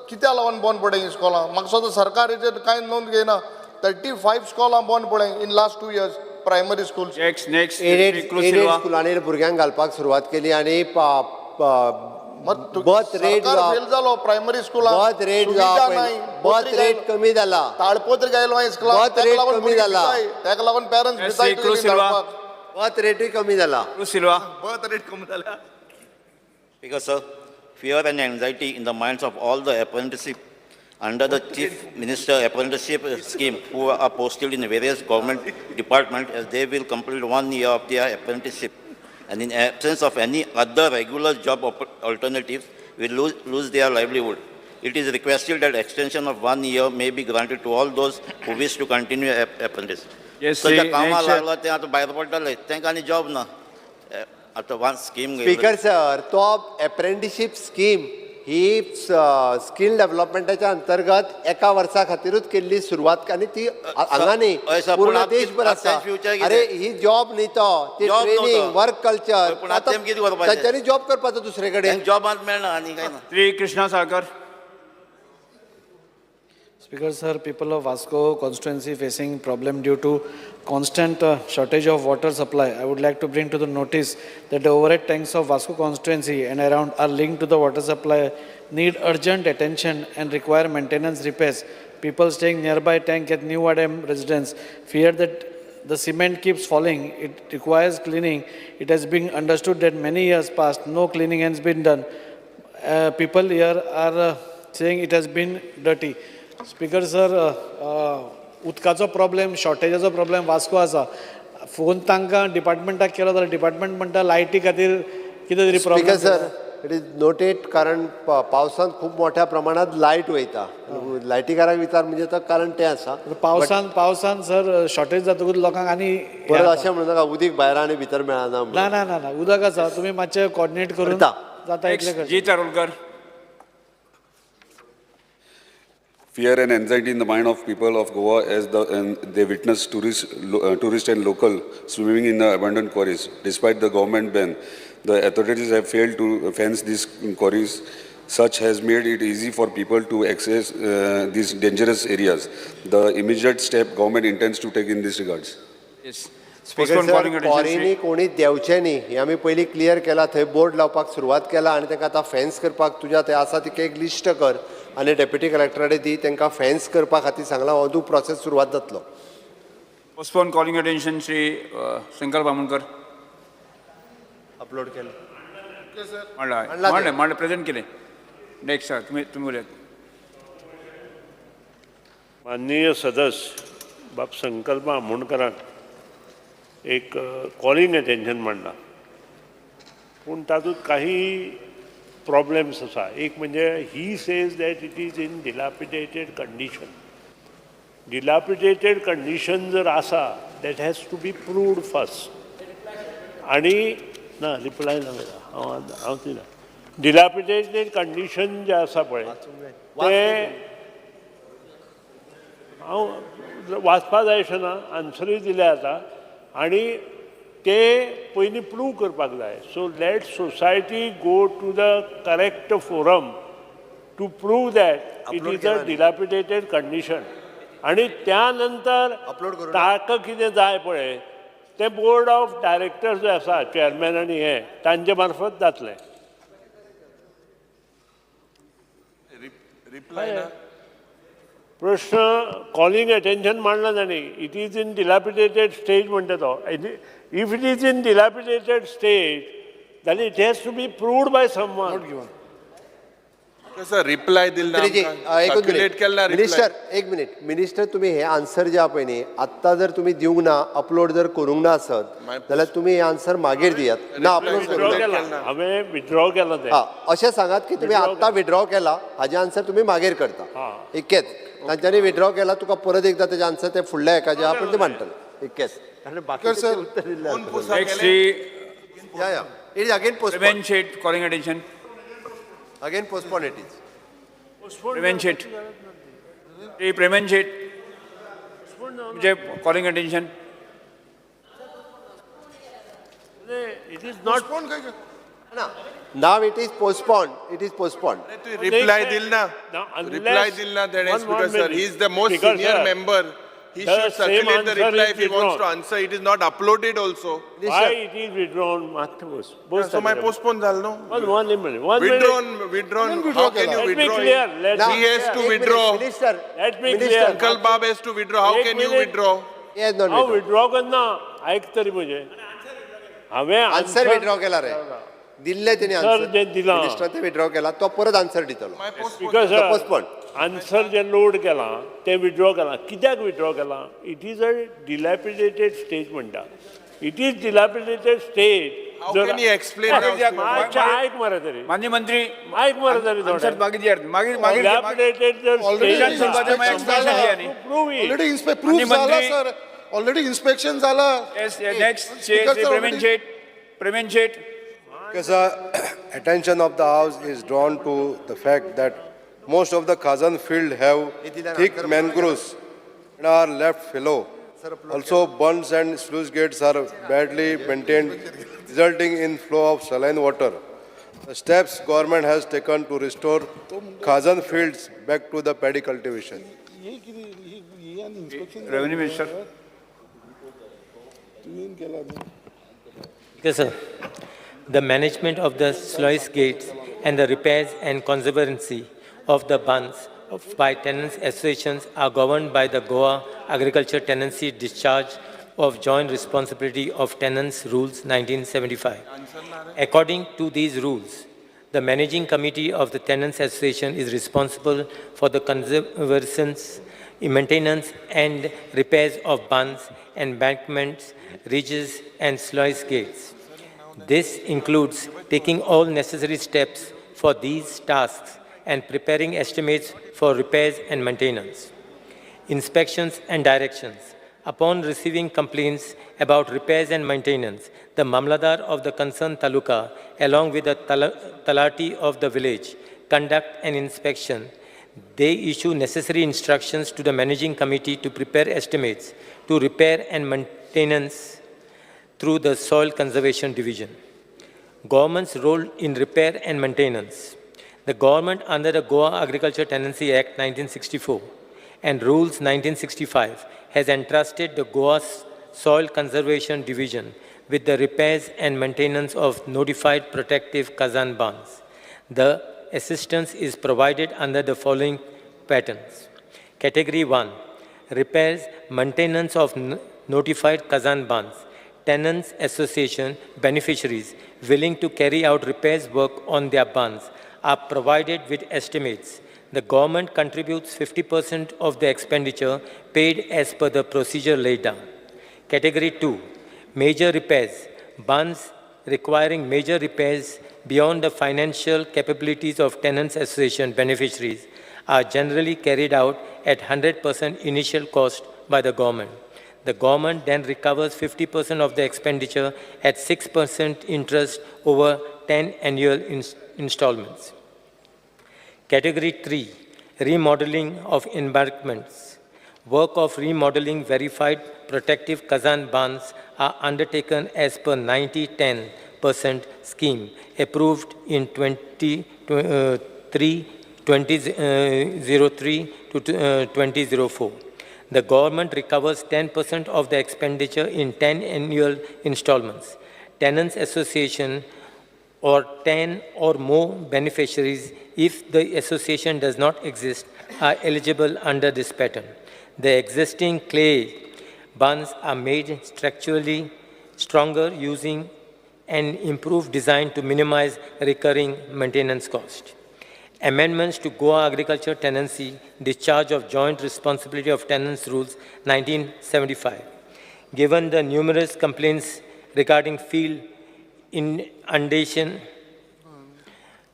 Speaker 7: कित्या लागून बंद पडलें ही स्कॉलां? म्हाका दिसता सरकार हेचेर कांय नोंद घेयना. 35 स्कॉलां बंद पडलें in last 2 years primary schools.
Speaker 6: Next next.
Speaker 3: Aided
Speaker 6: Shri Cruz
Speaker 3: aided
Speaker 6: Silva.
Speaker 3: स्कुलांनी भुरग्यांक घालपाक सुरवात केली आनी बर्थ रेट
Speaker 7: फेल जालो प्रायमरी स्कुलां.
Speaker 3: बर्थ रेट बर्थ रेट कमी जाला.
Speaker 7: ताळपत्र गायलो स्कुलां.
Speaker 3: बर्थ रेट कमी जाला.
Speaker 7: ताका लागून parents
Speaker 6: Shri cruise Silva.
Speaker 3: Birth रेटूय कमी जाला.
Speaker 6: क्रूज सिल्वा.
Speaker 8: बर्थ रेट कमी जाल्या.
Speaker 15: Because, sir, fear and anxiety in the minds of all the apprenticeship under the Chief Minister Apprenticeship Scheme who are posted in various government departments as they will complete 1 year of their apprenticeship, and in absence of any other regular job alternatives will lose their livelihood. It is requested that extension of 1 year may be granted to all those who wish to continue apprentice.
Speaker 6: Yes,
Speaker 15: So,
Speaker 6: Shri
Speaker 15: जे कामाक
Speaker 6: next.
Speaker 15: लागला ते आतां भायर पडटले, तांकां आनी job ना. आतां वन स्कीम.
Speaker 3: स्पीकर सर, तो एप्रेंटिशीप स्कीम ही स्कील डेव्हलपमेंटाच्या अंतर्गत एका वर्सा खातीरूच केल्ली सुरवात आनी ती हांगा न्ही,
Speaker 15: हय सर,
Speaker 3: पूर्ण
Speaker 15: पूण आतां
Speaker 3: देशभर आसा.
Speaker 15: आतां future कितें?
Speaker 3: अरे ही जॉब न्ही तो, ती
Speaker 15: Job न्हू
Speaker 3: ट्रेनिंग
Speaker 15: तो.
Speaker 3: Work culture.
Speaker 15: पूण आतां तेम कितें करपाचें?
Speaker 3: तांच्यांनी जॉब करपाचो दुसरे कडेन.
Speaker 15: जॉबांत मेळना आनी काय ना.
Speaker 6: Shri Krishna Salkar.
Speaker 16: Speaker sir, people of Vasco constituency facing problem due to constant shortage of water supply. I would like to bring to the notice that the overhead tanks of Vasco constituency and around are linked to the water supply, need urgent attention and require maintenance repairs. People staying nearby tank at New Adam residence fear that the cement keeps falling. It requires cleaning. It has been understood that many years past, no cleaning has been done. People here are saying it has been dirty. Speaker sir, उदकाचो problem, शॉर्टेजाचो problem Vasco आसा. Phone तांकां डिपार्टमेंटाक केलो जाल्यार department म्हणटा लायटी खातीर कितें तरी
Speaker 3: speaker
Speaker 16: problem.
Speaker 3: Sir, it is noted, कारण पावसांत खूब मोठ्या प्रमाणात लायट वयता. लायटीकाराक विचार म्हणजे तो कारण तें आसा.
Speaker 16: पावसान पावसान सर शॉर्टेज जातकूच लोकांक आनी हें
Speaker 3: परत
Speaker 16: जाता.
Speaker 3: अशें म्हणू नाका उदीक भायर आनी भितर मेळना म्हणून.
Speaker 16: ना ना ना ना, उदक आसा, तुमी मातशें कॉर्डिनेट करून
Speaker 3: करता.
Speaker 16: जाता इतलें
Speaker 6: नेक्स्ट
Speaker 16: करचें.
Speaker 6: जी चारोलकर.
Speaker 17: Fear and anxiety in the mind of people of Goa as and they witness tourist and local swimming in the abandoned quarries. Despite the government ban, the authorities have failed to fence these quarries. Such has made it easy for people to access these dangerous areas. The immediate step government intends to take in this regards.
Speaker 6: Yes.
Speaker 3: Speaker
Speaker 6: Postpone
Speaker 3: sir
Speaker 6: calling attention,
Speaker 3: क्वॉरीनी कोणी देंवचें न्ही हें आमी पयलीं clear केलां. थंय board लावपाक सुरवात केला आनी तांकां आतां फेन्स करपाक तुज्या थंय आसा ती एक लिस्ट कर आनी डेप्युटी कलेक्टरा कडेन दी, तांकां फेन्स करपा खातीर सांगलां. अंदू प्रोसेस सुरवात जातलो.
Speaker 6: Postpone calling attention, Shri Sankalp Amonkar.
Speaker 3: Upload केलें.
Speaker 6: मांडला.
Speaker 3: मांडला ते.
Speaker 6: मांडलें, मांडलें, प्रेझेंट केलें. नेक्स्ट सर, तुमी तुमी उलयात.
Speaker 13: माननीय सदस्य बाब संकल्प आमोणकरान एक कॉलिंग अटेन्शन मांडला, पूण तातूंत काही प्रॉब्लेम्स आसा. एक म्हणजे he says that it is in dilapidated condition. Dilapidated condition जर आसा, that has to be proved first. आनी ना रिप्लाय ना हांव हांव दिना. डिलापिडेटेड कंडिशन जें आसा पळय तें हांव वाचपा जाय अशें ना, आन्सरूय दिल्या आतां आनी ते पयलीं प्रूव करपाक जाय. So let society go to the correct forum to prove that it
Speaker 3: Upload
Speaker 13: is a
Speaker 3: केला न्ही.
Speaker 13: डिलापिडेटेड कंडिशन आनी त्या नंतर
Speaker 3: अपलोड करून
Speaker 13: ताका कितें जाय पळय तें बोर्ड ऑफ डायरेक्टर्स जे आसा, चेअरमॅन आनी हे तांचे मार्फत जातलें.
Speaker 2: रिप्लाय ना.
Speaker 13: प्रश्न कॉलिंग अटेन्शन मांडला तांणी, it is in dilapidated stage म्हणटा तो. If it is in dilapidated stage जाल्यार it has to be proved by someone.
Speaker 2: Sir, reply दिल ना.
Speaker 3: मंत्रीजी, एकूच
Speaker 2: सर्क्युलेट केला.
Speaker 3: मिनिट. मिनिस्टर, एक मिनिट. मिनिस्टर, तुमी हे आन्सर जे आहा पळय न्ही, आत्तां जर तुमी दिवंक ना, अपलोड जर करूंक ना आसत जाल्यार तुमी हे आन्सर मागीर दियात ना, अपलोड
Speaker 13: विथड्रॉ
Speaker 3: करूंक
Speaker 13: केला हांवें, विथड्रॉ केला तें.
Speaker 3: हा, अशें सांगात की तुमी आत्तां विड्रॉ केला, हाजें आन्सर तुमी मागीर करता. इतकेंच. तांच्यांनी विड्रॉ केला, तुका परत एकदां तेजें आन्सर ते फुडल्या हेका जे आहा पळय ते मांडटले. इतकेंच, कारण बाकीचें उत्तर दिल्लें आसा.
Speaker 6: Next Shri
Speaker 3: yeah, it is again postpone.
Speaker 6: Preman Shet, calling attention.
Speaker 3: Again postpone it is.
Speaker 6: Preman Shet, Shri Preman Shet, तुमचे calling attention.
Speaker 13: It is not
Speaker 3: Now it is postponed. It is postponed.
Speaker 2: Reply दिल ना, reply दिल ना तेणे. Speaker sir, he is the most senior member. He
Speaker 13: The
Speaker 2: should
Speaker 13: same
Speaker 2: circulate the
Speaker 13: answer
Speaker 2: reply
Speaker 13: is
Speaker 2: if he wants to
Speaker 13: withdrawn.
Speaker 2: answer. It is not uploaded also.
Speaker 13: Why it is withdrawn? मात बस बस.
Speaker 2: So my postpone झालं no?
Speaker 13: One one minute. One
Speaker 2: Withdrawn,
Speaker 13: minute.
Speaker 2: withdrawn. How can you
Speaker 13: Let me
Speaker 2: withdraw?
Speaker 13: clear. Let
Speaker 2: He
Speaker 13: me
Speaker 2: has to
Speaker 13: clear.
Speaker 2: withdraw.
Speaker 3: Minister,
Speaker 13: Let me
Speaker 3: Minister.
Speaker 13: clear.
Speaker 2: Uncle Bob has to withdraw. How
Speaker 13: एक
Speaker 2: can you
Speaker 13: minute.
Speaker 2: withdraw?
Speaker 3: He has not
Speaker 13: हांव
Speaker 3: withdrawn.
Speaker 13: Withdraw करना, आयक तरी म्हजें. हांवें
Speaker 3: answer withdraw केला रे, दिल्ले तेणी.
Speaker 13: Answer
Speaker 3: answer
Speaker 13: जे दिलां.
Speaker 3: मिनिस्टर ते विड्रॉ केला, तो परत आन्सर दितलो.
Speaker 13: Speaker sir,
Speaker 3: postpone.
Speaker 13: Answer जे लोड केलां तें विड्रॉ केलां. कित्याक विड्रॉ केलां? It is a dilapidated stage म्हणटा. It is dilapidated stage.
Speaker 2: How can he explain now?
Speaker 13: मातशें आयक मरे तरी.
Speaker 6: माननीय मंत्री,
Speaker 13: आयक मरे तरी.
Speaker 6: आन्सर मागीर दियात, मागीर मागीर.
Speaker 13: डिलॅपिडेटेड जर
Speaker 6: Already explanation दिया न्ही.
Speaker 13: Prove it.
Speaker 18: Already proof
Speaker 6: माननीय
Speaker 18: झाला
Speaker 6: मंत्री-
Speaker 18: सर, ऑलरेडी इन्स्पेक्शन झाला.
Speaker 6: Yes, next Shri
Speaker 18: Speaker
Speaker 6: Shri
Speaker 18: sir,
Speaker 6: Preman
Speaker 18: already-
Speaker 6: Shet, Preman Shet.
Speaker 18: Because attention of the house is drawn to the fact that most of the Khazan field have thick mangroves and are left fallow. Also, bunds and sluice gates are badly maintained, resulting in flow of saline water. The steps government has taken to restore Khazan fields back to the paddy cultivation.
Speaker 6: Revenue Minister.
Speaker 14: Yes, sir. The management of the sluice gates and the repairs and conservancy of the bunds by tenants associations are governed by the Goa Agriculture Tenancy Discharge of Joint Responsibility of Tenants Rules 1975. According to these rules, the managing committee of the Tenants Association is responsible for the conservation, maintenance and repairs of bunds, embankments, ridges and sluice gates. This includes taking all necessary steps for these tasks and preparing estimates for repairs and maintenance. Inspections and directions. Upon receiving complaints about repairs and maintenance, the Mamladar of the concerned taluka, along with the talati of the village, conduct an inspection. They issue necessary instructions to the managing committee to prepare estimates to repair and maintenance through the Soil Conservation Division. Government's role in repair and maintenance. The government under the Goa Agriculture Tenancy Act 1964 and Rules 1965 has entrusted the Goa Soil Conservation Division with the repairs and maintenance of notified protective Khazan bunds. The assistance is provided under the following patterns. Category 1, repairs, maintenance of notified Khazan bunds. Tenants Association beneficiaries willing to carry out repairs work on their bunds are provided with estimates. The government contributes 50% of the expenditure paid as per the procedure laid down. Category 2, major repairs. Bunds requiring major repairs beyond the financial capabilities of tenants association beneficiaries are generally carried out at 100% initial cost by the government. The government then recovers 50% of the expenditure at 6% interest over 10 annual installments. Category 3, remodeling of embankments. Work of remodeling verified protective Khazan bunds are undertaken as per 90-10% scheme approved in 2003 to 2004. The government recovers 10% of the expenditure in 10 annual installments. Tenants Association or 10 or more beneficiaries, if the association does not exist, are eligible under this pattern. The existing clay bunds are made structurally stronger using an improved design to minimize recurring maintenance cost. Amendments to Goa Agriculture Tenancy, Discharge of Joint Responsibility of Tenants Rules, 1975. Given the numerous complaints regarding field inundation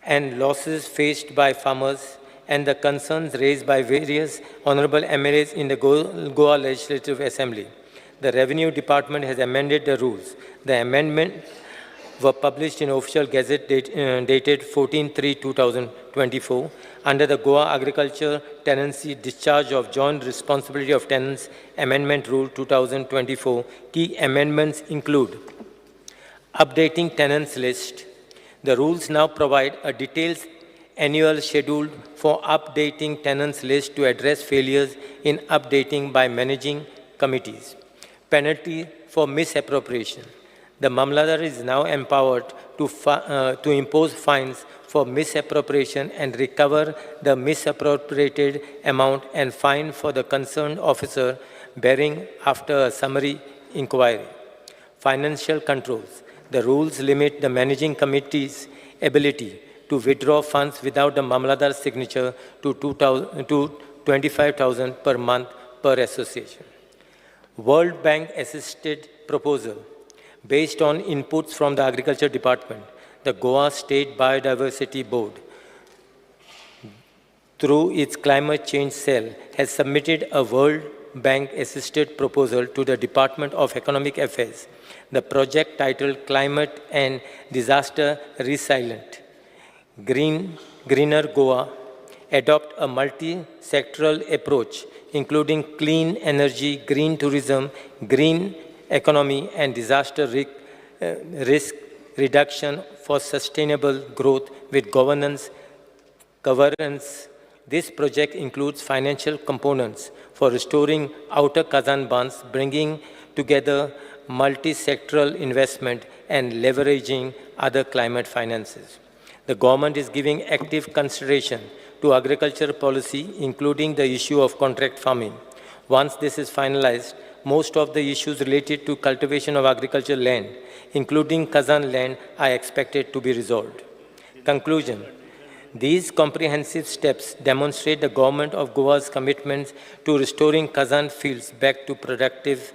Speaker 14: and losses faced by farmers and the concerns raised by various honorable MLAs in the Goa Legislative Assembly, the Revenue Department has amended the rules. The amendment were published in Official Gazette dated 14/3/2024 under the Goa Agriculture Tenancy Discharge of Joint Responsibility of Tenants Amendment Rule 2024. Key amendments include updating tenants list. The rules now provide a detailed annual schedule for updating tenants list to address failures in updating by managing committees. Penalty for misappropriation. The Mamlatdar is now empowered to impose fines for misappropriation and recover the misappropriated amount and fine for the concerned officer bearing after a summary inquiry. Financial controls. The rules limit the managing committee's ability to withdraw funds without the Mamlatdar's signature to 25,000 per month per association. World Bank assisted proposal. Based on inputs from the Agriculture Department, the Goa State Biodiversity Board, through its Climate Change Cell, has submitted a World Bank assisted proposal to the Department of Economic Affairs. The project titled Climate and Disaster Resilient, Greener Goa, adopt a multi-sectoral approach, including clean energy, green tourism, green economy, and disaster risk reduction for sustainable growth with governance. This project includes financial components for restoring outer Khazan bunds, bringing together multi-sectoral investment and leveraging other climate finances. The government is giving active consideration to agriculture policy, including the issue of contract farming. Once this is finalized, most of the issues related to cultivation of agricultural land, including Khazan land, are expected to be resolved. Conclusion. These comprehensive steps demonstrate the government of Goa's commitments to restoring Khazan fields back to productive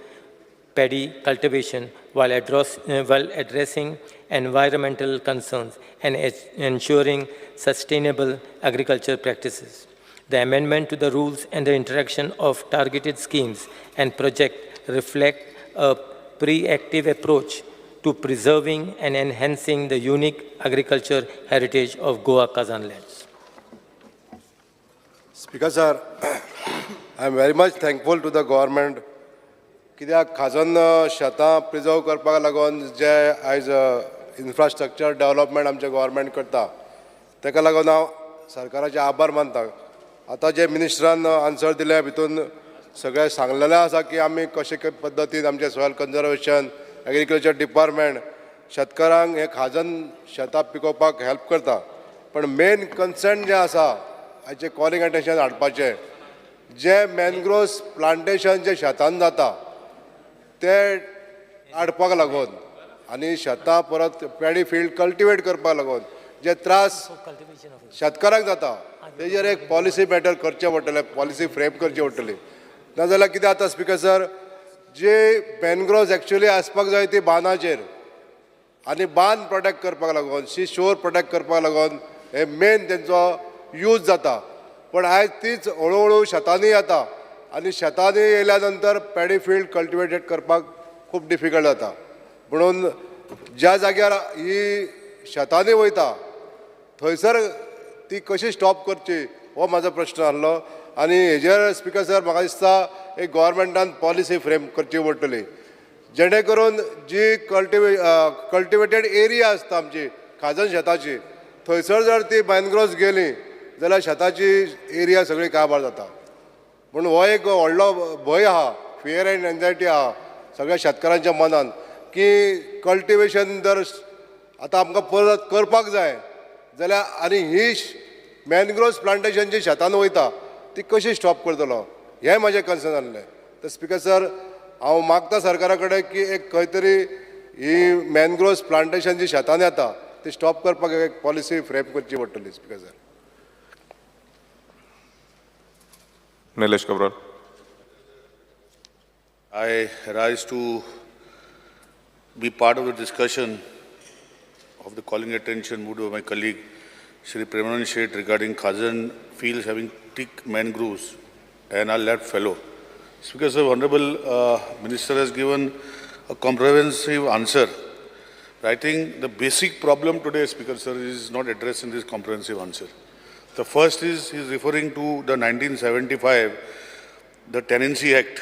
Speaker 14: paddy cultivation while addressing environmental concerns and ensuring sustainable agriculture practices. The amendment to the rules and the introduction of targeted schemes and projects reflect a proactive approach to preserving and enhancing the unique agriculture heritage of Goa Khazan lands.
Speaker 18: Speaker sir, I am very much thankful to the government. कित्याक खाजन शेतां preserve करपाक लागून जे आयज infrastructure development आमचें government करता, ताका लागून हांव सरकाराचे आभार मानता. आतां जे मिनिस्टरान आन्सर दिल्या भितून सगळें सांगलेलें आसा की आमी कशे पद्दतीन आमचें सॉयल कन्जर्वेशन, एग्रीकल्चर डिपार्टमेंट शेतकारांक हे खाजन शेतां पिकोवपाक हेल्प करता. पण मेन कन्सर्न जें आसा हाचें कॉलिंग अटेन्शन हाडपाचें, जे मॅनग्रोव्स प्लांटेशन जे शेतान जाता ते हाडपाक लागून आनी शेतां परत पॅडी फिल्ड कल्टिवेट करपाक लागून जे त्रास शेतकारांक जाता तेजेर एक पॉलिसी मॅटर करचें पडटलें, पॉलिसी फ्रेम करची पडटली. नाजाल्यार कितें जाता स्पिकर सर, जे मॅनग्रोव्स एक्चुअली आसपाक जाय ती बांदाचेर आनी बांद प्रोटेक्ट करपाक लागून, सी शोर प्रोटेक्ट करपाक लागून हे मेन तेंचो यूज जाता. पण आयज तीच हळू हळू शेतांनी येता आनी शेतांनी येयल्या नंतर पॅडी फिल्ड कल्टिवेटेड करपाक खूब डिफिकल्ट जाता. म्हणून ज्या जाग्यार ही शेतांनी वयता थंयसर ती कशी स्टॉप करची हो म्हाजो प्रश्न आहलो. आनी हेजेर स्पिकर सर म्हाका दिसता एक गोवोरमेंटान पॉलिसी फ्रेम करची पडटली, जेणे करून जी कल्टिवेटेड एरिया आसता आमची खाजन शेताची, थंयसर जर ती मॅनग्रोव्स गेली जाल्यार शेताची एरिया सगळी काबार जाता. पूण हो एक व्हडलो भंय आहा, फियर एंड एन्जायटी आहा सगळ्या शेतकारांच्या मनान की कल्टिवेशन जर आतां आमकां परत करपाक जाय जाल्यार आनी ही मॅनग्रोव्स प्लांटेशन जी शेतान वयता ती कशी स्टॉप करतलो हें म्हाजें कन्सर्न आहलें. तर स्पिकर सर हांव मागता सरकारा कडेन की एक खंय तरी ही मॅनग्रोव्स प्लांटेशन जी शेतान येता ती स्टॉप करपाक एक पॉलिसी फ्रेम करची पडटली. Speaker sir.
Speaker 2: Nilesh Cabral.
Speaker 7: I rise to be part of the discussion of the calling attention moved by my colleague Shri Premanand Shet regarding Khazan fields having thick mangroves and our left fellow. Speaker sir, Honorable Minister has given a comprehensive answer. But I think the basic problem today, Speaker sir, is not addressed in this comprehensive answer. The first is he is referring to the 1975, the Tenancy Act,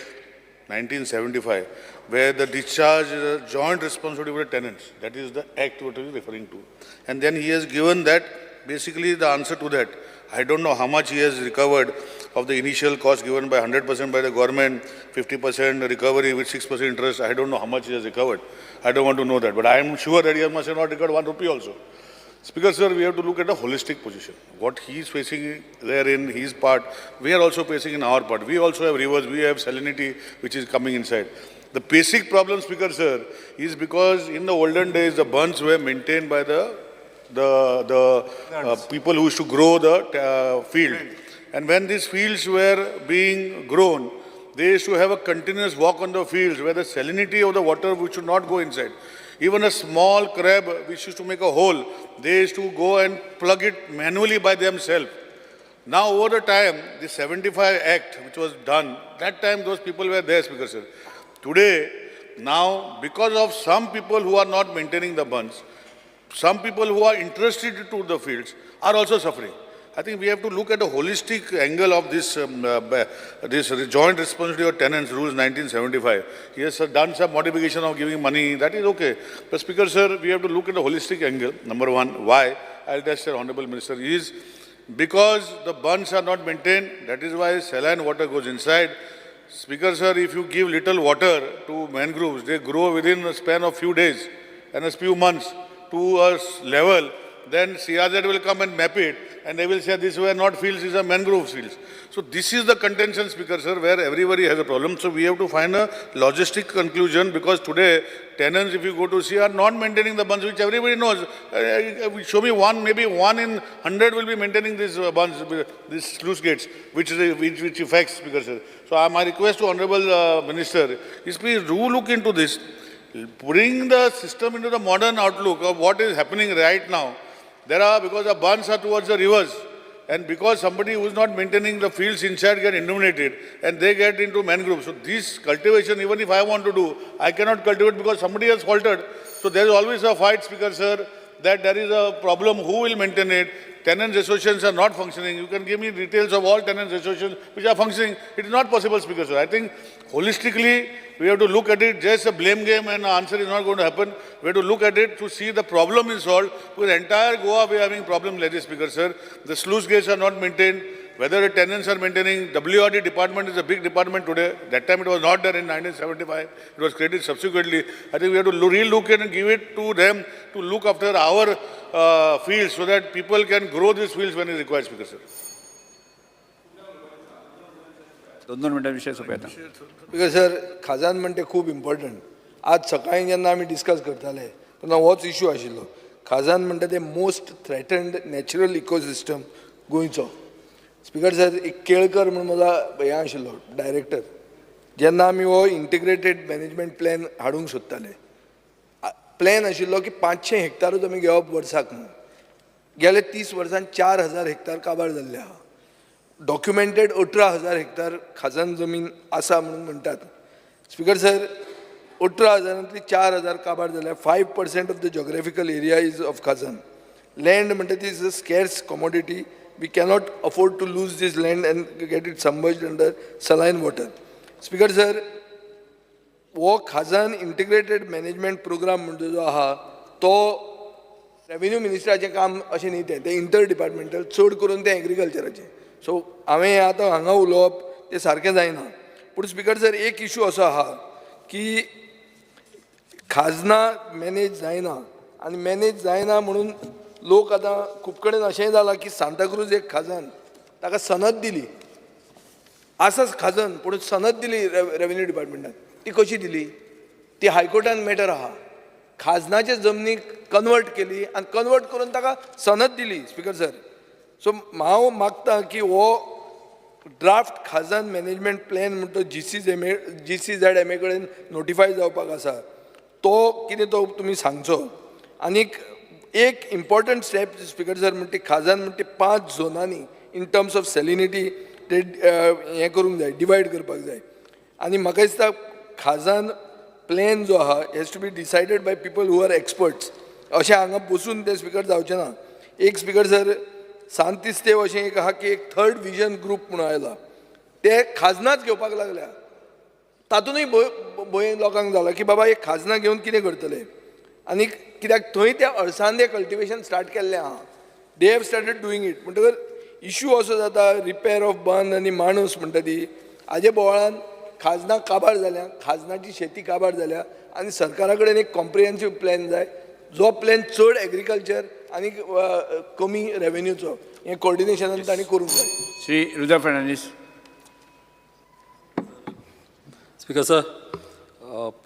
Speaker 7: 1975, where the discharge is a joint responsibility for the tenants. That is the act what he is referring to. And then he has given that, basically the answer to that. I don't know how much he has recovered of the initial cost given by 100% by the government, 50% recovery with 6% interest. I don't know how much he has recovered. I don't want to know that. But I am sure that he must have not recovered 1 rupee also. Speaker sir, we have to look at a holistic position. What he is facing there in his part, we are also facing in our part. We also have rivers, we have salinity which is coming inside. The basic problem, Speaker sir, is because in the olden days, the bunds were maintained by the people who used to grow the field. And when these fields were being grown, they used to have a continuous walk on the fields where the salinity of the water which should not go inside. Even a small crab which used to make a hole, they used to go and plug it manually by themselves. Now over the time, the 75 Act which was done, that time those people were there, Speaker sir. Today, now because of some people who are not maintaining the bunds, some people who are interested to the fields are also suffering. I think we have to look at a holistic angle of this, this joint responsibility of tenants rules 1975. He has done some modification of giving money, that is okay. But Speaker sir, we have to look at the holistic angle. Number one, why? I'll test the Honorable Minister is because the bunds are not maintained, that is why saline water goes inside. Speaker sir, if you give little water to mangroves, they grow within a span of few days and a few months to a level, then CRZ will come and map it, and they will say these were not fields, these are mangrove fields. So this is the contention, Speaker sir, where everybody has a problem. So we have to find a logistic conclusion, because today tenants, if you go to see, are not maintaining the bunds, which everybody knows. Show me one, maybe 1 in 100 will be maintaining these bunds, these sluice gates, which affects, Speaker sir. So my request to Honorable Minister is please do look into this. Bring the system into the modern outlook of what is happening right now. There are, because the bunds are towards the rivers, and because somebody who is not maintaining the fields inside get illuminated, and they get into mangroves. So this cultivation, even if I want to do, I cannot cultivate because somebody has faltered. So there is always a fight, Speaker sir, that there is a problem, who will maintain it? tenants associations are not functioning. You can give me details of all tenants associations which are functioning. It is not possible, Speaker sir. I think holistically we have to look at it. Just a blame game and answer is not going to happen. We have to look at it to see the problem is solved. Because entire Goa we are having problem, ladies Speaker sir. The sluice gates are not maintained. Whether the tenants are maintaining, WRD department is a big department today. That time it was not there in 1975. It was created subsequently. I think we have to relook and give it to them to look after our fields so that people can grow these fields when it required, Speaker sir.
Speaker 6: दोन दोन मिनटां विशय सोंपयता.
Speaker 8: Because sir खाजन म्हणटे खूब important. आज सकाळीं जेन्ना आमी डिस्कस करताले तेन्ना होच इशू आशिल्लो. खाजन म्हणटा ते मोस्ट थ्रेटन्ड नॅचरल इकोसिस्टम गोंयचो. स्पीकर सर एक केळकर म्हणून म्हजो हें आशिल्लो डायरेक्टर, जेन्ना आमी हो इंटिग्रेटेड मॅनेजमेंट प्लॅन हाडूंक सोदताले, प्लॅन आशिल्लो की 500 हेक्टारूच आमी घेवप वर्साक म्हणून. गेले 30 वर्सांत 4000 हेक्टार काबार जाल्ले आहा. डॉक्युमेंटेड 18,000 हेक्टार खाजन जमीन आसा म्हणून म्हणटात. स्पीकर सर 18,000 4,000 काबार जाल्या. 5% of the geographical area is of khazan land. म्हणटा ती is a scarce commodity. We cannot afford to lose this land and get it submerged under saline water. Speaker sir, हो खाजन इंटिग्रेटेड मॅनेजमेंट प्रोग्राम म्हणटा जो आहा तो revenue मिनिस्टराचें काम अशें न्ही, तें तें इंटर डिपार्टमेंटल, चड करून तें एग्रीकल्चराचें. सो हांवें आतां हांगा उलोवप तें सारकें जायना. पूण स्पीकर सर एक इशू असो आहा की खाजनां मॅनेज जायना आनी मॅनेज जायना म्हणून लोक आतां खूब कडेन अशेंय जालां की सांताक्रूज एक खाजन ताका सनद दिली, आसाच खाजन पूण सनद दिली रेवेन्यू डिपार्टमेंटान. ती कशी दिली? ती हायकोर्टान मॅटर आहा. खाजनाचे जमनीक कन्वर्ट केली आनी कन्वर्ट करून ताका सनद दिली. स्पीकर सर सो हांव मागता की हो ड्राफ्ट खाजन मॅनेजमेंट प्लॅन म्हणटा GCZMA कडेन नोटिफाय जावपाक आसा, तो कितें तो तुमी सांगचो. आनीक एक इम्पॉर्टंट स्टेप स्पीकर सर म्हणटा ती खाजन म्हणटा ती 5 झोनांनी इन टर्म्स ऑफ सॅलिनिटी ते हें करूंक जाय, डिवायड करपाक जाय. आनी म्हाका दिसता खाजन प्लॅन जो आहा has to be decided by people who are experts. अशें हांगा बसून तें स्पीकर जावचें ना. एक स्पीकर सर सांतिस्तेव अशें एक आहा की एक थर्ड विजन ग्रूप म्हणून आयला, ते खाजनाच घेवपाक लागल्या. तातूंतय भंय लोकांक जाला की बाबा एक खाजनां घेवन कितें करतले. आनी कित्याक थंय ते अळसांदे कल्टिवेशन स्टार्ट केल्लें आहा, they have started doing it. म्हणटकर इशू असो जाता रिपेर ऑफ बंद आनी माणूस म्हणटा ती हाजे बोवाळान खाजनां काबार जाल्या, खाजनाची शेती काबार जाल्या. आनी सरकारा कडेन एक कॉम्प्रिहेन्सीव प्लॅन जाय, जो प्लॅन चड एग्रीकल्चर आनी कमी रेवेन्यूचो, हें कोऑर्डिनेशनान तांणी करूंक जाय.
Speaker 6: श्री रुद्र फर्नांडीस.
Speaker 19: स्पीकर सर,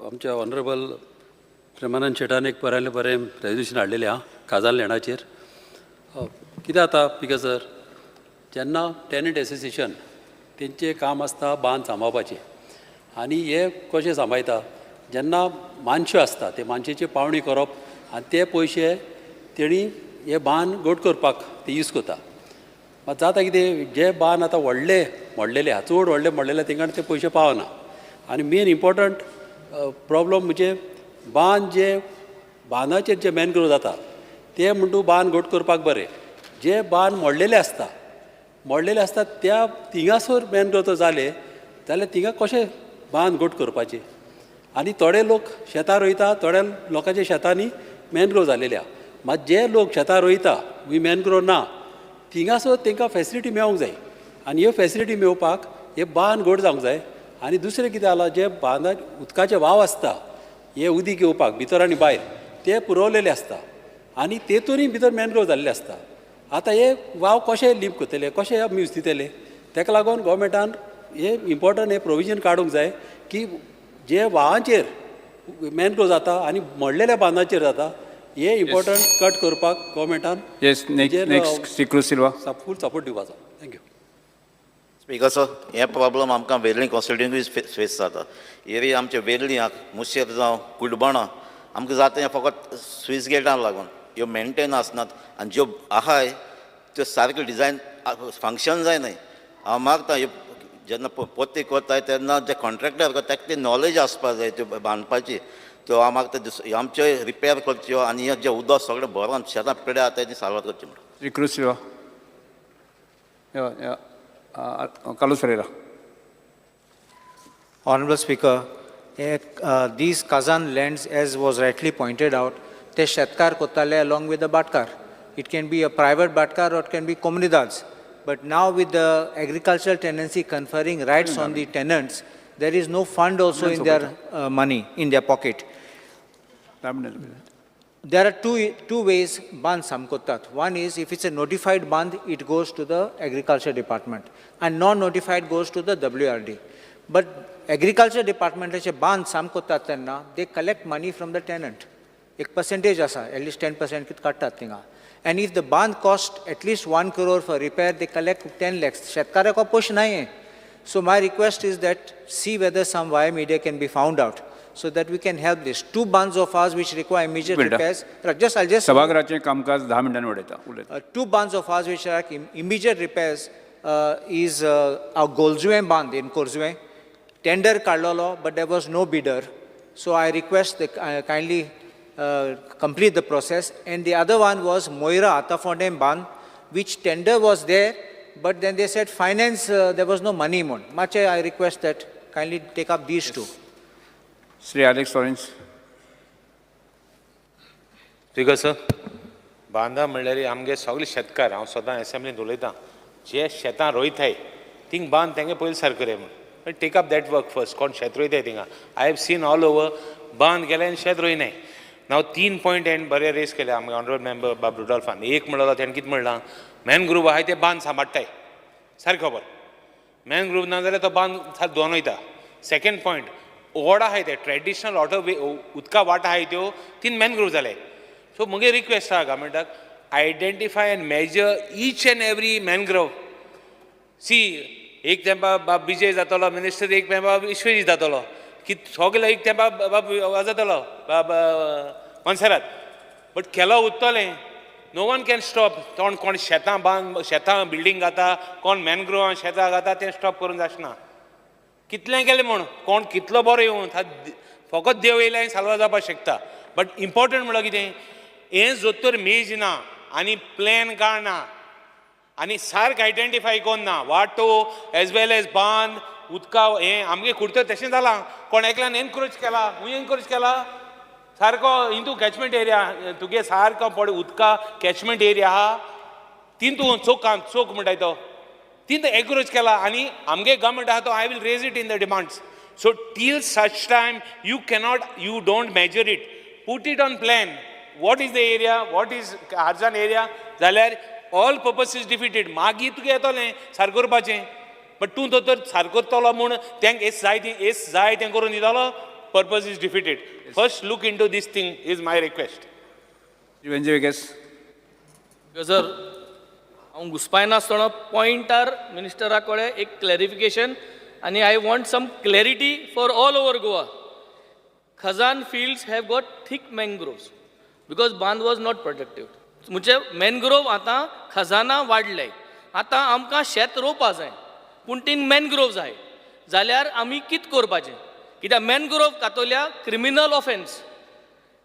Speaker 19: आमच्या ऑनरेबल प्रेमानंद शेटान एक बऱ्यांतलें बरें रेजोल्युशन हाडलेलें आहा खाजन लँडाचेर. कितें जाता स्पीकर सर, जेन्ना टेनंट एसोसिएशन तेंचें काम आसता बांद सांबाळपाचें, आनी हे कशें सांबाळटा जेन्ना मानश्यो आसता ते मानशेची पावणी करप आनी ते पयशे तेणी हे बांद घट करपाक ते यूज करता. मात जाता कितें, जे बांद आतां व्हडले मोडलेले आहा, चड व्हडले मोडलेले तेंकां ते पयशे पावना. आनी मेन इम्पॉर्टंट प्रॉब्लम म्हणजे बांद जे बांदाचेर जे मॅनग्रोव जाता ते म्हणटू बांद घट करपाक बरें, जे बांद मोडलेले आसता त्या थिंगासर मॅनग्रोव जाले जाल्यार थिंगा कशें बांद घट करपाचें. आनी थोडे लोक शेतां रोयता, थोड्या लोकांच्या शेतांनी मॅनग्रोव जालेले आहा. मात जे लोक शेतां रोयता वी मॅनग्रोव ना थिंगासर तांकां फेसिलिटी मेळोंक जाय, आनी ह्यो फेसिलिटी मेळोवपाक हे बांद घट जावंक जाय. आनी दुसरें कितें जालां, जे बांदा उदकाचे वाव आसता हे उदीक येवपाक भितर आनी भायर ते पुरवलेले आसता आनी तेतूनय भितर मॅनग्रोव जाल्ले आसता. आतां हे वाव कशे लिंप करतले, कशे आमी यूज दितले, ताका लागून गोवोरमेंटान हे इम्पॉर्टंट हे प्रोविजन काडूंक जाय की जे वावांचेर मॅनग्रोव जाता आनी मोडलेल्या बांदाचेर जाता हे इम्पॉर्टंट कट करपाक गोवोरमेंटान
Speaker 6: next Shri Cruz Silva
Speaker 19: full support दिवपाचो. Thank you.
Speaker 15: Speaker sir, हे प्रॉब्लम आमकां वेर्ली कॉन्स्टिट्युएन्सी फेस जाता. एरिया आमचे वेर्ली मुशेर जावं कुडबणां आमकां जाता हें फकत स्वीस गेटांक लागून ह्यो मेनटेन आसनात आनी ज्यो आहाय त्यो सारक्यो डिजायन फंक्शन जायनाय. हांव मागता ह्यो जेन्ना पोत्ती करताय तेन्ना जे कॉन्ट्रॅक्टर करता ताका ती नॉलेज आसपा जाय त्यो बांदपाची. त्यो आमकां ते आमचे रिपेर करच्यो आनी हें जें उदक सगळें भरोन शेतां पिड्या जाता ती साल्वार करची म्हणून.
Speaker 6: Shri Cruz Silva, Carlos Ferreira.
Speaker 5: Honorable Speaker, these Kazan lands, as was rightly pointed out, ते शेतकार कोत्ताले along with the Bhatkar. It can be a private Bhatkar or it can be comunidades. But now with the agricultural tenancy conferring rights on the tenants, there is no fund also in their money, in their pocket. There are two ways bandh samkotat. One is if it's a notified bandh, it goes to the agriculture department, and non-notified goes to the WRD. But agriculture department bandh samkotat tenna, they collect money from the tenant. Ek percentage asa, at least 10% kit kattat tinga. And if the bandh cost at least 1 crore for repair, they collect 10 lakhs. Shetkara ko push nahi hai. So my request is that see whether some via media can be found out, so that we can help this. Two bandhs of ours which require immediate repairs. Just, I'll just.
Speaker 6: सभागृहाचें कामकाज 10 मिनटांनी उडयता.
Speaker 5: Two bandhs of ours which are immediate repairs is our Golzuem bandh in Korzuem. Tender kaadlolo, but there was no bidder. So I request the kindly complete the process. And the other one was Moira Atafondem bandh, which tender was there, but then they said finance, there was no money. Much I request that kindly take up these two.
Speaker 6: Shri Alex Lawrence.
Speaker 20: Speaker sir, Banda म्हणल्यार आमगे सगळे शेतकार, हांव सदां एसेंब्लींत उलयतां, जे शेतां रोयताय thing बांद तेंगे पयलीं सारकें रे म्हूण. Take up that work first. कोण शेत रोयताय थिंगा, I have seen all over बांद गेले आनी शेत रोयनाय. नाव 3 पॉयंट हांवें बरे रेस केले आमगे ऑनरेबल मेंबर बाब रुडॉल्फान. एक म्हणलो तेणें कितें म्हणलां, मॅनग्रूव आहाय ते बांद सांबाळटाय, सारकें खबर. मॅनग्रूव ना जाल्यार तो बांद सारको धुवन वयता. सेकेंड पॉयंट, ओडा आहाय ते ट्रेडिशनल वॉटर वे उदका वाटा आहाय त्यो 3 मॅनग्रूव जाले. सो म्हगे रिक्वेस्ट आहा गव्हर्मेंटाक, identify and measure each and every mangrove. See, एक तेंपा बाब विजय जातलो मिनिस्टर, एक तेंपा विश्वजीत जातलो, की सगळे एक तेंपा बाब जातलो बाब मोन्सेरात, बट केलो उरतलें. No one can stop. कोण कोण शेतां बांद, शेतां बिल्डींग घाता, कोण मॅनग्रोवां शेतां घाता, तें स्टॉप करूंक जायना. कितलें केलें म्हूण कोण कितलो बरो येवन फकत देव येयल्यार आनी साल्वार जावपाक शकता. बट इम्पॉर्टंट म्हणल्यार कितें, हें जर तर मेज ना आनी प्लॅन काडना आनी सारकें आयडेंटिफाय कोन्ना वाटो एज वेल एज बांद उदका, हें आमगे कुर्तो तशें जालां. कोण एकल्यान एनक्रोच केला, खूंय एनक्रोच केला सारको इंतू कॅचमेंट एरिया, तुगे सारको पड उदका कॅचमेंट एरिया आहा तितू चोकान चोक म्हणटाय तो तीन एनक्रोच केला आनी आमगे गव्हर्मेंट आहा तो I will raise it in the demands. So till such time you cannot, you don't measure it, put it on plan. What is the area, what is Arjan area, जाल्यार all purpose is defeated. मागीर तुगे येतलें सारकें करपाचें. But तूं दोतोर सारको करतलो म्हूण तेंक एस जाय तें एस जाय तें करून दितलो, purpose is defeated. First look into this thing is my request.
Speaker 1: Sir, हांव घुसपायनासतना पॉयंटार मिनिस्टरा कडेन एक क्लॅरिफिकेशन आनी I want some clarity for all over Goa. Khazan fields have got thick mangroves because बांद वॉज not protective. म्हणजे मॅनग्रोव आतां खजाना वाडले, आतां आमकां शेत रोवपा जाय पूण तीन मॅनग्रोव जाय जाल्यार आमी कितें करपाचें? कित्याक मॅनग्रोव कातोल्या criminal offence,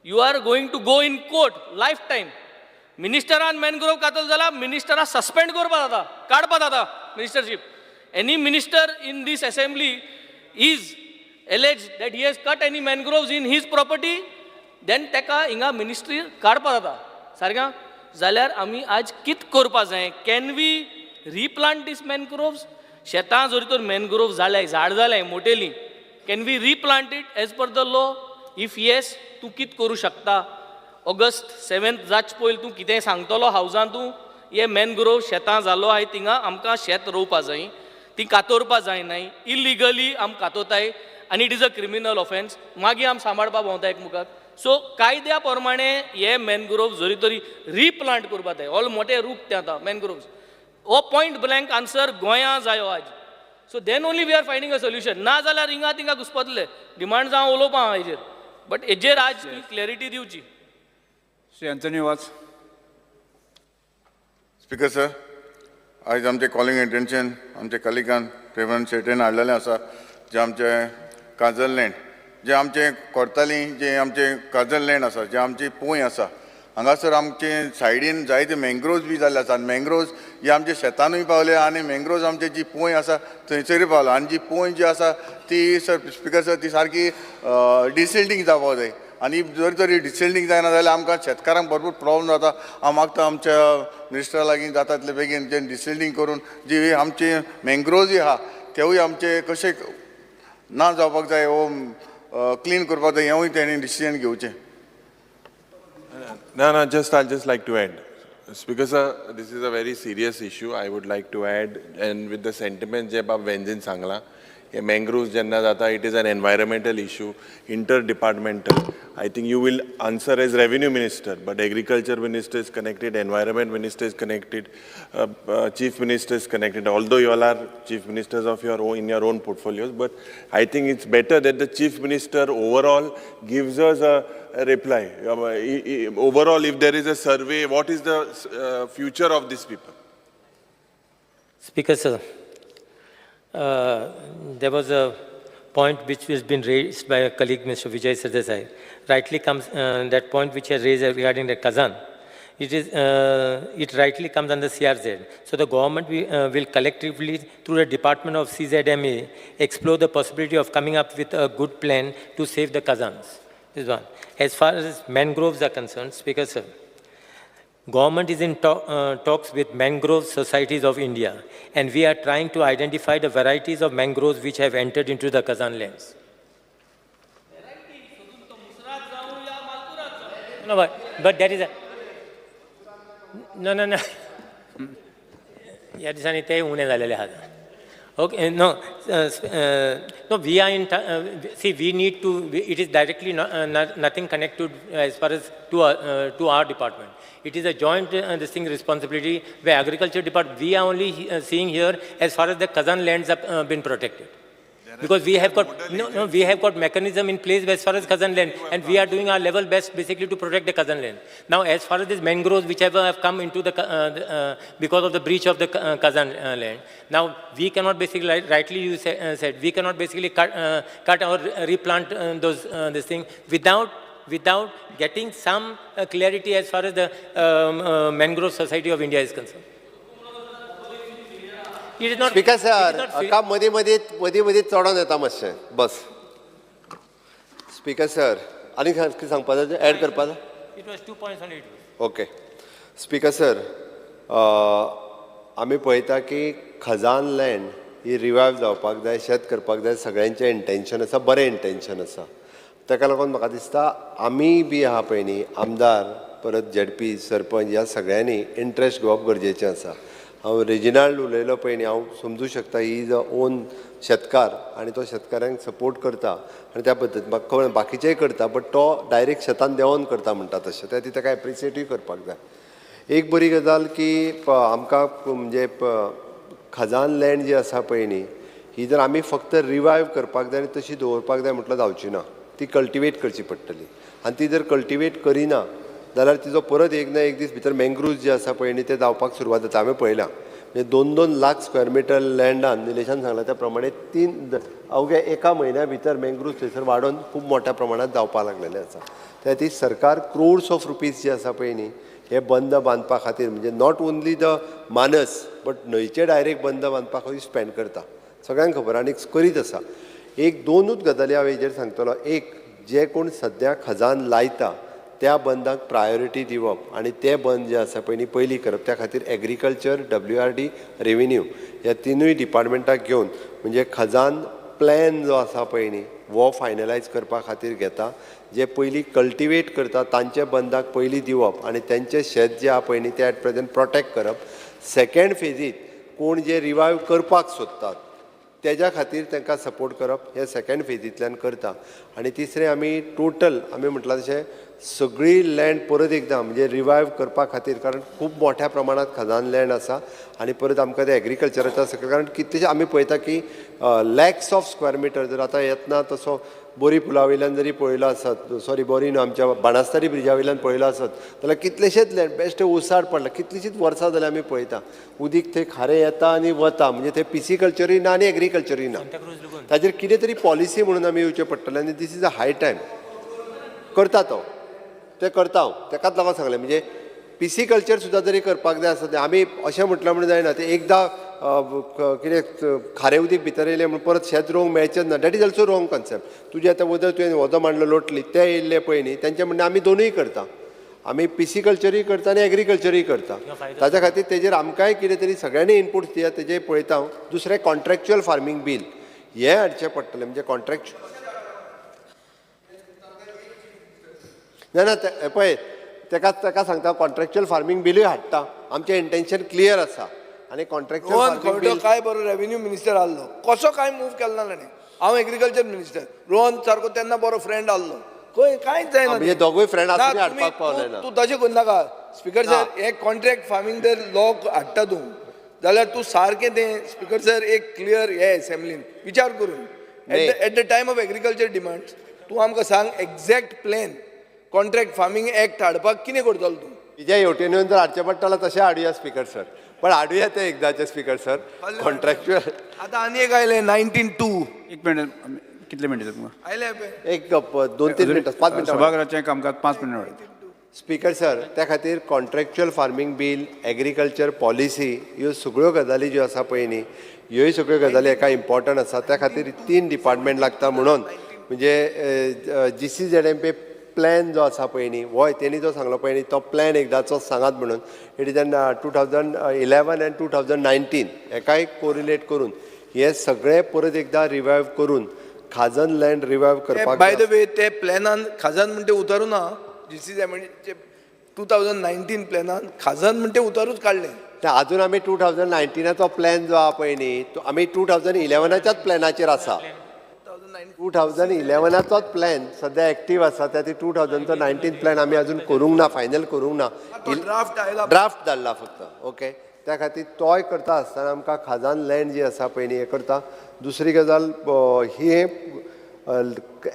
Speaker 1: you are going to go in court life time. मिनिस्टरान mangrove कातल जाल्यार मिनिस्टराक सस्पेंड करपा जाता, काडपा जाता ministership. Any minister in this assembly is alleged that he has cut any mangroves in his property, then ताका हिंगा ministry काडपा जाता सारकें. जाल्यार आमी आज कितें करपा जाय? Can we replant these mangroves? शेतां जरी तर मॅनग्रोव जाल्याय, झाड जाल्याय मोटेली, can we replant it as per the law? If yes, तूं कितें करूं शकता? ऑगस्ट 7 जाच पयलीं तूं कितें सांगतलो हावजान तूं हे मॅनग्रोव शेतां जालो आहाय थिंगा आमकां शेत रोवपा जाय, ती कातोरपा जायनाय, इलिगली आम कातोताय आनी it is a criminal offence. मागीर आम सांबाळपा भोंवता एकमुखाक. सो कायद्या प्रमाणे हे मॅनग्रोव जरी तरी रिप्लांट करपा जाय. ऑल मोठे रूप ते आतां मॅनग्रोव्स. हो पॉयंट ब्लँक आन्सर गोंयां जायो आज. So then only we are finding a solution. ना जाल्यार हिंगा थिंगा घुसपतले. डिमांड हांव उलोवपा हांव हेजेर, बट हेजेर आज क्लॅरिटी दिवची.
Speaker 6: Shri Anthony Vaz.
Speaker 21: Speaker sir, आयज आमचें कॉलिंग एटेन्शन आमच्या कलिकान प्रेमानंद शेटेन हाडलेलें आसा, जे आमचे काजल लँड जे आमचे कोरताली जे आमचे काजल लँड आसा, जे आमची पोंय आसा, हांगासर आमचे सायडीन जायते मँग्रोव्ज बी जाल्ले आसा आनी मँग्रोव्ज हे आमच्या शेतानूय पावले आनी मँग्रोव्ज आमची जी पोंय आसा थंयसरूय पावला आनी जी पोंय जी आसा ती सर, स्पिकर सर, ती सारकी डिसिल्टींग जावपाक जाय आनी जर तरी डिसिल्टींग जायना जाल्यार आमकां शेतकारांक भरपूर प्रॉब्लम जाता. हांव मागता आमच्या मिनिस्टरा लागीं जाता तितले बेगीन जे डिसिल्टींग करून जी आमची मँग्रोव्जूय आहा तेवूय आमचे कशे ना जावपाक जाय वो क्लीन करपाक जाय हेंवूय तेणी डिसिजन घेवचें.
Speaker 2: No, just I'll just like to add. Speaker sir, this is a very serious issue. I would like to add, and with the sentiment जे बाब वेंझीन सांगला, हे mangroves जेन्ना जाता, it is an environmental issue, interdepartmental. I think you will answer as revenue minister, but agriculture minister is connected, environment minister is connected, chief minister is connected. Although you all are chief ministers of your own in your own portfolios, but I think it's better that the chief minister overall gives us a reply. Overall, if there is a survey, what is the future of these people?
Speaker 14: Speaker sir, there was a point which has been raised by a colleague, Mr. Vijay Sardesai. Rightly comes, that point which has raised regarding the Khazan. It rightly comes under CRZ. So the government will collectively, through the Department of CZMA, explore the possibility of coming up with a good plan to save the Khazans. This one. As far as mangroves are concerned, Speaker sir, government is in talks with Mangrove Societies of India, and we are trying to identify the varieties of mangroves which have entered into the Khazan lands. No, but there is a... No, no, no. ह्या दिसांनी ते उणें जालेले आहात. Okay, no, no, we are in, see, we need to, it is directly not, nothing connected as far as to our department. It is a joint this thing responsibility where agriculture department, we are only seeing here as far as the Khazan lands have been protected. Because we have got, no, we have got mechanism in place as far as Khazan land, and we are doing our level best basically to protect the Khazan land. Now, as far as these mangroves whichever have come into the, because of the breach of the Khazan land, now we cannot basically, like rightly you said, we cannot basically cut or replant those, this thing without getting some clarity as far as the Mangrove Society of India is concerned.
Speaker 3: Speaker sir, का मदीं मदीं चडोन येता मातशें बस. Speaker sir, आनी कितें सांगपा जाय, add करपा जाय?
Speaker 14: It was 2 points only.
Speaker 3: Okay. Speaker sir, आमी पळयता की खजान लँड ही रिवायव जावपाक जाय, शेत करपाक जाय, सगळ्यांचें इंटेन्शन आसा, बरें इंटेन्शन आसा. ताका लागून म्हाका दिसता आमी बी आहा पळय न्ही, आमदार परत झेडपी सरपंच ह्या सगळ्यांनी इंट्रस्ट घेवप गरजेचें आसा. हांव रेजिनाल्ड उलयलो पळय न्ही, हांव समजूं शकता he is a own शेतकार आनी तो शेतकारांक सपोर्ट करता आनी त्या पद्दतीन म्हाका खबर बाकीचेय करता, बट तो डायरेक्ट शेतान देंवोन करता म्हणटा तशें ते ताका एप्रिसिएटूय करपाक जाय. एक बरी गजाल की आमकां म्हणजे खजान लँड जी आसा पळय न्ही, ही जर आमी फक्त रिवायव करपाक जाय आनी तशी दवरपाक जाय म्हटल्यार जावची ना, ती कल्टिवेट करची पडटली आनी ती जर कल्टिवेट करिना जाल्यार तिजो परत एक ना एक दीस भितर मँग्रुव्ज जे आसा पळय न्ही ते जावपाक सुरवात जाता. हांवें पळयलां म्हणजे 2-2 लाख स्क्वेअर मिटर लँडान निलेशान सांगलां त्या प्रमाणे 3 अवघ्या एका म्हयन्या भितर मँग्रुव्ज थंयसर वाडोवन खूब मोठ्या प्रमाणांत जावपाक लागलेलें आसा. त्या खातीर सरकार क्रोड्स ऑफ रुपीज जे आसा पळय न्ही हे बंद बांदपा खातीर, म्हणजे not only the Manas but न्हंयचे डायरेक्ट बंद बांदपा खातीर स्पेंड करता, सगळ्यांक खबर आनी करीत आसा. एक दोनूच गजाली हांव हेजेर सांगतलो. एक, जे कोण सद्या खजान लायता त्या बंदाक प्रायोरिटी दिवप आनी ते बंद जे आसा पळय न्ही पयलीं करप. त्या खातीर एग्रीकल्चर, WRD, revenue ह्या तिनूय डिपार्टमेंटाक घेवन म्हणजे खजान प्लॅन जो आसा पळय न्ही हो फायनलायज करपा खातीर घेता. जे पयलीं कल्टिवेट करता तांचे बंदाक पयलीं दिवप आनी तेंचें शेत जें आहा पळय न्ही तें एट प्रेजेंट प्रोटेक्ट करप. सेकेंड फेजीत कोण जे रिवायव करपाक सोदतात तेज्या खातीर तांकां सपोर्ट करप हें सेकेंड फेजींतल्यान करता. आनी तिसरें, आमी टोटल आमी म्हटलां तशें सगळी लँड परत एकदां म्हणजे रिवायव करपा खातीर, कारण खूब मोठ्या प्रमाणांत खजान लँड आसा आनी परत आमकां ते एग्रीकल्चराच्या सकयल, कारण कितलेशे आमी पळयता की लॅक्स ऑफ स्क्वेअर मिटर जर आतां येतना तसो बोरी पुला वयल्यान जरी पळयलो आसत, सॉरी बोरी न्हू, आमच्या बाणस्तारी ब्रिजा वयल्यान पळयलो आसत जाल्यार कितलेशेच लँड बेश्टे उसाड पडला. कितलीशींच वर्सां जालीं आमी पळयता उदीक थंय खारें येता आनी वता, म्हणजे थंय पिसिकल्चरूय ना आनी एग्रीकल्चरूय ना. ताजेर कितें तरी पॉलिसी म्हणून आमी येवचें पडटलें आनी this is a high time. करता तो, तें करता हांव, तेकाच लागून सांगलें. म्हणजे पिसिकल्चर सुद्दां जरी करपाक जाय आसत, आमी अशें म्हटलें म्हणून जायना तें एकदां कितें खारें उदीक भितर येयलें म्हूण परत शेत रोवंक मेळचेंच ना. That is also wrong concept. तुजें आतां उदक तुवें वोदो मांडलो लोटली, ते येयल्ले पळय न्ही, तेंचें म्हणणें आमी दोनूय करता, आमी पिसिकल्चरूय करता आनी एग्रीकल्चरूय करता. ताच्या खातीर तेजेर आमकांय कितें तरी सगळ्यांनी इनपूट दिया, तेजेर पळयता हांव. दुसरें कॉन्ट्रॅक्च्युअल फार्मींग बील हें हाडचें पडटलें. म्हणजे कॉन्ट्रॅक्ट ना ना पळय तेका तेका सांगता, कॉन्ट्रॅक्च्युअल फार्मींग बिलूय हाडटा. आमचें इंटेन्शन क्लियर आसा आनी contractual
Speaker 8: Rohan
Speaker 3: farming
Speaker 8: Khaunte
Speaker 3: bill
Speaker 8: काय बरो रेवेन्यू मिनिस्टर आहलो, कसो काय मूव केलो ना ताणें. हांव एग्रीकल्चर मिनिस्टर, रोहन सारको तेन्ना बरो फ्रेंड आहलो, खंय कांयच जायना.
Speaker 3: म्हणजे दोगूय फ्रेंड
Speaker 8: ना,
Speaker 3: आसून हाडपाक पावले ना.
Speaker 8: तूं तशें करनाका स्पीकर सर. हे कॉन्ट्रॅक्ट फार्मींग जर लॉ हाडटा तूं जाल्यार तूं सारकें तें स्पीकर सर एक क्लियर हे एसेंब्लीन विचार करून at the time of agriculture demands तूं आमकां सांग exact plan contract farming act हाडपाक कितें करतलो तूं.
Speaker 3: तुज्या हेवटेन येवन जर हाडचें पडटलें तशें हाडुया स्पीकर सर, पण हाडुया तें एकदाचें स्पीकर सर कॉन्ट्रॅक्च्युअल.
Speaker 8: आतां आनी एक आयलें 19(2).
Speaker 6: एक मिनट, कितले मिनट तुमकां?
Speaker 8: आयलें पळय.
Speaker 3: एक 2-3 मिनटां, 5 मिनटां.
Speaker 6: सभाघराचें कामकाज 5 मिनटां वाडयता.
Speaker 3: स्पीकर सर, त्या खातीर contractual farming bill, agriculture policy, ह्यो सगळ्यो गजाली ज्यो आसा पळय न्ही, ह्योय सगळ्यो गजाली एका इम्पॉर्टंट आसा. त्या खातीर 3 डिपार्टमेंट लागता म्हणून म्हणजे GCZMP plan जो आसा पळय न्ही, होय तेणी जो सांगलो पळय न्ही तो प्लॅन एकदाचो सांगात म्हणून, it is an 2011 and 2019 हेकाय correlate करून हे सगळे परत एकदां रिवायव करून खाजन लँड रिवायव करपाक.
Speaker 8: बाय the way ते प्लॅनान खाजन म्हणटे उतारू ना, जीसीझेडएमपीचे 2019 प्लॅनान खाजन म्हणटे उतारूच काडलें.
Speaker 3: ते अजून आमी 2019आचो प्लॅन जो आहा पळय न्ही, तो आमी 2011आच्याच प्लॅनाचेर आसा. 2011आचोच प्लॅन सद्या एक्टीव आसा. त्या खातीर 2019 प्लॅन आमी अजून करूंक ना, फायनल करूंक ना,
Speaker 8: ड्राफ्ट आयला,
Speaker 3: ड्राफ्ट धाडला फक्त. ओके, त्या खातीर तोय करता आसतना आमकां खाजन लँड जी आसा पळय न्ही हें करता. दुसरी गजाल ही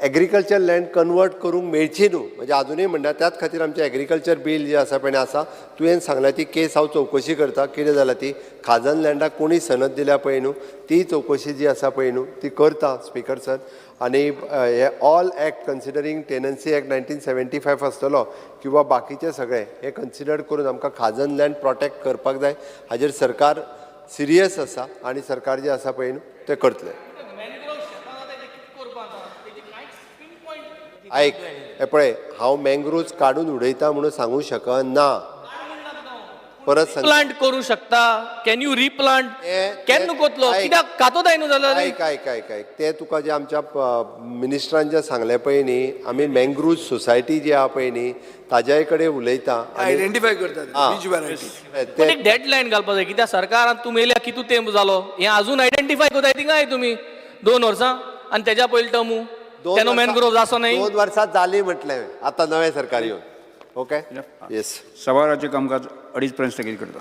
Speaker 3: एग्रीकल्चर लँड कन्वर्ट करूंक मेळची न्हू, म्हणजे आजुनूय म्हणटा. त्याच खातीर आमचें एग्रीकल्चर बील जें आसा पळय आसा, तुवें सांगल्या ती केस हांव चवकशी करता कितें जाल्या ती खाजन लँडाक कोणी सनद दिल्या पळय न्हू, ती चवकशी जी आसा पळय न्हू ती करता स्पीकर सर. आनी हे all act considering tenancy act 1975 आसतलो किंवा बाकीचे सगळे हे कन्सिडर करून आमकां खाजन लँड प्रोटेक्ट करपाक जाय. हाजेर सरकार सिरियस आसा आनी सरकार जें आसा पळय न्हू तें करतलें. आयक हे पळय, हांव मँग्रोव्ज काडून उडयता म्हणून सांगू शकना. परत
Speaker 1: प्लांट करू शकता, can you replant केन्ना कोतलो कित्याक कातो जाय न्हू जाल्यार.
Speaker 3: आयक आयक आयक आयक, ते तुका जे आमच्या मिनिस्टरान जे सांगलें पळय न्ही, आमी मँग्रोव्ज सोसायटी जी आहा पळय न्ही ताज्याय कडेन उलयता,
Speaker 8: आयडेंटिफाय करता.
Speaker 1: पण एक डेडलायन घालपाक जाय, कित्याक सरकारान तूं मेल्या कितू तेंप जालो हें अजून आयडेंटिफाय करताय थिंगाय तुमी 2 वर्सां आनी तेज्या पयलीं टर्मू तेन्ना मॅनग्रोव्ज आसो न्हय.
Speaker 3: 2 वर्सां जालीं म्हटलें आतां नवें सरकार येवन. ओके, येस.
Speaker 6: सभाघराचें कामकाज 2:30 पर्यंत स्थगीत करता.